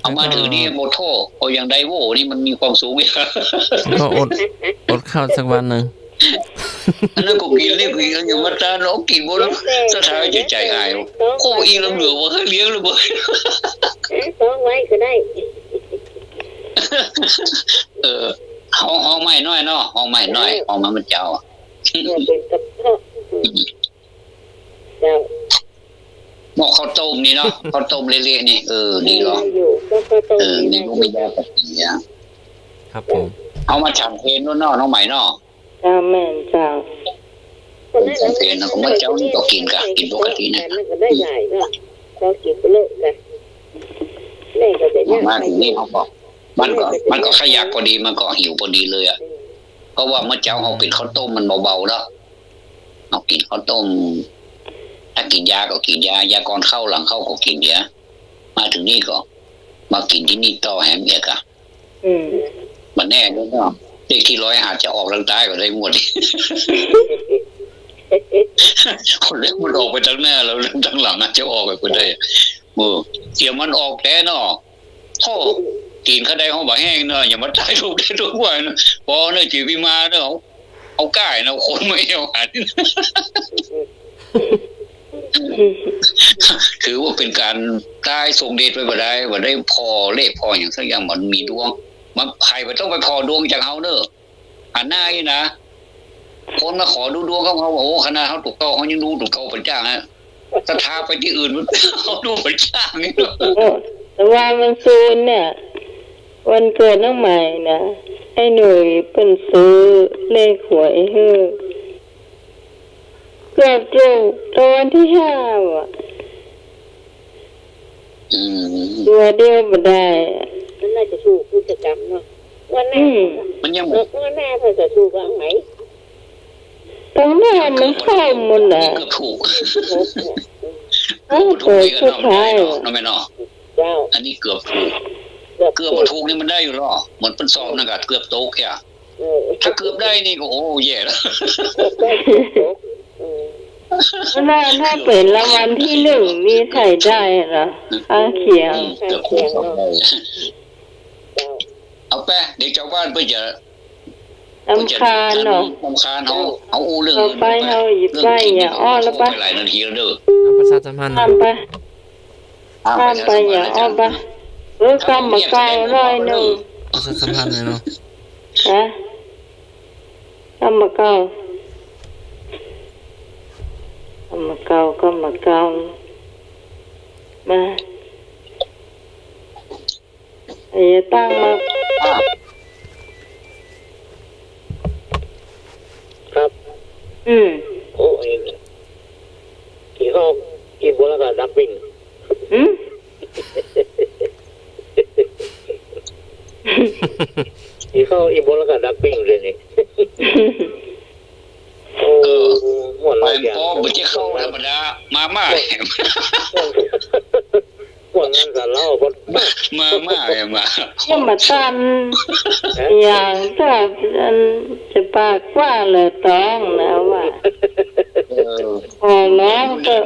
เอามาถือนี่บ่โทษ เพราะอย่างใดโว้ นี่มันมีความสุข ก็อด อดข้าวสักวันหนึ่ง อันนั้นก็กิ๋น นี่ก็กิ๋น อยู่มาตราเนาะ กิ๋นบ่ ถ้าหากจะใจหาย โอ้ อีหลำเหลือว่าเฮ้ยเลี้ยงเลยบ่ ฮ้องไว้ก็ได้ เออ ฮ้อง ฮ้องมาหน้อยเนาะ ฮ้องมาหน้อย ฮ้องมาเมื่อเจ๊าอะ เนี่ยเป็นกระเพาะ อืม เจ้า หม้อข้าวต้มนี่เนาะ ข้าวต้มเละๆ นี่ เออ ดีเหรอ เออ อยู่ ก็ข้าวต้ม เออ นี่ นี่ นะ ลูกไม่ยากกับเสีย ครับผม เอามาฉันเพลโน่นเนาะ น้องใหม่เนาะ เจ้า แม่นเจ้า คนฉันเพลเนาะ ก็เมื่อเจ๊านี่ก็กิ๋นกะ กิ๋นปกติเนี่ย มันก็ได้หลายเนาะ พอกิ๋นไปเลยกะ แม่ก็จะยาก มาถึงนี่เขาบอก มันก็ มันก็ขยักพอดี มันก็หิวพอดีเลยอะ อืม เพราะว่าเมื่อเจ๊าเฮากิ๋นข้าวต้มมันเบาๆ เนาะ เฮากิ๋นข้าวต้ม ถ้ากิ๋นยาก็กิ๋นยา ยาก่อนเข้าหลังเข้าก็กิ๋นยา มาถึงนี่ก็มากิ๋นตี้นี่ต่อแหมเอียกอะ อืม บ่แน่เนาะ เลขตี้ร้อยอาจจะออกตังใต้ก็ได้งวดนี้ คนเลขมันออกไปตังหน้าแล้ว ตังหลังอาจจะออกไปบ่ได้ เออ เดี๋ยวมันออกแต๊เนาะ โธ่ ตี๋นข้าใดฮ้องบ่าแห้งเนาะ อย่ามาตายถูกได้ถูกหวยเนาะ ปอเนาะ จี๋พี่มาเนาะ เอาก้ายเนาะ คนมาเหี่ยวหัน ถือว่าเป๋นก๋านต๋ายส่งเดชไปบ่ได้ บ่ได้ผ่อเลขผ่อหยังสักอย่าง มันมีดวง มัน ใผบ่ต้องไปผ่อดวงจากเฮาเนาะ อันหน้าอี้นะ คนมาขอดูดวงกับเฮา โอ้ ขนาดเฮาตั๋วเก่า เฮายังดูตั๋วเก่าบ่จ้างอะ ศรัทธาไปตี้อื่น เฮาดูบ่จ้างนี่ โอ้ แต่ว่าวันซืนเนี่ย วันเกิดน้องใหม่นะ ไอ้หนุ่ยเปิ้นซื้อเลขหวยหื้อ เกือบถูกรางวัลตี้ห้าอะ อืม ตั๋วเดียวบ่ได้ มันน่าจะถูกกิจกรรมเนาะ งวดหน้า อืม มันยังบ่ งวดหน้าเพิ่นจะถูกหลังไหน ตังหน้ามันเข้าหมดน่ะ เกือบถูก เอ้า ตั๋วสุดท้ายอะ เนาะแม่เนาะ เจ้า อันนี้เกือบถูก เกือบถูก เกือบบ่ถูกนี่มันได้อยู่หรอ เหมือนเปิ้นสอบนั่นกะเกือบตกอะ เออ ถ้าเกือบได้นี่ก็ โอ้ แย่แล้ว เกือบได้ เกือบตก อืม ถ้า ถ้าเป๋นรางวัลตี้หนึ่งนี่ใผได้เหรอ ข้างเคียง อืม เกือบถูก ข้างเคียงเนาะ เจ้า เอาไป เดี๋ยวชาวบ้านเปิ้นจะ รำคาญเนาะ รำคาญเฮา เอาอู้เรื่องอื่นไป เฮาอย่าไป อย่าอ้อแล้วไป ไปหลายนาทีแล้วเด้อ เอาประชาสัมพันธ์หน่อย ข้ามไป อ่า ข้ามไป ประชาสัมพันธ์ อย่าอ้อไป อาจารย์ เออ กำมะเก่าร้อยหนึ่ง ประชาสัมพันธ์หน่อยเนาะ ฮะ กำมะเก่า กำมะเก่า กำมะเก่า มา ไอ้ตั้งมา อ่า ครับ อืม โอ้ย กิ๋นข้าว กิ๋นบ่แล้วก็ดักปิ้ง อืม กิ๋นข้าว กิ๋นบ่แล้วก็ดักปิ้งเลยนี่ โอ้ เออ ม่วนหลายอย่าง ไปปอบ่ใจ้ข้าวธรรมดา มาม่า ม่วนงานสารเหล้า มาม่า มาม่า อย่ามาตัน ฮะ อย่างถ้าอันจะปากกว้างเลยต้องนะว่า เออ ขอร้องเถอะ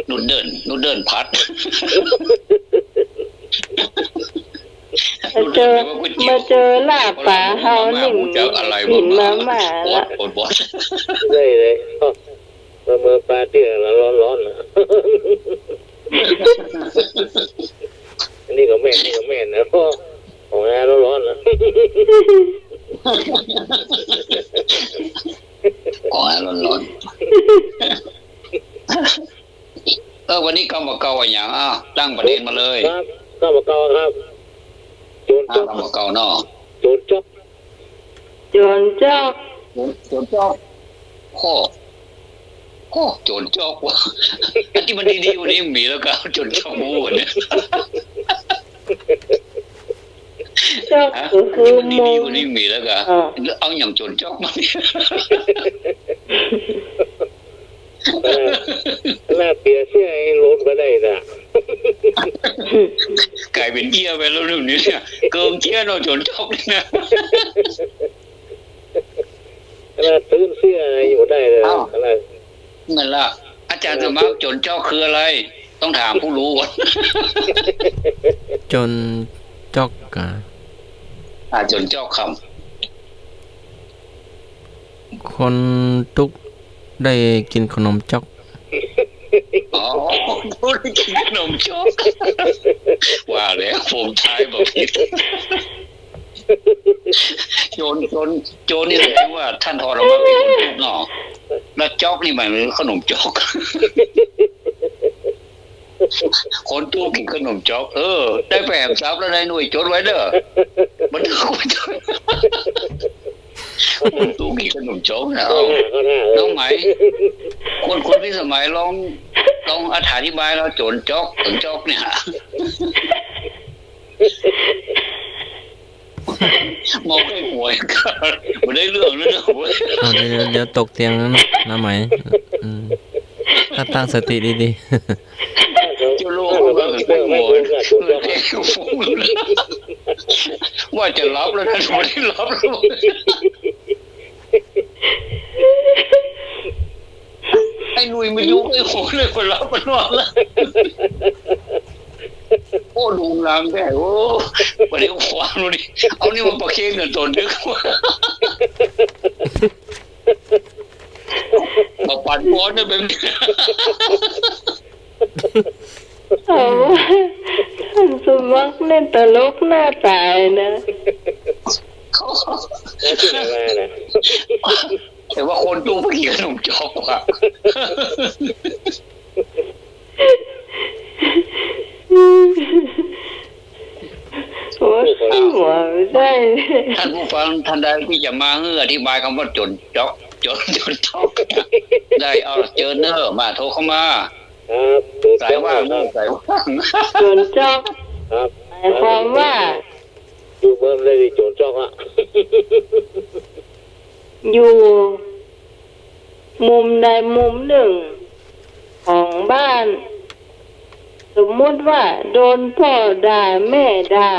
หนูเดิน หนูเดิน หนูเดินผัด มาเจอ มาเจอลาบป๋าเฮานี่ กิ๋นมาม่าละ อด อดบ่ ได้เลย เมื่อ เมื่อปลาเตี้ยละร้อนๆ น่ะ อันนี้ก็แม่น นี่ก็แม่นนะ เพราะของงานร้อนๆ น่ะ ของงานร้อนๆ เออ วันนี้กำมะเก่าอะหยัง อ้าว ตั้งประเด็นมาเลย ครับ กำมะเก่าครับ โจร อ้าว จ๊อก กำมะเก่าเนาะ โจรจ๊อก โจรจ๊อก โจรจ๊อก โอ้ โอ้ โจ๋นจ๊อกว่ะ อันตี้มันดีๆ กว่านี้มีแล้วก็ โจ๋นจ๊อกหมู่เนี่ย จ๊อก ฮะ ก็คือ อันตี้มันดีๆ กว่านี้มีแล้วก็ อ่า เอาหยังโจ๋นจ๊อกมาเนี่ย ขนาด ขนาดเปียเสี้ยยังหล่นไปได้นะ ก๋ายเป๋นเอี้ยไปแล้วเดี๋ยวนี้เนี่ย เกิ่งเกี้ยเนาะ โจ๋นจ๊อกนี่นะ ขนาดตื้นเสี้ยยังบ่ได้เลย อ้าว ขนาด นั่นล่ะ อาจ๋ารย์สมัคร โจ๋นจ๊อกคืออะไร ต้องถามผู้ฮู้ก่อน โจ๋นจ๊อกอะ อ่า โจ๋นจ๊อกครับ คนตุ๊กได้กิ๋นขนมจ๊อก อ๋อ คนตุ๊กได้กิ๋นขนมจ๊อก ว่าแล้วผมทายบ่ผิด โจ๋น โจ๋น โจ๋นนี่แสดงว่าต้านถอดออกมาเป๋นคนตุ๊กเนาะ แล้วจ๊อกนี่หมายถึงขนมจ๊อก คนตุ๊กกิ๋นขนมจ๊อก เออ ได้ไปแหมศัพท์แล้วนายหนุ่ย จ๋ดไว้เน่อ บันทึกไว้ คนตุ๊กกิ๋นขนมจ๊อกนะ เอ้า น้องไหม คน คนพิสมัยลอง ลองอธิบายแล้ว โจ๋นจ๊อก โจ๋นจ๊อกเนี่ย มองไอ้หวยก็บ่ได้เรื่องแล้วนะเว้ย เอา เดี๋ยว เดี๋ยว เดี๋ยวตกเตียงแล้วนะ น้าไหม อืม ตั้ง ตั้งสติดีๆ เจ้าลูกมันก็เป็นหวย ว่าจะหลับแล้วนะ บ่ได้หลับแล้ว ไอ้หนุ่ยมันอยู่ไอ้โหเลย คนหลับคนนอนแล้ว โอ้ ดูหลังแท้ โอ้ บ่ได้ขวางดูดิ เอานี่มาประเคนกั๋นต๋นนึกว่า บ่ปันป้อนเนี่ยเป็น โอ้ ต้านสมัครเนี่ยตลกหน้าต๋ายนะ แต่ว่าคนตุ๊กไปกิ๋นขนมจ๊อกว่ะ โอ้ย หัวไม่ได้ ท่านผู้ฟังท่านใดตี้จะมาหื้ออธิบายกำว่าโจ๋นจ๊อก โจ๋น โจ๋นจ๊อก ได้ เอา เจิญเน่อ มา โทรเข้ามา ครับ สายว่างเน่อ สายว่าง โจ๋นจ๊อก ครับ หมายความว่า อยู่เมืองใดตี้โจ๋นจ๊อกอะ อยู่มุมใดมุมนึ่งของบ้าน สมมุติว่าโดนป้อด่าแม่ด่า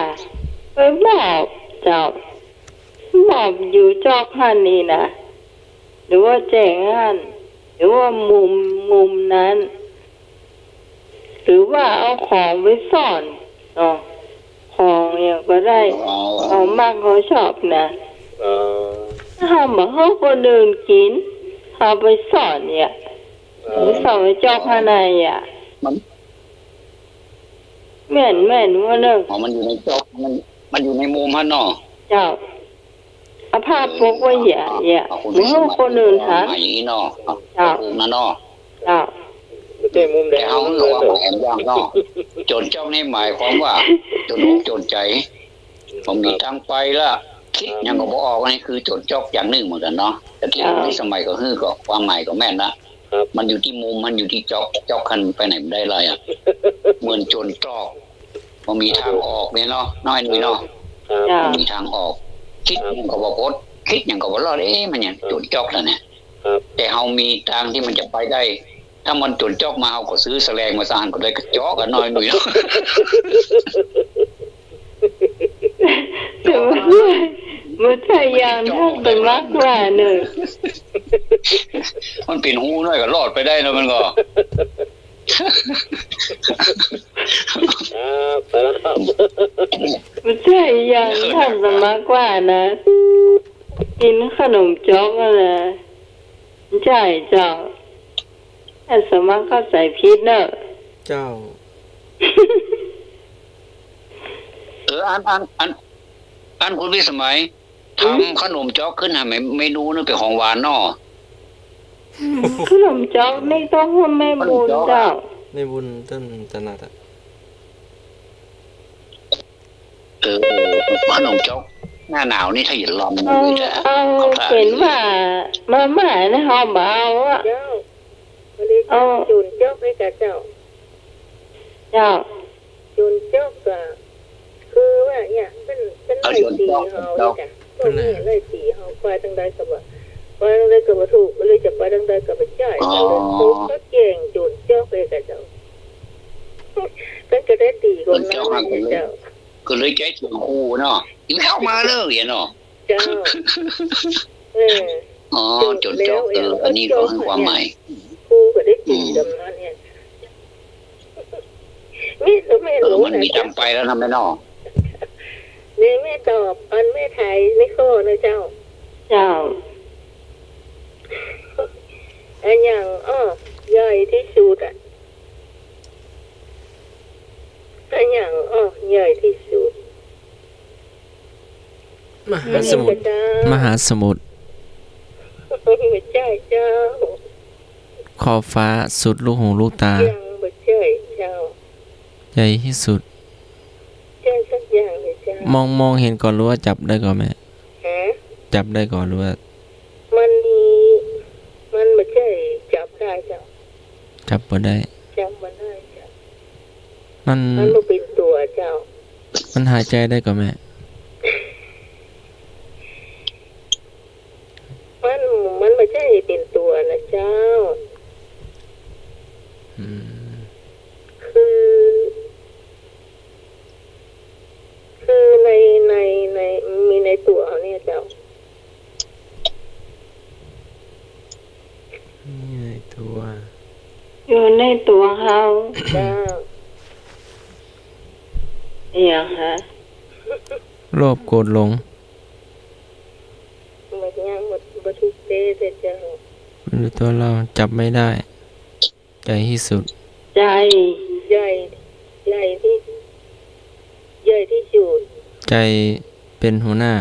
ไปมอบเจ้า มอบอยู่จ๊อกหั้นนี่นะ หรือว่าแจ้งหั้น หรือว่ามุม มุมนั้น หรือว่าเอาของไปซ่อนเนาะ ของหยังก็ได้ อ๋อ เขามักเขาชอบนะ อ๋อ ถ้าเฮาบ่หื้อคนอื่นกิ๋น เฮาไปซ่อนเนี่ย อ๋อ ไปซ่อนไว้จ๊อกข้างในอะ มัน แม่น แม่นว่าเน่อ อ๋อ มันอยู่ในจ๊อก มัน มันอยู่ในมุมหั้นเนาะ เจ้า เอาผ้าปกไว้เยียะ เยียะ เอาคน บ่หื้อคนอื่นหัน ไหมเนาะ เจ้า ถูกนะเนาะ เจ้า บ่ใจ้มุมใด แต่เฮา มุม เฮาว่า หมายความว่าเนาะ โจ๋นจ๊อกนี่หมายความว่า โจ๋นอกโจ๋นใจ๋ บ่มีตางไปละ กึ๊ดหยังก็บ่ออก อันนี้คือโจ๋นจ๊อกอย่างนึ่งเหมือนกั๋นเนาะ แต่กี้ เจ้า ในสมัยก็หื้อก็ความหมายก็แม่นละ ครับ มันอยู่ตี้มุม มันอยู่ตี้จ๊อก จ๊อกหั้นไปไหนบ่ได้เลยอะ เหมือนโจ๋นตรอก บ่มีตางออกเนี่ยเนาะ น้อยหนุ่ยเนาะ ครับ เจ้า บ่มีตางออก กึ๊ดหยังก็บ่ป๊น กึ๊ดหยังก็บ่รอด เอ๊ะ มันหยัง โจ๋นจ๊อกนั่นน่ะ ครับ แต่เฮามีตางตี้มันจะไปได้ ถ้ามันโจ๋นจ๊อกมา เฮาก็ซื้อแสลงมาซะหั้นก็ได้ ก็เจาะกั๋นน้อยหนุ่ยเนาะ แต่ว่าบ่ใจ้อย่างต้านสมัครว่าเน่อ มันเป๋นฮูน้อยก็รอดไปได้เนาะ มันก็ ครับ ไปแล้วครับ บ่ใจ้อย่างต้านสมัครว่านะ กิ๋นขนมจ๊อกอะนะ บ่ใจ้เจ้า ต้านสมัครเข้าใจ๋ผิดเน่อ เจ้า เออ อัน อัน อัน อันคุณพิสมัย หืม ทำขนมจ๊อกขึ้นหา เม เมนูนึ่งเป๋นของหวานเนาะ อืม ขนมจ๊อกนี่ต้องหื้อแม่บุญเจ้า แม่บุญต้นถนัดอะ เออ ขนมจ๊อกหน้าหนาวนี่ถ้าหยิบลอง เอา เลยนะ เอา เขาทาน เป๋นว่ามาม่านะ เฮาบ่เอาอะ เจ้า บ่ดี เอ้า โจรจ๊อกนี่ก่ะเจ้า เจ้า โจรจ๊อกก็คือว่าเนี่ย เปิ้น เปิ้นไล่ตี๋เฮานี่ก่ะ พวกนี้ไล่ตี๋เฮา ไปตางใดก็บ่ ไปตางใดก็บ่ถูก บ่ฮู้จะไปตางใดก็บ่ใจ้ อ๋อ ก็เลยเขา เขาแจ้งโจรจ๊อกเลยก่ะเจ้า เปิ้นก็ได้ตี๋คนนั้นเลยเจ้า ก็เลยใจ๊เสียงขู่เนาะ "อย่าเข้ามาเลย" เนาะ เจ้า เออ อ๋อ โจรจ๊อก เออ อันนี้ก็หื้อความหมาย กูก็ได้ตี๋ อืม กำนันเนี่ย แม่ก็แม่ เออ รู้ มัน นะ มี เจ้า ต๋ำไปแล้วนะแม่เนาะ นี่แม่ตอบ อันแม่ไถในข้อนะเจ้า เจ้า อะหยังอ้อ ใหญ่ที่สุดอะ อะหยังอ้อ ใหญ่ที่สุด มหาสมุทร บ่ใจ้เจ้า มหาสมุทร บ่ใจ้เจ้า ขอบฟ้าสุดลูกหูลูกต๋า ยังบ่ใจ้เจ้า ใหญ่ที่สุด ใจ้สักอย่างเลยเจ้า มอง มองเห็นก่อหรือว่าจับได้ก่อแม่ ฮะ จับได้ก่อหรือว่า มันมี มันบ่ใจ้จับได้เจ้า จับบ่ได้ จับบ่ได้เจ้า มัน มันบ่เป๋นตั๋วเจ้า มันหายใจ๋ได้ก่อแม่ มัน มันบ่ใจ้เป๋นตั๋วนะเจ้า อืม คือ คือใน ใน ใน มีในตั๋วเฮาเนี่ยเจ้า มีในตั๋ว อยู่ในตั๋วเฮา เจ้า อะหยังฮะ โลภโกรธหลง บ่ยัง บ่ บ่ถูกเต๊เจ้า มันอยู่ตั๋วเฮา จับไม่ได้ ใหญ่ที่สุด ใจ้ ใหญ่ ใหญ่ที่ ใหญ่ที่สุด ใจ้เป๋นหัวหน้า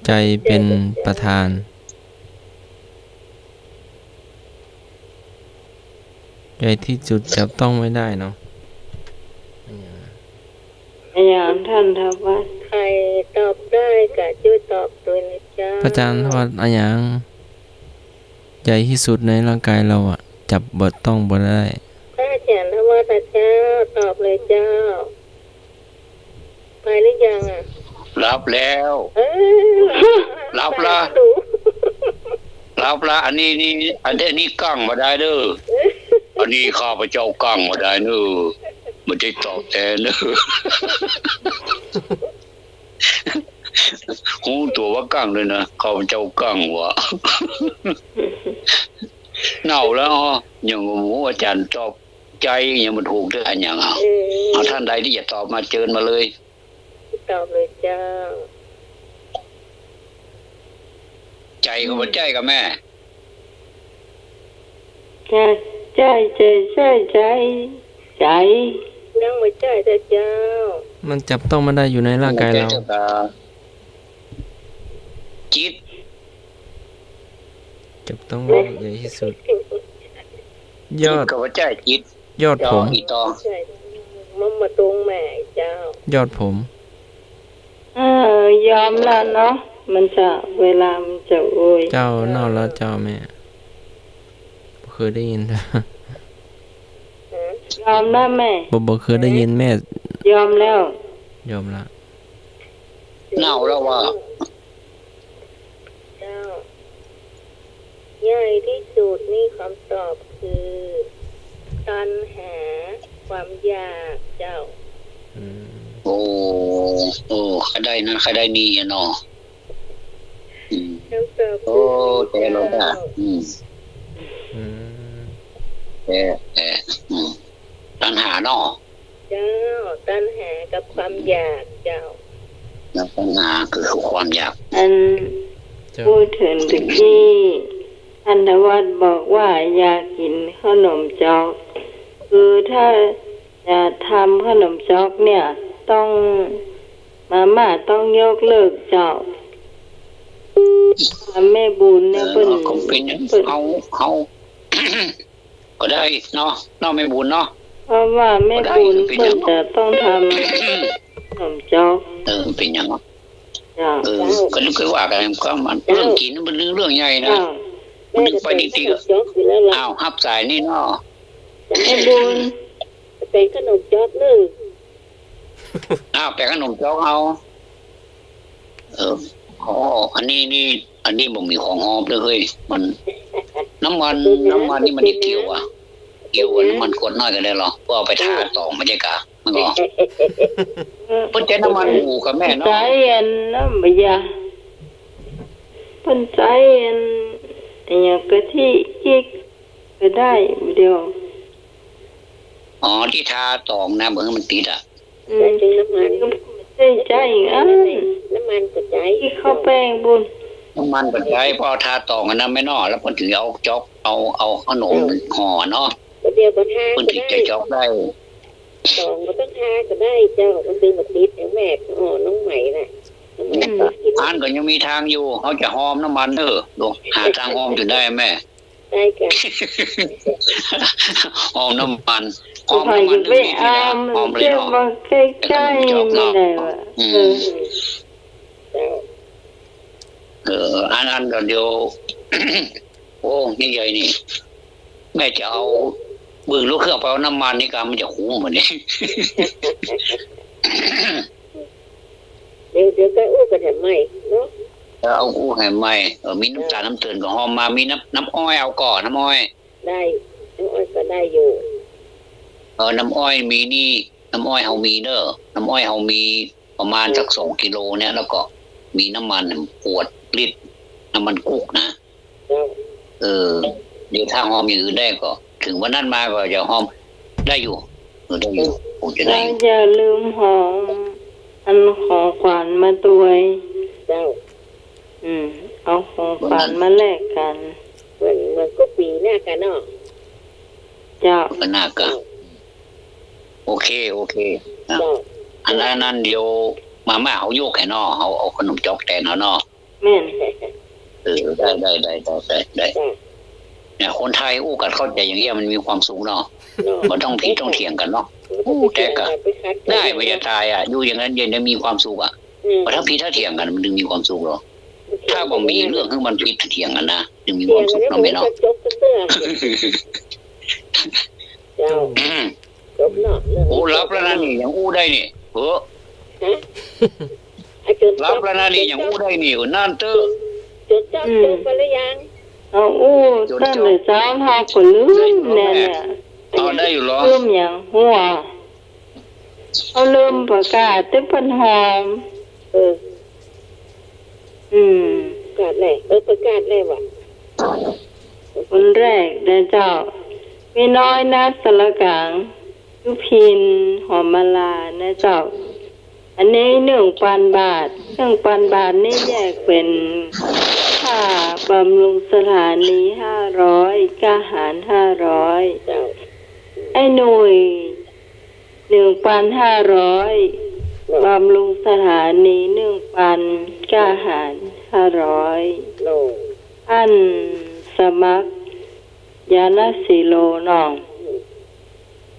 ใจ้เป๋นประธาน ใหญ่ที่สุดจับต้องไม่ได้เนาะ อะหยัง อะหยังท่านธวัช ใผตอบได้ก็จ้วยตอบตวยนะเจ้า พระอาจารย์ธวัช อะหยัง ใหญ่ที่สุดในร่างกายเฮาอะ จับบ่ต้องบ่ได้ พระอาจารย์ธวัชเจ้า ตอบเลยเจ้า ไปหรือยังอะ หลับแล้ว เออ หลับละ หลับละ อันนี้นี่ อันนี้ อันนี้กั้งบ่ได้เน่อ อันนี้ข้าพเจ้ากั้งบ่ได้เน่อ บ่ได้ตอบแตนเน่อ ฮู้ตั๋วว่ากั้งเลยนะ ข้าพเจ้ากั้งว่ะ เน่าแล้ว ยังบ่ฮู้อาจารย์ตอบใจ้ยังบ่ถูกเตื้อ อะหยังอะ เออ เอาท่านใดตี้จะตอบมาเจิญมาเลย ตอบเลยเจ้า ใจ้ก็บ่ใจ้ก่อแม่ ใจ้ ใจ้ ใจ้ ใจ้ ใจ้ ใจ้ ยังบ่ใจ้เตื้อเจ้า มันจับต้องไม่ได้อยู่ในร่างกายเฮา จิต จับต้องได้ใหญ่ที่สุด ยอด จิตก็บ่ใจ้ จิต ยอดผม อีตอง ใจ้ มันมาตรงแม่เจ้า ยอดผม เออ ยอมแล้วเนาะ มันจะ เวลามันจะโอย เจ้า เน่าแล้วเจ้าแม่ บ่เคยได้ยิน ฮะ ยอมแล้วแม่ บ่ บ่เคยได้ยินแม่ ยอมแล้ว ยอมละ เน่าแล้วว่ะ เจ้า ใหญ่ที่สุดนี่คำตอบคือ ตัณหา ความอยากเจ้า อืม โอ้ โอ้ ใค่ได้นะ ใค่ได้มีอะเนาะ อืม คำตอบคือ โอ้ แต่เราก็ เจ้า อืม อืม แต่ แต่ อืม ตัณหาเนาะ เจ้า ตัณหากับความอยากเจ้า แล้วตัณหาคือความอยาก อัน เจ้า พูดถึงตะกี้ ท่านธวัชบอกว่าอย่ากิ๋นขนมจ๊อก คือถ้าจะทำขนมจ๊อกเนี่ย ต้อง มาม่าต้องยกเลิกเจ้า แม่บุญเนี่ย เออ เปิ้น ก็เป๋นอย่าง เปิ้น เฮา เฮา ก็ได้เนาะ เนาะแม่บุญเนาะ เพราะว่าแม่บุญ ก็ได้ เปิ้นจะต้องทำขนมจ๊อก เออ เป๋นอย่างเนาะ เจ้า เออ ก็นึกว่ากั๋น ก็มัน เจ้า เรื่องกิ๋นมันเป๋นเรื่อง เรื่องใหญ่นะ เจ้า นึกไปดีๆ ก็ จ๊อกอยู่แล้วล่ะ อ้าว ฮับสายนี่เนาะ ไอ้บุญ แป๋งขนมจ๊อกนึ่ง อ้าว แป๋งขนมจ๊อกเอา เออ อ๋อ อันนี้นี่ อันนี้บ่มีของหอมเด้อเฮ้ย มัน น้ำมัน น้ำมันนี่มันจะเกี่ยวอะ เกี่ยวกับน้ำมันขวดน้อยก็ได้เหรอ เพื่อเอาไปทาตอง บ่ใจ้กา มันก็ เปิ้นใจ๊น้ำมันหมูกับแม่เนาะ ใจ๊อันนั้นบ่ยะ เปิ้นใจ๊อัน อะหยังกะทิ พริก ก็ได้ เดี๋ยว อ๋อ ตี้ทาตองนะ บ่หื้อมันติดอะ อืม ใจ๊น้ำมัน ใจ๊ ใจ๊อีกอัน น้ำมันก็ใจ๊ ตี้ข้าวแป้งบุญ น้ำมันก็ใจ๊ พอทาตองอันนั้นแม่เนาะ แล้วเปิ้นถึงเอาจ๊อก เอา เอาขนมห่อเนาะ เดี๋ยวก็ทา เปิ้นถึงจะจ๊อกได้ ตองบ่ต้องทาก็ได้เจ้า มันดึงบ่ติด แม่ อ๋อ น้องใหม่น่ะ น้องใหม่ก็กิน อันก็ยังมีตางอยู่ เขาจะหอมน้ำมันเด้อ ดู หาตางหอมจ๋นได้แม่ ได้จ้ะ หอมน้ำมัน หอมน้ำมัน หอมเลยเนาะ ใกล้ๆ นี่แหละ อืม เออ เจ้า เออ อัน อันเดี๋ยว โอ้ ใหญ่ๆ นี่ แม่จะเอาบึงลูกเครื่องไปเอาน้ำมันนี่กา มันจะคุ้มบ่นี่ เดี๋ยว เดี๋ยวก็อู้กันแหมใหม่เนาะ เออ เอาอู้แหมใหม่ เออ มีน้ำตาล เออ น้ำเตือนก็หอมมา มีน้ำ น้ำอ้อยเอาก่อ น้ำอ้อย ได้ น้ำอ้อยก็ได้อยู่ เออ น้ำอ้อยมีนี่ น้ำอ้อยเฮามีเด้อ น้ำอ้อยเฮามีประมาณสักสองกิโลเนี่ย แล้วก็มีน้ำมันขวดลิตร น้ำมันกุ๊กนะ เจ้า เออ เดี๋ยวถ้าหอมอย่างอื่นได้ก็ ถึงวันนั้นมาก็จะหอมได้อยู่ เออ ได้อยู่ คงจะได้อยู่ แล้วอย่าลืมหอมอันของขวัญมาตวย เจ้า อืม เอาของขวัญมาแลกกัน เหมือน เหมือนกู้ปี๋หน้ากาเนาะ เจ้า ก็หน้ากา เจ้า โอเค โอเค อ่ะ เจ้า อันนั้น อันนั้นเดี๋ยวมาม่าเอาโยกให้เนาะ เอา เอาขนมจ๊อกแตนเอาเนาะ แม่น เออ ได้ ได้ ได้ จ้ะ เนี่ย คนไทยอู้กั๋นเข้าใจ๋อย่างเงี้ย มันมีความสุขเนาะ เนาะ บ่ต้องผิดต้องเถียงกั๋นเนาะ อู้ แต่ก็ได้ บ่จะต๋ายอะ อยู่อย่างนั้นยังได้มีความสุขอะ อืม บ่ต้องผิดต้องเถียงกั๋น มันจึงมีความสุขเนาะ ถ้าบ่มีเรื่องหื้อมันผิดเถียงกั๋นนะ จึงมีความสุขเนาะแม่เนาะ เจ้า จบเนาะ เรื่อง โอ้ หลับแล้วนะนี่ ยังอู้ได้นี่ เออ ฮะ หลับแล้วนะนี่ ยังอู้ได้นี่ เออ นั่นเต๊อะ จ๋นจ๊อก อืม จ๋นไปหรือยัง เอาอู้ จ๋นจ๊อก ตั้งแต่เจ๊า เฮาก็ลืมแน่เนี่ย เอาได้อยู่เหรอ ลืมหยัง หัว เอาลืมประกาศตี้เปิ้นหอม เออ อืม ประกาศแหละ เออ ประกาศแหละว่ะ คนแรกนะเจ้า มีน้อย นาสารกลาง ยุพิน หอมมาลานะเจ้า อันนี้หนึ่งปันบาท หนึ่งปันบาทนี่แยกเป๋นค่าบำรุงสถานีห้าร้อย ค่าอาหารห้าร้อย เจ้า ไอ้หนุ่ย หนึ่งปันห้าร้อย บำรุงสถานีหนึ่งปัน ค่าอาหารห้าร้อย โอ้ อั้นสมัคร ยานะสีโลน้อง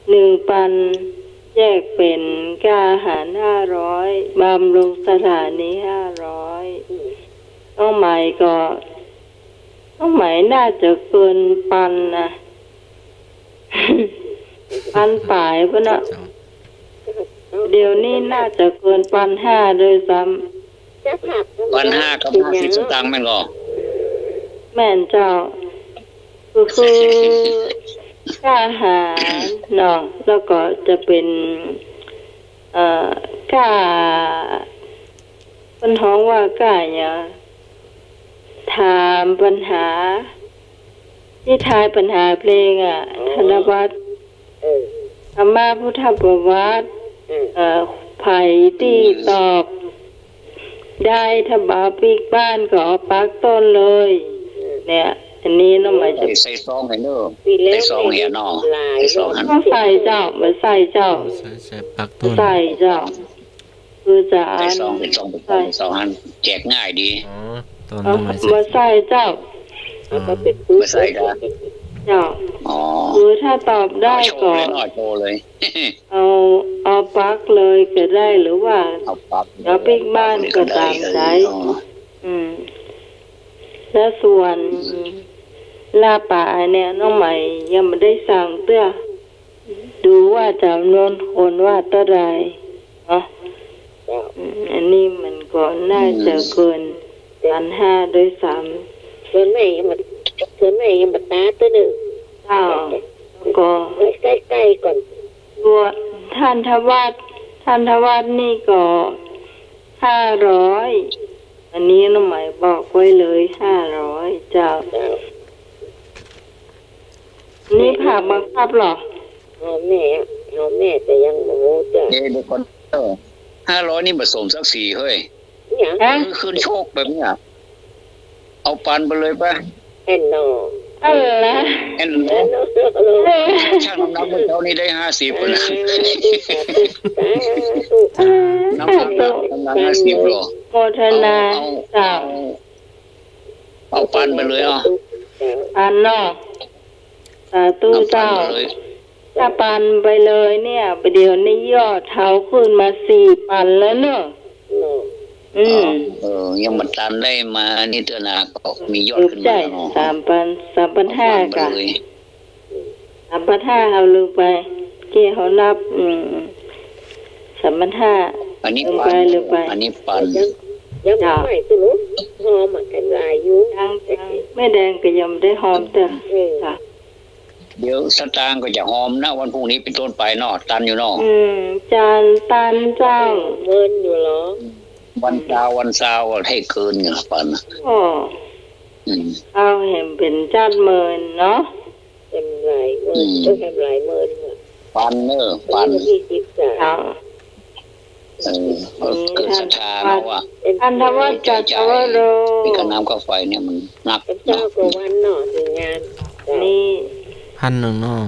หนึ่งปัน แยกเป๋นค่าอาหารห้าร้อย บำรุงสถานีห้าร้อย น้องไหมก็ น้องไหมน่าจะเกินปันนะ ปันป๋ายพุ้นนะ เดี๋ยวนี้น่าจะเกินปันห้าด้วยซ้ำ ปันห้ากับห้าสิบสตางค์แม่นก่อ แม่นเจ้า ก็คือค่าอาหารเนาะ แล้วก็จะเป๋น เอ่อ ค่า เปิ้นฮ้องว่าก้าหยัง ถามปัญหา ตี้ทายปัญหาเพลงอะ อ๋อ ธนวัฒน์ เออ ธรรมะพุทธประวัติ อืม เอ่อ ใผตี้ตอบได้ ถ้าบ่ปิ๊กบ้านก็เอาปักต้นเลย อืม เนี่ย อันนี้น้องไหมจะ ใส่ซองให้เนาะ ใส่ซองให้เนาะ ใส่ซองหั่น บ่ใส่เจ้า บ่ใส่เจ้า ใส่ ใส่ปักต้น บ่ใส่เจ้า คือจะ ใส่ซอง ใส่ซอง ใส่ซองหั่น แจกง่ายดี อ๋อ ตอน เอ้า น้องไหมใส่ บ่ใส่เจ้า อ๋อ บ่ใส่ครับ เจ้า อ๋อ คือถ้าตอบได้ก็ เอาโชว์เลยเนาะ โชว์เลย เอา เอาปักเลยก็ได้ หรือว่า เอาปัก เอาปิ๊กบ้านก็ต๋ามใจ๋ ปักเลยก็ได้ เออ อ๋อ อืม แล้วส่วน อืม ลาป๋าเนี่ย น้องไหมยังบ่ได้สั่งเตื้อ ดูว่าจ๋ำนวนคนว่าเต้าใดเนาะ อืม อันนี้มันก็น่าจะเกิน อืม ตันห้าด้วยซ้ำ ส่วนแม่ยังบ่ ส่วนแม่ยังบ่ตาดเตื้อเน่อ เจ้า ก็ ไว้ใก้ๆ ก่อน ตัวท่านทวัฒน์ ท่านทวัฒน์นี่ก็ ห้าร้อย อันนี้น้องไหมบอกไว้เลย ห้าร้อย เจ้า เจ้า นี่ผักบังคับเหรอ เอาแม่ เอาแม่ แต่ยังบ่ฮู้เตื้อ เดี๋ยว เดี๋ยวก่อน เออ ห้าร้อย นี่บ่สมศักดิ์ศรีเฮ้ย หยัง ฮะ คือขึ้นโชคแบบเนี้ย เอาปันไปเลยปะ แอ่นหนอ อันละ แอ่นหนอ แอ่นหนอ ชั่งน้ำหนักเมื่อเช้านี้ได้ห้าสิบ เออ นะ สาธุ สาธุ น้ำหนัก น้ำหนักห้าสิบเหรอ โมทนา เอา เอา เจ้า เอา เอาปันไปเลย เอา ปันเนาะ สาธุ เอาปัน เจ้า ไปเลย ถ้าปันไปเลยเนี่ย ประเดี๋ยวนี้ยอดเขาขึ้นมาสี่ปันแล้วเนอะ เนอะ อืม เออ ยังบ่ตันได้มานี่เตื้อนา ก็มียอดขึ้นมาแล้วเนาะ สามปัน สามปันห้า เอาปันไปเลย กะ สามปันห้า เอาลืมไป เจ๊เขานับ อืม สามปันห้า อันนี้ ลืมไป ปัน ลืมไป อันนี้ปัน ยัง ยัง เจ้า บ่ใหม่ตุ๊ลุ หอมอะ แอ่นหลายอยู่ ยัง ยัง แม่แดงก็ยังบ่ได้หอมเตื้อ เออ ค่ะ เดี๋ยวสตางค์ก็จะหอมนะ วันพรุ่งนี้เป็นต้นไปเนาะ ตันอยู่เนาะ อืม จานตันเจ้า เมินอยู่เหรอ วันซาว วันซาวก็ให้เกินอยู่นะปันนะ โอ้ อืม เอาแหมเป๋นจาดเมินเนาะ แหมหลายเมิน อืม เออ แหมหลายเมินอะ ปันเนอะ ปัน วันที่สิบสาม เจ้า เออ ก็เกิดศรัทธาเนาะว่า ท่านทวัฒน์ จัตตวโร เป็นค่าน้ำค่าไฟเนี่ยมันหนัก เจ้า เนาะ กว่าวันเนาะ ถึงงาน นี่ พันหนึ่งเนาะ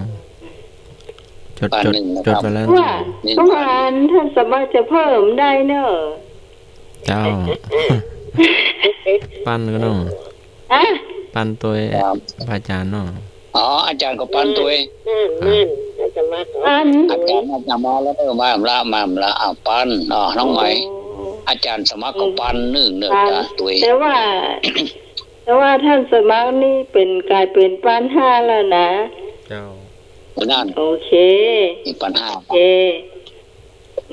จด พันหนึ่งนะครับ จด จดไว้แล้ว ว่า หนึ่งพัน เมื่อวานท่านสามารถจะเพิ่มได้เนอะ เจ้า ปันก็เนาะ ฮะ ปันตวย ครับ พระอาจารย์เนาะ อ๋อ อาจารย์ก็ปันตวย นั่น นั่น อาจารย์มาขอ ปัน อาจารย์น่าจะมาแล้ว เออ มาละ มาละ อ้าว ปัน อ๋อ น้องไหม โอ้ อาจารย์สมัครก็ปันนึ่งเนอะ ปัน จ้ะ ตวย แต่ว่า แต่ว่าท่านสมัครนี่เป๋น ก๋ายเป๋นปันห้าแล้วนะ เจ้า นั่น โอเค นี่ปันห้า โอเค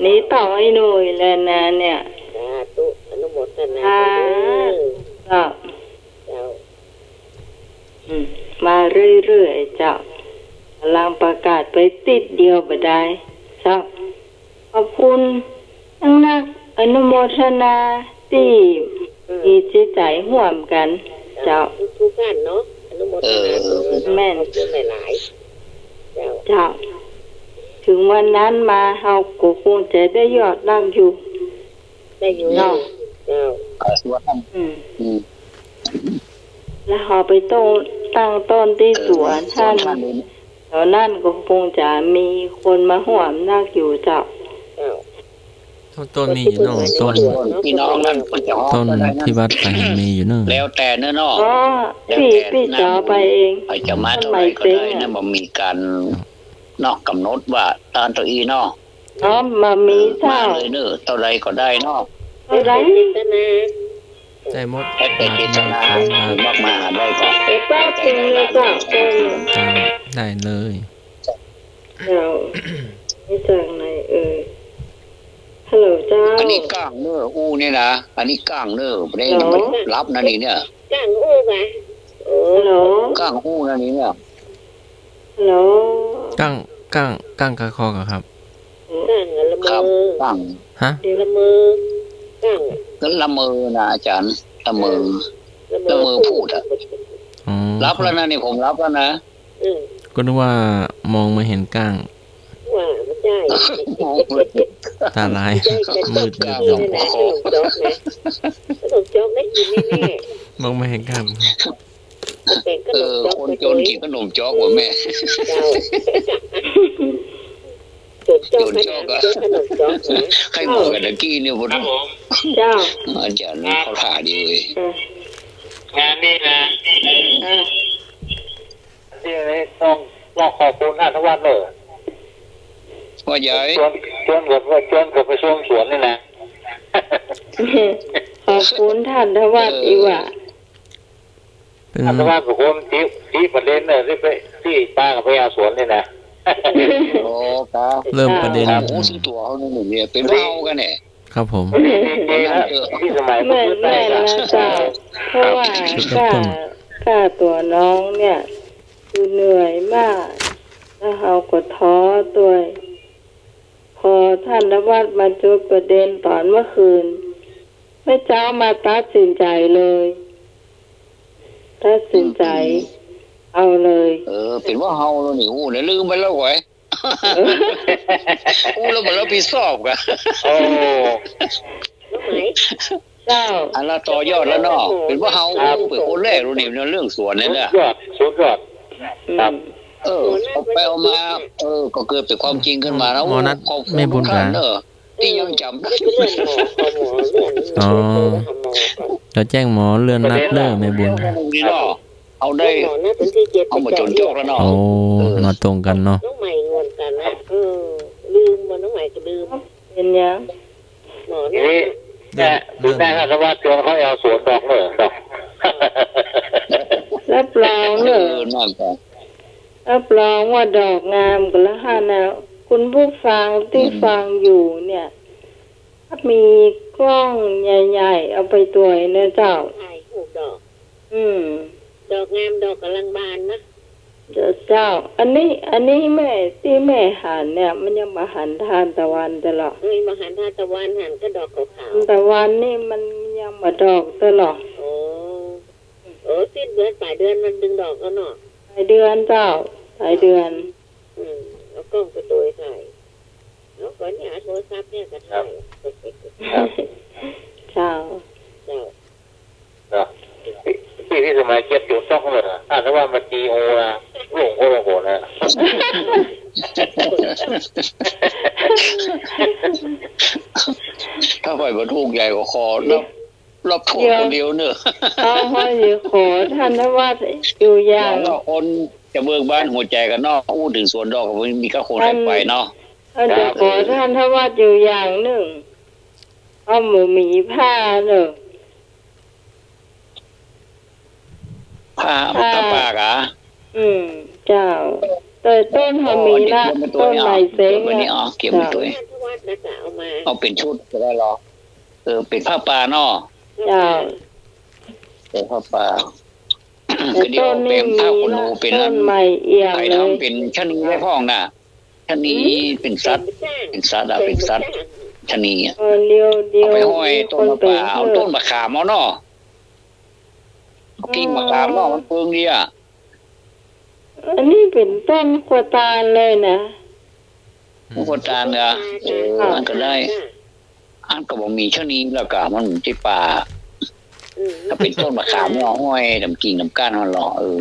นี่ต้องไอ้หนุ่ยแล้วนะเนี่ย สาธุ อนุโมทนา ค่ะ เด้อ ก็ เจ้า อืม มาเรื่อยๆ เจ้า ก๋ำลังประกาศไปติ๊ดเดียวบ่ได้ เจ้า ขอบคุณนักๆ อนุโมทนาตี้ อืม มีจิตใจ๋ฮ่วมกั๋น เจ้า ทุกๆ ท่านเนาะ อนุโมทนา เออ เออ เนาะ แม่น ขอบคุณหลายๆ เจ้า เจ้า เถิงวันนั้นมา เฮาก็คงจะได้ยอดนักอยู่ ได้อยู่ เนาะ เจ้า เออ สวน อืม อืม แล้วเฮาไปต้น ตั้งต้นตี้ เออ สวน สวน ท่าน ท่าน แถวนั้นก็คงจะมีคนมาฮ่วมนักอยู่เจ้า เจ้า ต้น ต้นมีอยู่เนาะ ต้น พี่น้องนั่นก็จะฮอด ต้น ก็ได้นั่น ตี้วัดป่าหินมีอยู่เนาะ แล้วแต่เนาะ อ๋อ แล้วแต่ ปี้ ปี้จ๋อไปเอง ใผจะมาเต้าใดก็ได้ ต้นไม้เต็งอะ นะ บ่มีก๋านเนาะ ก๋ำหนดว่าตานเต้าอี้เนาะ อ๋อ บ่มี เออ เจ้า มาเลยเนาะ เต้าใดก็ได้เนาะ เต้าใด ได้หมด แล้วแต่เจตนา บาทหนึ่ง สองบาท มากมายได้ก็ เออ แป๊บนึงนะเจ้า เออ เจ้า ได้เลย เจ้า นี่จากไหนเอ่ย ฮัลโหลเจ้า อันนี้ก้างเน่อ อู้นี่นะ อันนี้ก้างเน่อ บ่ได้ ฮัลโหล หลับนะนี่เนี่ย ก้างอู้กะ ฮัลโหล ก้างอู้นะนี่เนี่ย ฮัลโหล ก้าง ก้าง ก้างคาคอกอะครับ ก้างอะละเมอ ครับ ก้าง ฮะ ละเมอ ก้างอะ ก็ละเมอนะอาจารย์ ละเมอ เออ ละเมอพูดอะ อ๋อ หลับแล้วนะนี่ ผมหลับแล้วนะ อืม ก็นึกว่ามองมาเห็นก้าง ว่าบ่ใจ้ ตาลาย บ่ใจ้ มืด มืด นี่แหละ ขนมจ๊อกนะ ขนมจ๊อกได้กิ๋นแน่ๆ มองมาเห็นก้าง แต่งขนมจ๊อก เออ คนจนกิ๋นขนมจ๊อกว่ะแม่ เจ้า จนจ๊อก จนจ๊อกอะ ขนมจ๊อกนะ ใครบอกกันตะกี้เนี่ย ผม ครับผม เจ้า อาจารย์เขาถ่ายดีเว้ย เออ งานนี่นะ เออ นี่ต้อง ต้องขอบคุณท่านทวัฒน์เลย ว่าใหญ่ ชวน ชวนผม ชวนผมไปชมสวนนี่นะ ขอบคุณท่านทวัฒน์ เออ อีกว่า ไป ซึ่ง อาตมาเป็นคนชี้ ชี้ประเด็นเนี่ย ตี้ไป ตี้ปากับพญาสวนนี่นะ โอ้ ครับ เริ่มประเด็น ครับ โอ้ ซึ่งตั๋วเขาเนี่ย เป๋นว่าเฮากั๋นเนี่ย ครับผม ตี้สมัย แม่น แม่นแล้วเจ้า เพราะว่า จุดเริ่มต้น ก้า ก้าตั๋วน้องเนี่ย คือเหนื่อยมาก แล้วเฮาก็ท้อตวย พอท่านนวัตมาจุดประเด็นต๋อนเมื่อคืน แม่เจ้ามาตัดสินใจ๋เลย ตัดสินใจ๋ อืม เอาเลย เออ เป๋นว่าเฮาแล้วนี่ อู้ เนี่ยลืมไปแล้วเว้ย อู้ แล้วบ่รับผิดชอบกั๋น โอ้ เจ้า อันละต่อยอดแล้วเนาะ เป๋นว่าเฮา ครับ อู้ เป๋นคนแรกแล้วนี่ ในเรื่องสวนนี่นะ สุดยอด สุดยอด ครับ อืม เออ เอาไปเอามา เออ ก็เกิดเป๋นความจริงขึ้นมาแล้ว หมอนัด ขอบคุณ แม่บุญ ทุกท่าน ค่ะ เนอะ ตี้ยังจ๋ำได้ อ๋อ เดี๋ยวแจ้งหมอเลื่อนนัดเด้อ แม่บุญ นี่เนาะ เอาได้ เอามาจ๋นจอกแล้วเนาะ โอ้ เออ มาตรงกั๋นเนาะ น้องใหม่งอนกั๋นนะ เออ ลืมบ่ น้องใหม่ก็ลืม เป๋นหยัง หมอนัด ทีนี้ เดี๋ยว เดี๋ยว ดูได้ครับ ว่าชวนเขาเอาสวนดอกเนอะ ดอก รับรองเนอะ เออ นั่นแหละ รับรองว่าดอกงามกั๋นละหั้นนะ คุณผู้ฟังตี้ อืม ฟังอยู่เนี่ย ถ้ามีกล้องใหญ่ๆ เอาไปตวยนะเจ้า ถ่ายรูปดอก อืม ดอกงาม ดอกก่ำลังบานนะ เจ้า เจ้า อันนี้ อันนี้แม่ ตี้แม่หันเนี่ย มันยังบ่หันทานตะวันเจ้าเหรอ เอ้ย บ่หันทานตะวัน หันก็ดอกขาวๆ ตะวันนี่มันยังบ่ดอกเจ้าเหรอ โอ้ โอ้ สิ้นเดือนปลายเดือนมันดึงดอกแล้วเนาะ ปลายเดือนเจ้า ปลายเดือน อืม เอากล้องไปตวยถ่าย เอาก่อนเนี่ย เอาโทรศัพท์เนี่ยก็ถ่าย ครับ เจ้า เจ้า เนาะ ตี้ ตี้สมัยเก็บอยู่ต๊อกเลยนะ ถ้าว่ามาตีโอนะ หลงโคตรโหดนะ ถ้าไปบ่ถูกใหญ่ก็ขอรับ รับโทษคนเดียวเนอะ เดี๋ยว เอา ขอ ขอท่านนวัตอยู่อย่าง หวังว่าคนจะเบิกบานหัวใจ๋กั๋นเนาะ อู้ เถิงสวนดอกก็มีก้าคน อัน ไปเนาะ เอา จะขอท่านนวัตอยู่อย่างนึ่ง เอาหมูหมีผ้าเนอะ ผ้า ผ้า ผ้าป่าก๋า อืม เจ้า แต่ต้นเฮามีละ อ๋อ เดี๋ยวเก็บไว้ตวย ต้นไม้เซ้ง เก็บไว้นี่ อะ อ๋อ เก็บไว้ตวย เจ้า เอาเป๋นชุดก็ได้เหรอ เออ เป๋นผ้าป่าเนาะ เจ้า เป๋นผ้าป่า แต่ ก็เดี๋ยว ต้นนี้ เป๋นผ้าขนหนู มีละ เป๋น ต้นไม้เอี่ยม ไอ้ เลย ทำเป๋นชะนีได้พ่องน่ะ ชะนี อืม เป๋นสัตว์ เป๋นสัตว์อะ เป๋นสัตว์ ชะนีอะ เออ เดี๋ยว เดี๋ยว เอาไปห้อยต้นมะป่า มีคนเป๋น เอาต้นมะขามเอาเนาะ เอากิ่งมะขามเนาะ มันเปิงดีอะ อันนี้เป๋นต้นขั้วตาลเลยนะ ต้นขั้วตาลเหรอ เออ ค่ะ อันก็ได้ อันก็บ่มีชะนีแล้วก็มันตี้ป่า อืม ถ้าเป๋นต้นมะขามเนี่ยห้อยต๋ามกิ่งต๋ามก้านมันเหรอ เออ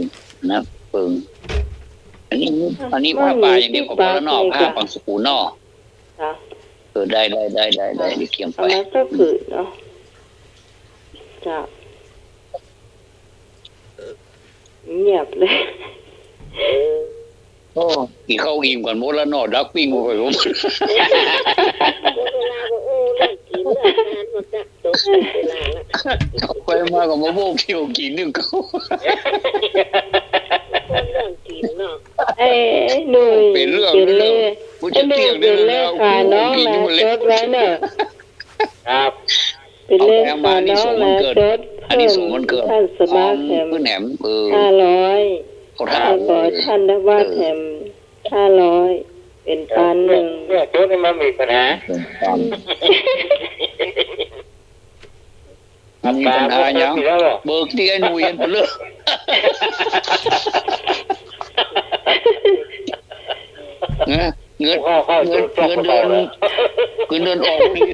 นะ เปิง อันนี้ อันนี้ผ้าป่าอย่างเดียวก็พอแล้วเนาะ ผ้าบางสกุลเนาะ ค่ะ เออ ได้ ได้ เดี๋ยวเกียมไป เอามาสักผืนเนาะ เจ้า เงียบเลย โอ้ กิ๋นข้าวอิ่มกั๋นหมดแล้วเนาะ ดักปิ้งบ่ไปผม เวลาว่า โอ้ เรื่องกิ๋นเรื่องทานมันจะจบเวลาละ ไปมาก็มาโบ้เขียวกิ๋นนึ่งก็ คนเรื่องกิ๋นเนาะ เอ้ย หนุ่ย เป๋นเรื่อง เป๋นเลย เป๋นเลย เป๋นเลย เป๋นเลย ค่ะ น้องนะ จดไว้เนอะ ครับ เป๋นเลข เอาไปเอามา อานิสงส์วันเกิด จด อานิสงส์วันเกิด เพิ่ม ท่านสมาคม ของปื้อแหนม เออ ห้าร้อย เขาถาม แล้วก็ท่านนวัตแถม ห้าร้อย เป๋นปันนึ่ง เนี่ย เนี่ย จดนี่มันมีปัญหา เป๋นปัน มีปัญหาหยัง เบิกตี้ไอ้หนุ่ยอันเป๋นเรื่อง นะ เงิน เงิน เงินเดือน เงินเดือนออกนี่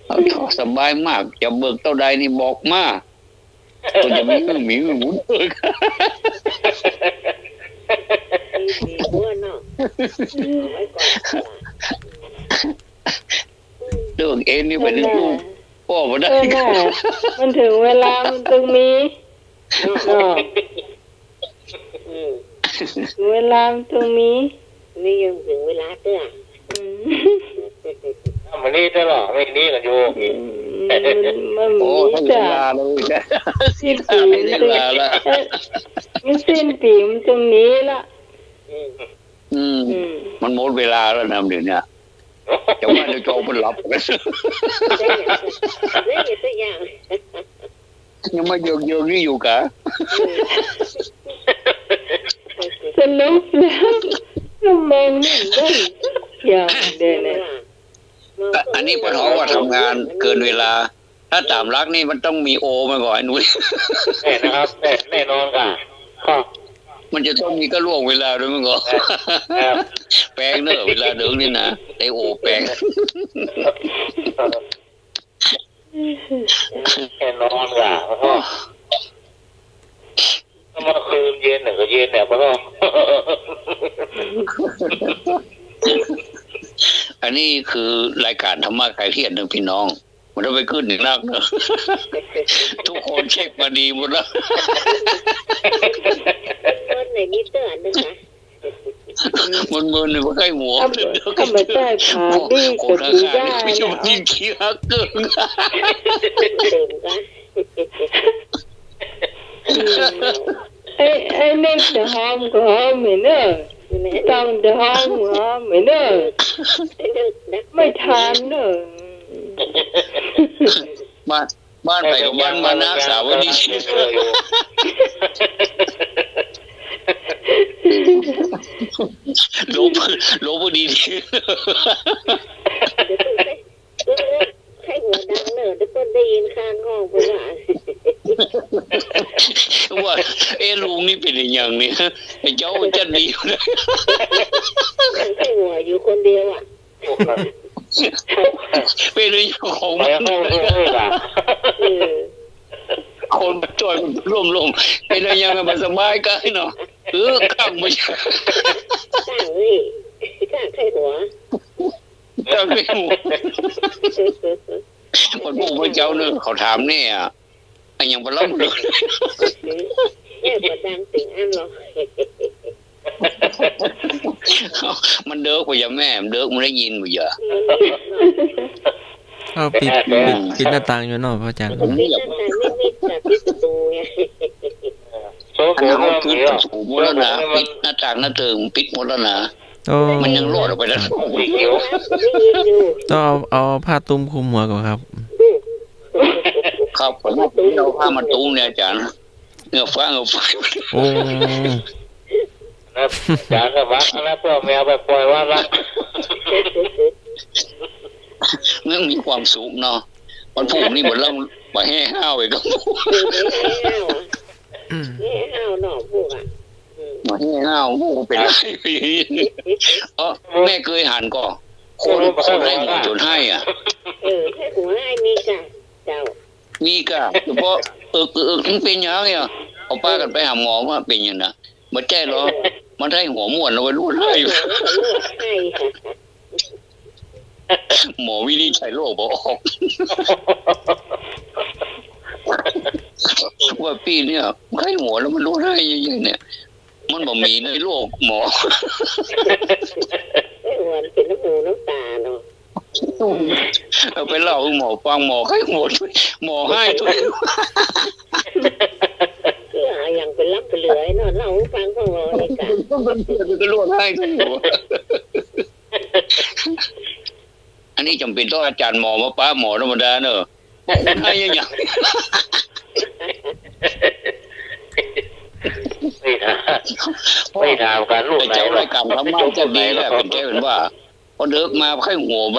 เอาเถาะ สบายมาก จะเบิกเต้าใดนี่บอกมา ก็จะมีอื้อมีอื้อหมุนเอิก มี มีหัวเนาะ เอาไว้ก่อน เรื่องเอ็นนี่ไปถึงลูก นั่นน่ะ ป้อบ่ได้ เออน่ะ มันเถิงเวลามันต้องมี เนาะ อืม เถิงเวลามันต้องมี นี่ยังเถิงเวลาเตื้อ อืม วันนี้เตื้อเหรอ ไม่นี่กันอยู่ อืม มัน มัน โอ้ มี ถ้าเว จ้ะ ลาเลย สิ้นปี ไม่ได้ลาละ เอ๊ะ มันสิ้นปีมันตรงนี้ละ อืม อืม อืม มันหมดเวลาแล้วนะ เดี๋ยวเนี้ย จะว่าเดี๋ยวจองมันหลับ ได้ ได้ตัวอย่าง ยังมาเยิกๆ นี่อยู่กะ สรุปแล้ว ชั่วโมงนี่ได้อย่างเดียวเนี่ย อันนี้ปะท้อว่าทำงานเกินเวลา ถ้าต๋ามหลักนี่มันต้องมีโอมาก่อน ไอ้หนุ่ย แน่นะครับ แน่ แน่นอนค่ะ ก็ มันจะต้องมีก้าล่วงเวลาด้วยมั้งก่อ ครับ แปลงเนอะ เวลาเดิมนี่นะ ได้โอแปลง แน่นอนค่ะ แล้วก็ ถ้าเมื่อคืนเย็นเนี่ยก็เย็นเนี่ย แล้วก็ อันนี้คือรายการธรรมะคลายเครียดเนอะพี่น้อง มันต้องไปขึ้นถึงนักเนอะ ทุกคนเช็คมาดีหมดแล้ว คนไหนมีเตือนนะคะ มึนๆ เนี่ยมันใกล้หัว ถ้าบ่ ถ้าบ่ใจ้ผาบี้กับผีย่าเนี่ย คนข้างๆ นี่มันยิ่งขี้ฮักเกิน เต็มกะ อืม ไอ้ ไอ้นึกจะหอมก็หอมเหมือนเนอะ ต้องจะหอมก็หอมเหมือนเนอะ ไม่ทันเนอะ บ้าน บ้านใผก็บ้านมันนะ สาวนี่ ลบ ลบดีๆ เดี๋ยวเพิ่นไป เออ ใครหัวดังเนอะ เดี๋ยวเพิ่นได้ยินข้างห้องเพิ่นว่า ว่า เอ๊ะ ลุงนี่เป๋นอะหยังเนี่ย ไอ้เจ้าจัดดีอยู่นะ นั่งใครหัวอยู่คนเดียวอะ เป๋นอะหยังของมัน ไปห้องเพิ่นเลยล่ะ เออ คนมาจ้อยมันล่มๆ เป๋นอะหยังอะ มันสบายกายเนาะ เออ ข้างมัน ข้างนี่ ข้างใครหัว ข้างใครหัว คนผู้พระเจ้าเนอะ เขาถามเนี่ย อะหยังบ่เล่าเลย เนี่ยบ่ดังเป๋นอันหรอก มันเดิกบ่ยะแม่ มันเดิก มันได้ยินบ่ยะ อืม ก็ปิด ปิด ปิดหน้าต่างอยู่เนาะ พระอาจารย์ ปิดหน้าต่างมิดๆ กับปิดประตูไง อันนั้นเขาปิดประตูหมดแล้วนะ ปิดหน้าต่างหน้าเติ่ง ปิดหมดแล้วนะ โอ้ มันยังรอดออกไปได้ ได้ยินอยู่ ต้องเอา เอาผ้าตุ้มคลุมหัวก่อนครับ ครับ ผมเอาผ้ามาตุ้มเนี่ยอาจารย์ เหงือฟ้าเหงือไฟ โอ้ นะ อาจารย์ก็วักแล้ว เพื่อแมวไปปล่อยวัดละ มันมีความสุขเนาะ วันพุธนี่บ่เล่า บ่แห่ห้าวอีกก็ เออ บ่แห่ห้าวอะ อืม แห่ห้าวเนาะพวกอะ อืม บ่แห่ห้าว โอ้ เป๋นไร เออ แม่เกยหันก่อ คน คนใค่หัวจ๋นไห้อะ เออ ใค่หัวไห้มีก่ะ เจ้า มีก่ะ เฉพาะเอิก เอิก มันเป๋นหยังเนี่ย เอาป้ากั๋นไปหาหมอว่าเป๋นหยังนะ บ่ใจ้หรอก มันใค่หัวม่วนเอาไว้ลวดไห้ หัวม่วนไห้ หมอวินิจฉัยโรคบ่ออก ว่าปี้เนี่ย ใค่หัวแล้วมันลวดไห้เยอะๆ เนี่ย มันบ่มีในโลกหมอ ใค่หัวเป๋นน้ำหูน้ำต๋าเนาะ เอาไปเล่าหื้อหมอฟัง หมอใค่หัว หมอไห้ เพื่อหาอย่างเป๋นล้ำเป๋นเหลือเนาะ เล่าหื้อฟังพ่องหมอเองก่ะ มันเป๋นเรื่องเป๋นเรื่อง มันก็ลวดไห้ อันนี้จ๋ำเป๋นต้องอาจ๋ารย์หมอมาปะหมอธรรมดาเนอะ บ่ควรไห้อะหยัง ไม่ถาม ไม่ถามกันลูกไหน เจ้า หรอก รายก๋านธรรมะจะดีแล้ว เป๋นแก้เป๋นว่า พอเดิกมาใค่หัวไป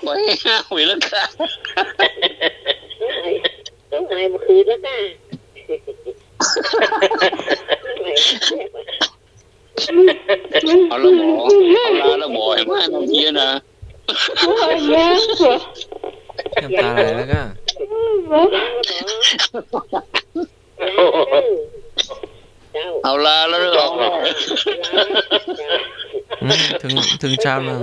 ไปห้าวอีกแล้วก่ะ ต้องหาย ต้องหายเมื่อคืนแล้วก่ะ ต้องหาย เอาละหมอ เอาละ ละหมอ เห็นไหมเมื่อกี้นะ โอ๊ย แม่ น้ำต๋าไหลแล้วก่ะ เอาละ ละเด้อ เอาละ อืม เถิง เถิงเช้าแล้ว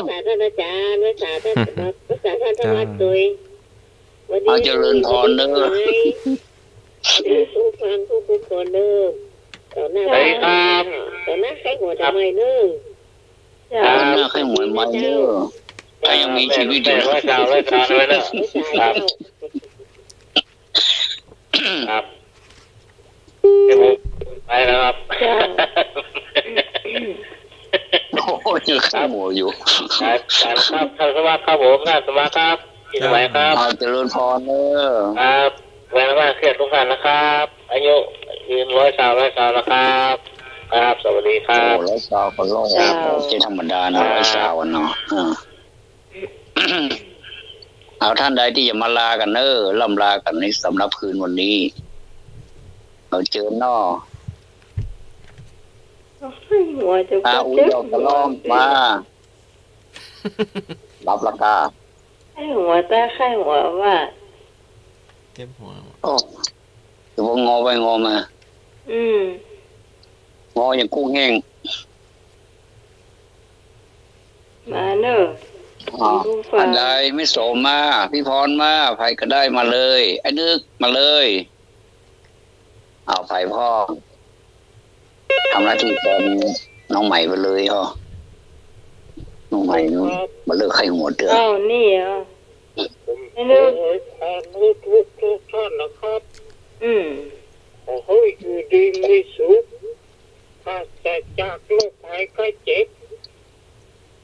สาธารณะจารย์ สาธารณะ สาธารณะ เจ้า โดย วันนี้ เอาเจริญพรเด้อ สวัสดีผู้ฟังทุกๆ คนเด้อ สวัสดีครับ ต่อหน้าใคร่หัว ครับ ใหม่เน่อ เจ้า ครับ ต่อหน้าใคร่หัวใหม่เน่อ ถ้ายังมีชีวิตอยู่ แม่ร้อยซาว ร้อยซาว ร้อยซาว ครับ ครับ ไปแล้วครับ เจ้า โอ้ย ยังใคร่หัวอยู่ ครับ ครับ ท่านสมัครครับผม ท่านสมัครครับ พี่สมัยครับ เอาเจริญพรเน่อ ครับ แม่บ้านเขตทุกท่านนะครับ อายุยืนร้อยซาว ร้อยซาวนะครับ ครับ สวัสดีครับ โอ้ ร้อยซาวก็ร้อย เจ้า บ่ใจ้ธรรมดานะ ครับ ร้อยซาวเนาะ อ่า เอาท่านใดตี้จะมาลากั๋นเน่อ ล่ำลากั๋นในสำหรับคืนวันนี้ เอาเจิญเนาะ ใคร่หัวจะ อ่า ก็ อุ๊ย เจ็บ ดอกกระล้อม หัว มา หลับละก้า ใคร่หัวตา ใคร่หัวว่า เจ็บหัว โอ้ เดี๋ยวงอไปงอมา อืม งออย่างกุ้งแห้ง มาเน่อ อ่า ท่านใดไม่โสมมา พี่พรมา ใผก็ได้มาเลย ไอ้นึกมาเลย เอา ใผพ่อง ทำหน้าตี้แตนน้องใหม่ไปเลยอ้อ น้องใหม่นู้น ครับ มาเลิกใคร่หัวเตื้อ อ้าว นี่เหรอ ผม ไอ้นึก ขออวยพรทุกๆ ทุกท่านนะครับ อืม ขอให้อยู่ดีมีสุข ปราศจากโรคภัยไข้เจ็บ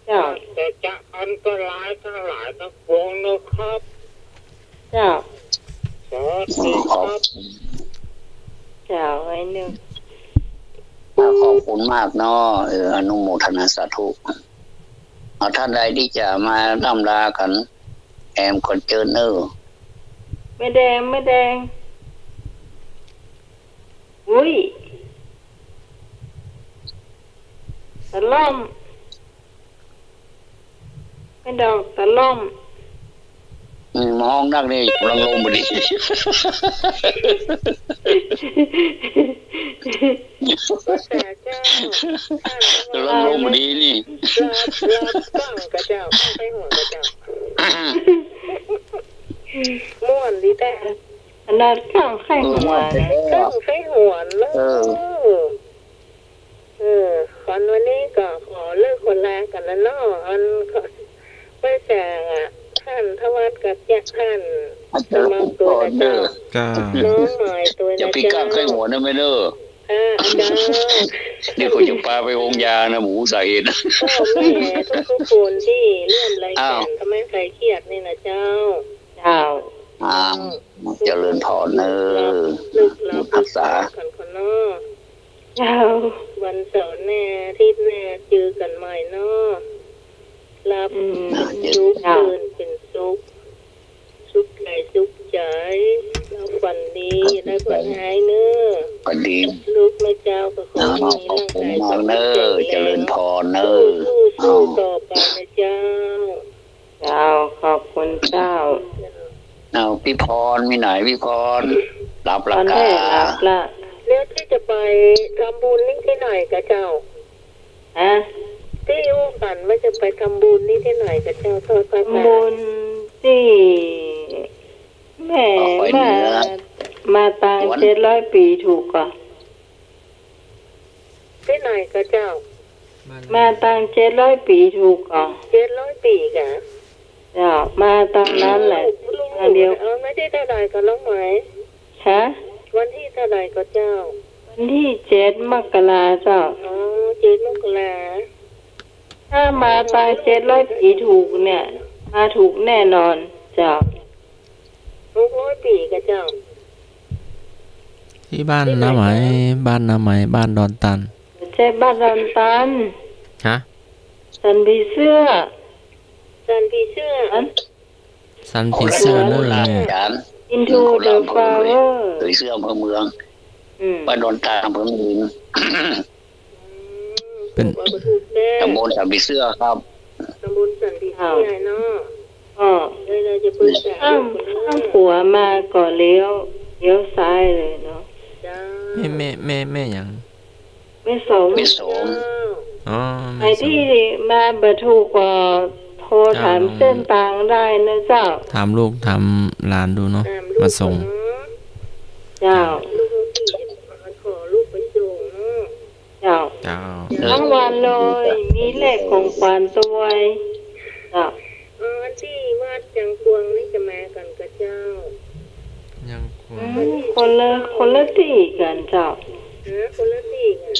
เจ้า ปราศจากอันตรายทั้งหลายทั้งปวงนะครับ เจ้า สวัสดีครับ เจ้า ไอ้นึก ขอบคุณมากเนาะ เออ อนุโมทนาสาธุ เอา ท่านใดตี้จะมาล่ำลากั๋น แอมก่อนเจิญเน่อ แม่แดง แม่แดง อุ๊ย ตะล่อม แม่ดอกตะล่อม อืม มาฮ้องนักนี่ กำลังลมบ่ดี ภาษาเจ้า กำลังลมบ่ดีนี่ ลาบ ลาบก้างกะเจ้า ใคร่หัวกะเจ้า ม่วนดีแต๊ ขนาดก้างใคร่หัวนะ เออ ม่วนแต๊ ก้างใคร่หัวเนาะ เออ เออ อันวันนี้ก็ขอเลิกขอลากั๋นละเนาะ อันขอ ไปแสงอะ ท่านทวัฒน์กับท่าน อาจารย์ สมาคม ตวยนะเจ้า เจ้า น้องหมายตวยนะเจ้า อย่าไปก้างใคร่หัวนะแม่เน่อ อ่า อาจารย์ เดี๋ยวเขาจะปาไปองยานะ บ่ฮู้สาเหตุ พ่อแม่ทุกๆ คนตี้เลื่อนรายก๋าน อ้าว ทำให้ใครเครียดนี่นะเจ้า เจ้า อ้าว เจริญพรเน่อ นึกลา นึกลา รักษา กั๋นก่อนเนาะ เจ้า วันเสาร์หน้า อาทิตย์หน้า เจอกั๋นใหม่เนาะ หลับ อืม สุข เจ้า ตื่นเป๋นสุข สุขกายสุขใจ๋ หลับฝันดี ได้ฝันฮ้ายเน่อ ฝันดี ลูกแม่เจ้าก็ขอให้มีร่างกายสุขภาพแข็งแรงเนาะ เจริญพรเน่อ สู้ๆ สู้ต่อไปนะเจ้า เจ้า ขอบคุณเจ้า เอา พี่พร มีไหนพี่พร หลับละก้า หลับละ แล้วตี้จะไปทำบุญนี่ตี้ไหนกะเจ้า ฮะ ตี้อู้กั๋นว่าจะไปทำบุญนี่ตี้ไหนกะเจ้า ทอดผ้าป่า ทำบุญตี้แม่ มา มาตางเจ็ดร้อยปี๋ถูกก่อ ตี้ไหนกะเจ้า มาตางเจ็ดร้อยปี๋ถูกก่อ เจ็ดร้อยปี๋กะ เจ้า มาตางนั้นแหละ ลูก ลูก ตางเดียว เอา วันตี้เต้าใดกะน้องไหม ฮะ วันตี้เต้าใดกะเจ้า วันตี้เจ็ดมกราเจ้า อ๋อ เจ็ดมกรา ถ้ามาตางเจ็ดร้อยปี๋ถูกเนี่ย มาถูกแน่นอนเจ้า หกร้อยปี๋กะเจ้า ตี้บ้านน้าไหม บ้านน้าไหม บ้านดอนตัน บ่ใจ้บ้านดอนตัน ฮะ สันผีเสื้อ สันผีเสื้อ สัน สันผีเสื้อเน่อ คนละอำเภอ Into the flower ผีเสื้ออำเภอเมือง อืม บ้านดอนตันอำเภอแม่ริม เป๋น ตำบลสันผีเสื้อครับ ตำบลสันผีเสื้อเนาะ อ้อ เดี๋ยวจะปรึกษา ข้าง ข้างขัวมาก็เลี้ยว เลี้ยวซ้ายเลยเนาะ เจ้า แม่ แม่ แม่ แม่หยัง แม่สม แม่สม อ๋อ แม่สม ใผตี้มาบ่ถูกก็โทรถามเส้นตางได้นะเจ้า ถามลูกถามหลานดูเนาะ ถามลูก มาส่ง เนาะ เจ้า ลูก ขอลูกไปส่งเนาะ ตังวันเลย มีเลขของขวัญตวย เจ้า อ๋อ ตี้วัดยังกวงนี่จะมากั๋นก่อเจ้า ยังกวง อืม คนละ คนละตี้กั๋นเจ้า ฮะ คนละตี้กั๋น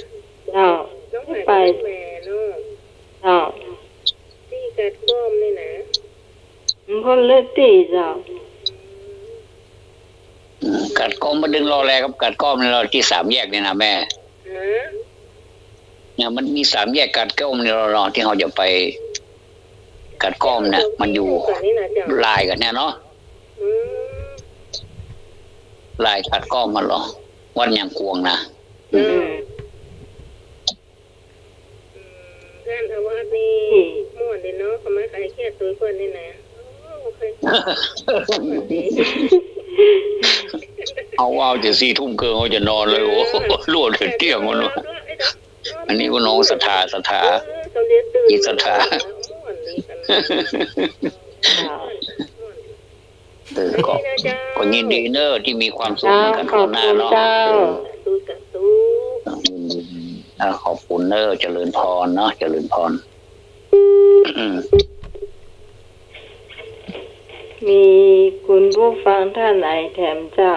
เจ้า น้องหมาย ไป น้องแหม่เนาะ เจ้า ตี้กัดก้อมนี่นะ มันคนละตี้เจ้า อืม กัดก้อมบ่าดึงรอแลกับกัดก้อมนี่ลอ ตี้สามแยกนี่นะแม่ ฮะ เนี่ยมันมีสามแยกกัดก้อมนี่ลอ ตี้เฮาจะไปกัดก้อมเนี่ย มันอยู่ กั๋นนี่นะเจ้า ลายกั๋นเนี่ยเนาะ อืม ลายกัดก้อมมันลอ วัดยังกวงนะ อืม อืม อืม ท่านอาวาสนี่ อืม ม่วนดีเนาะ เขามาขายเครียดตวยเปิ้นนี่นะ โอ้ โอเค เอาว่าวจะสี่ทุ่มเกินเขาจะนอนเลย โอ้ เออ ลวดเตี้ยงมันวะ อันนี้ก็น้องศรัทธา ศรัทธา เออ เขาเรียนตื่น จิตศรัทธา ม่วนดีกั๋น เออ ก็ ก็ยินดีเนอะ ตี้มีความสุขเหมือนกั๋น เจ้า ทุกคนนะเนาะ ขอบคุณเจ้า เออ สาธุ สาธุ อ่ะ ขอบคุณเนอะ เจริญพรเนาะ เจริญพร มีคุณผู้ฟังท่านไหนแถมเจ้า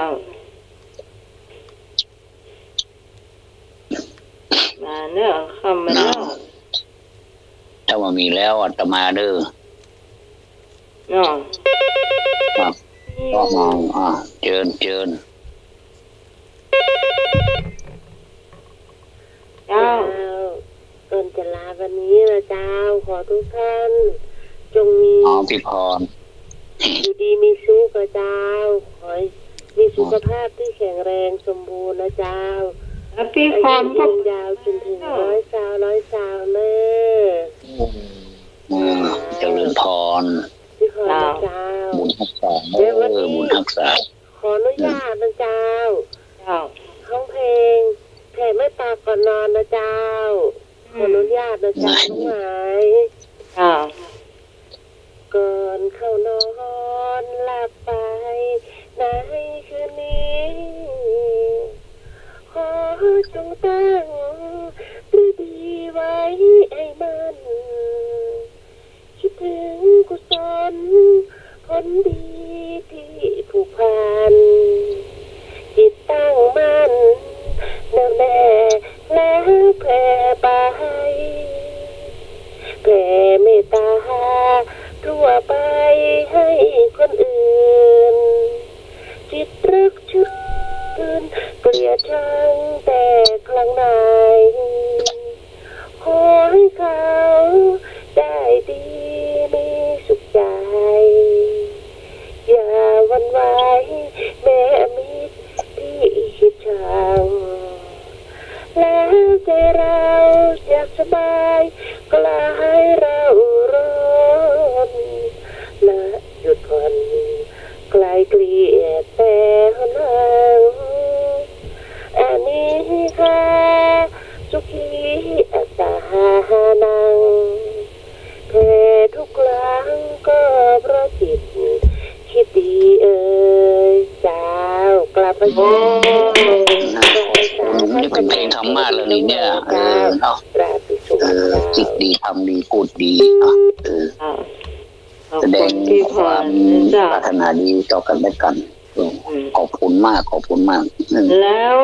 มาเนอะ เข้ามาเนอะ ถ้าว่ามีแล้วอาตมาเด้อ เนาะ อ่ะ ก็มา อ่ะ เจิญ เจิญ เจ้า เจ้า ก่อนจะลาวันนี้นะเจ้า ขอทุกท่านจงมี อ๋อ พี่พร อยู่ดีมีสุขนะเจ้า ขอให้มีสุขภาพที่แข็งแรงสมบูรณ์นะเจ้า แล้วพี่พรก็ อายุยืนยาวจนถึงร้อยซาว ร้อยซาวเน่อ อืม เจริญพร พี่พรนะเจ้า บุญฮักษา เดี๋ยววันนี้ เออ บุญฮักษา ขออนุญาตนะเจ้า เจ้า ฮ้องเพลงแผ่เมตตาก่อนนอนนะเจ้า อืม ขออนุญาตนะเจ้า น้องหมาย เจ้า ก่อนเข้านอนหลับไปในคืนนี้ ขอจงตั้งปรือดีไว้ให้มั่น คิดถึงกุศลผลดีที่ผูกพัน จิตตั้งมั่นแน่วแน่แล้วแผ่ไป แผ่เมตตาทั่วไปให้คนอื่น จิตรักชื่นเกลียดชังแต่ข้างใน ขอให้เขาได้ดีมีสุขใจ อย่าหวั่นไหวแม้มิตรที่คิดชัง แล้วใจเราจะสบาย คลายเร่าร้อน และหยุดผ่อนคลายเกลียดแต่หนหลัง อนิจจาสุขีอัตตานัง แผ่ทุกข์ล้างก็เพราะจิตคิดดีเอ่ย เจ้า กราบไหว้ โอ้ นี่เป๋นเพลงธรรมะเลยนี่เนี่ย เออ เนาะ ราตรีสวัสดิ์ เออ เจ้า คิดดีทำดีพูดดี เนาะ เออ อ่า ขอบคุณพี่พรนะเจ้า แสดงความปรารถนาดีต่อกันและกัน อืม อืม ขอบคุณมาก ขอบคุณมาก อืม แล้ว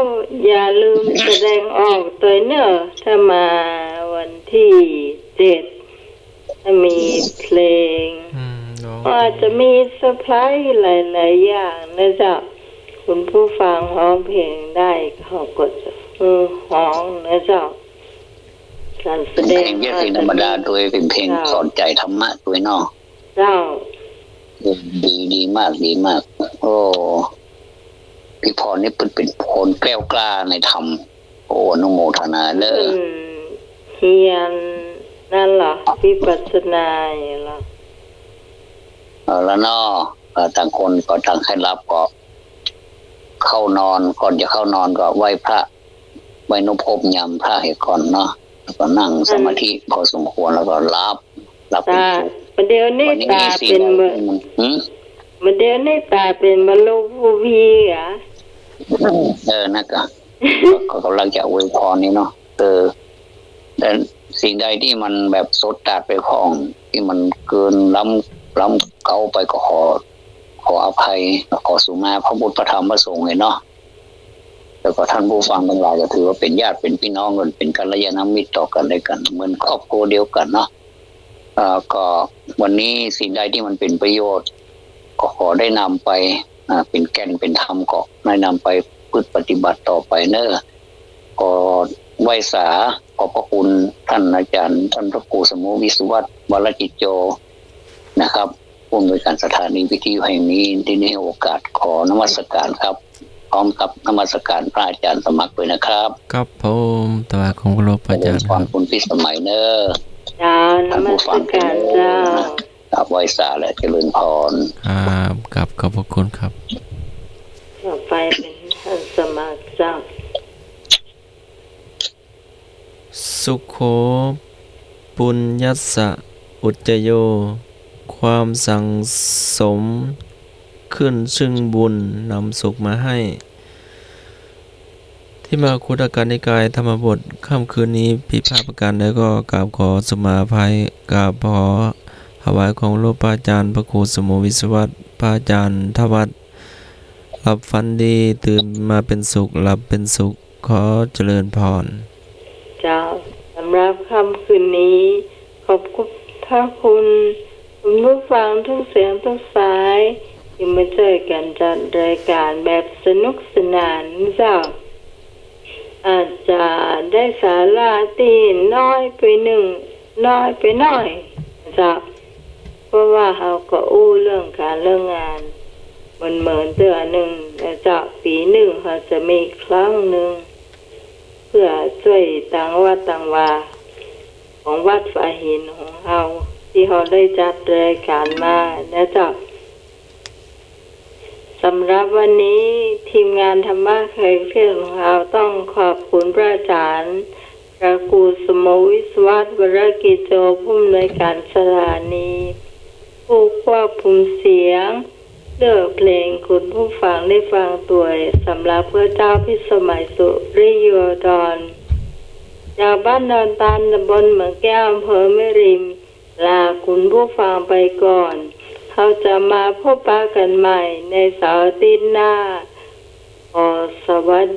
อย่าลืมแสดงออกตวยเน่อ ถ้ามาวันที่เจ็ด ถ้ามีเพลง อืม ร้อง ก็อาจจะมีเซอร์ไพรส์หลายๆ อย่างนะเจ้า คุณผู้ฟังฮ้องเพลงได้ เขาก็จะ เออ ฮ้องนะเจ้า การแสดง เป๋นเพลงเวียดศิลป์ธรรมดาตวย เป๋นเพลง เจ้า สอนใจ๋ธรรมะตวยเนาะ เจ้า ดี ดีมาก ดีมาก โอ้ พี่พรนี่เปิ้นเป๋นคนแกล้วกล้าในธรรม โอ้ อนุโมทนาเน่อ อืม เฮียนนั่นเหรอ วิปัสสนาเหรอ เอาละเนาะ เอ่อ ต่างคนก็ต่างใค่หลับ ก็เข้านอน ก่อนจะเข้านอนก็ไหว้พระ ไหว้นุภพยามพระเหียก่อนเนาะ แล้วก็นั่งสมาธิพอสมควร แล้วก็หลับ หลับเป๋นสุข ประเดี๋ยวนี้ต๋าเป๋น หืม ประเดี๋ยวนี้ต๋าเป๋นบรรลุภูพีอ่ะ เออ นั่นก็ ก็ ก็กำลังจะอวยพรนี่เนาะ เออ แส แต่สิ่งใดตี้มันแบบสดตาดไปพ่อง ตี้มันเกินล้ำ ล้ำเก๊าไปก็ขอ ขออภัย ขอสุมาพระพุทธพระธรรมพระสงฆ์เลยเนาะ แล้วก็ท่านผู้ฟังตังหลายก็ถือว่าเป๋นญาติเป๋นปี้น้องกั๋น เป๋นกัลยาณมิตรต่อกั๋นและกั๋น เหมือนครอบครัวเดียวกั๋นเนาะ เอ่อ ก็วันนี้สิ่งใดตี้มันเป๋นประโยชน์ ก็ขอได้นำไป อ่า เป๋นแก่นเป๋นธรรม ก็ได้นำไปประพฤติปฏิบัติต่อไปเน่อ ก็ไหว้สาขอบพระคุณท่านอาจารย์ ท่านพระครูสมมุติ วิศวัฒน์ วรกิจโจ นะครับ ผู้อำนวยการสถานีวิทยุแห่งนี้ ตี้ได้ให้โอกาส ขอนมัสการครับ พร้อมกับนมัสการพระอาจารย์สมัครด้วยนะครับ ครับผม ถวายความเคารพพระอาจารย์ครับ เจริญพรคุณพิสมัยเน่อ เจ้า นมัสการเจ้า ท่านผู้ฟังเน่อ ครับ ไหว้สาและเจริญพร ครับ ครับ ขอบพระคุณครับ ต่อไปเป๋นท่านสมัครเจ้า สุโข ปุญญัสสะ อุจจโย ความสั่งสมขึ้นซึ่งบุญนำสุขมาให้ ที่มหาคุตตกนิกายธรรมบท ค่ำคืนนี้ผิดพลาดประการใดก็กราบขอสุมาอภัย กราบขอถวายความเคารพพระอาจารย์ พระครูสมมุติ วิศวัฒน์ พระอาจารย์ธวัฒน์ หลับฝันดี ตื่นมาเป็นสุข หลับเป็นสุข ขอเจริญพร เจ้า สำหรับค่ำคืนนี้ ขอบคุณพระคุณ คุณผู้ฟังทุกเสียงทุกสาย ตี้มาจ้วยกั๋นจัดรายการแบบสนุกสนานเจ้า อาจจะได้สาระตี้น้อยไปนึ่ง น้อยไปหน้อยเจ้า เพราะว่าเฮาก็อู้เรื่องก๋านเรื่องงาน เหมือนๆ เตื้อนึ่งนะเจ้า ปี๋นึ่งเฮาจะมีครั้งนึ่ง เปื้อจ้วยตางวัดตางวา ของวัดฝายหินของเฮา ตี้เฮาได้จัดรายการมานะเจ้า สำหรับวันนี้ทีมงานธรรมะคลายเครียดของเฮาต้องขอบคุณพระอาจารย์ พระครูสมมุติ วิศวัฒน์ วรกิจโจ ผู้อำนวยการสถานี ผู้ควบคุมเสียง เลือกเพลงคุณผู้ฟังได้ฟังตวย สำหรับข้าเจ้าพิสมัย สุริโยธร จากบ้านดอนตาล ตำบลเหมืองแก้ว อำเภอแม่ริม ลาคุณผู้ฟังไปก่อน เฮาจะมาพบปะกั๋นใหม่ในเสาร์อาทิตย์หน้า ขอสวัสดี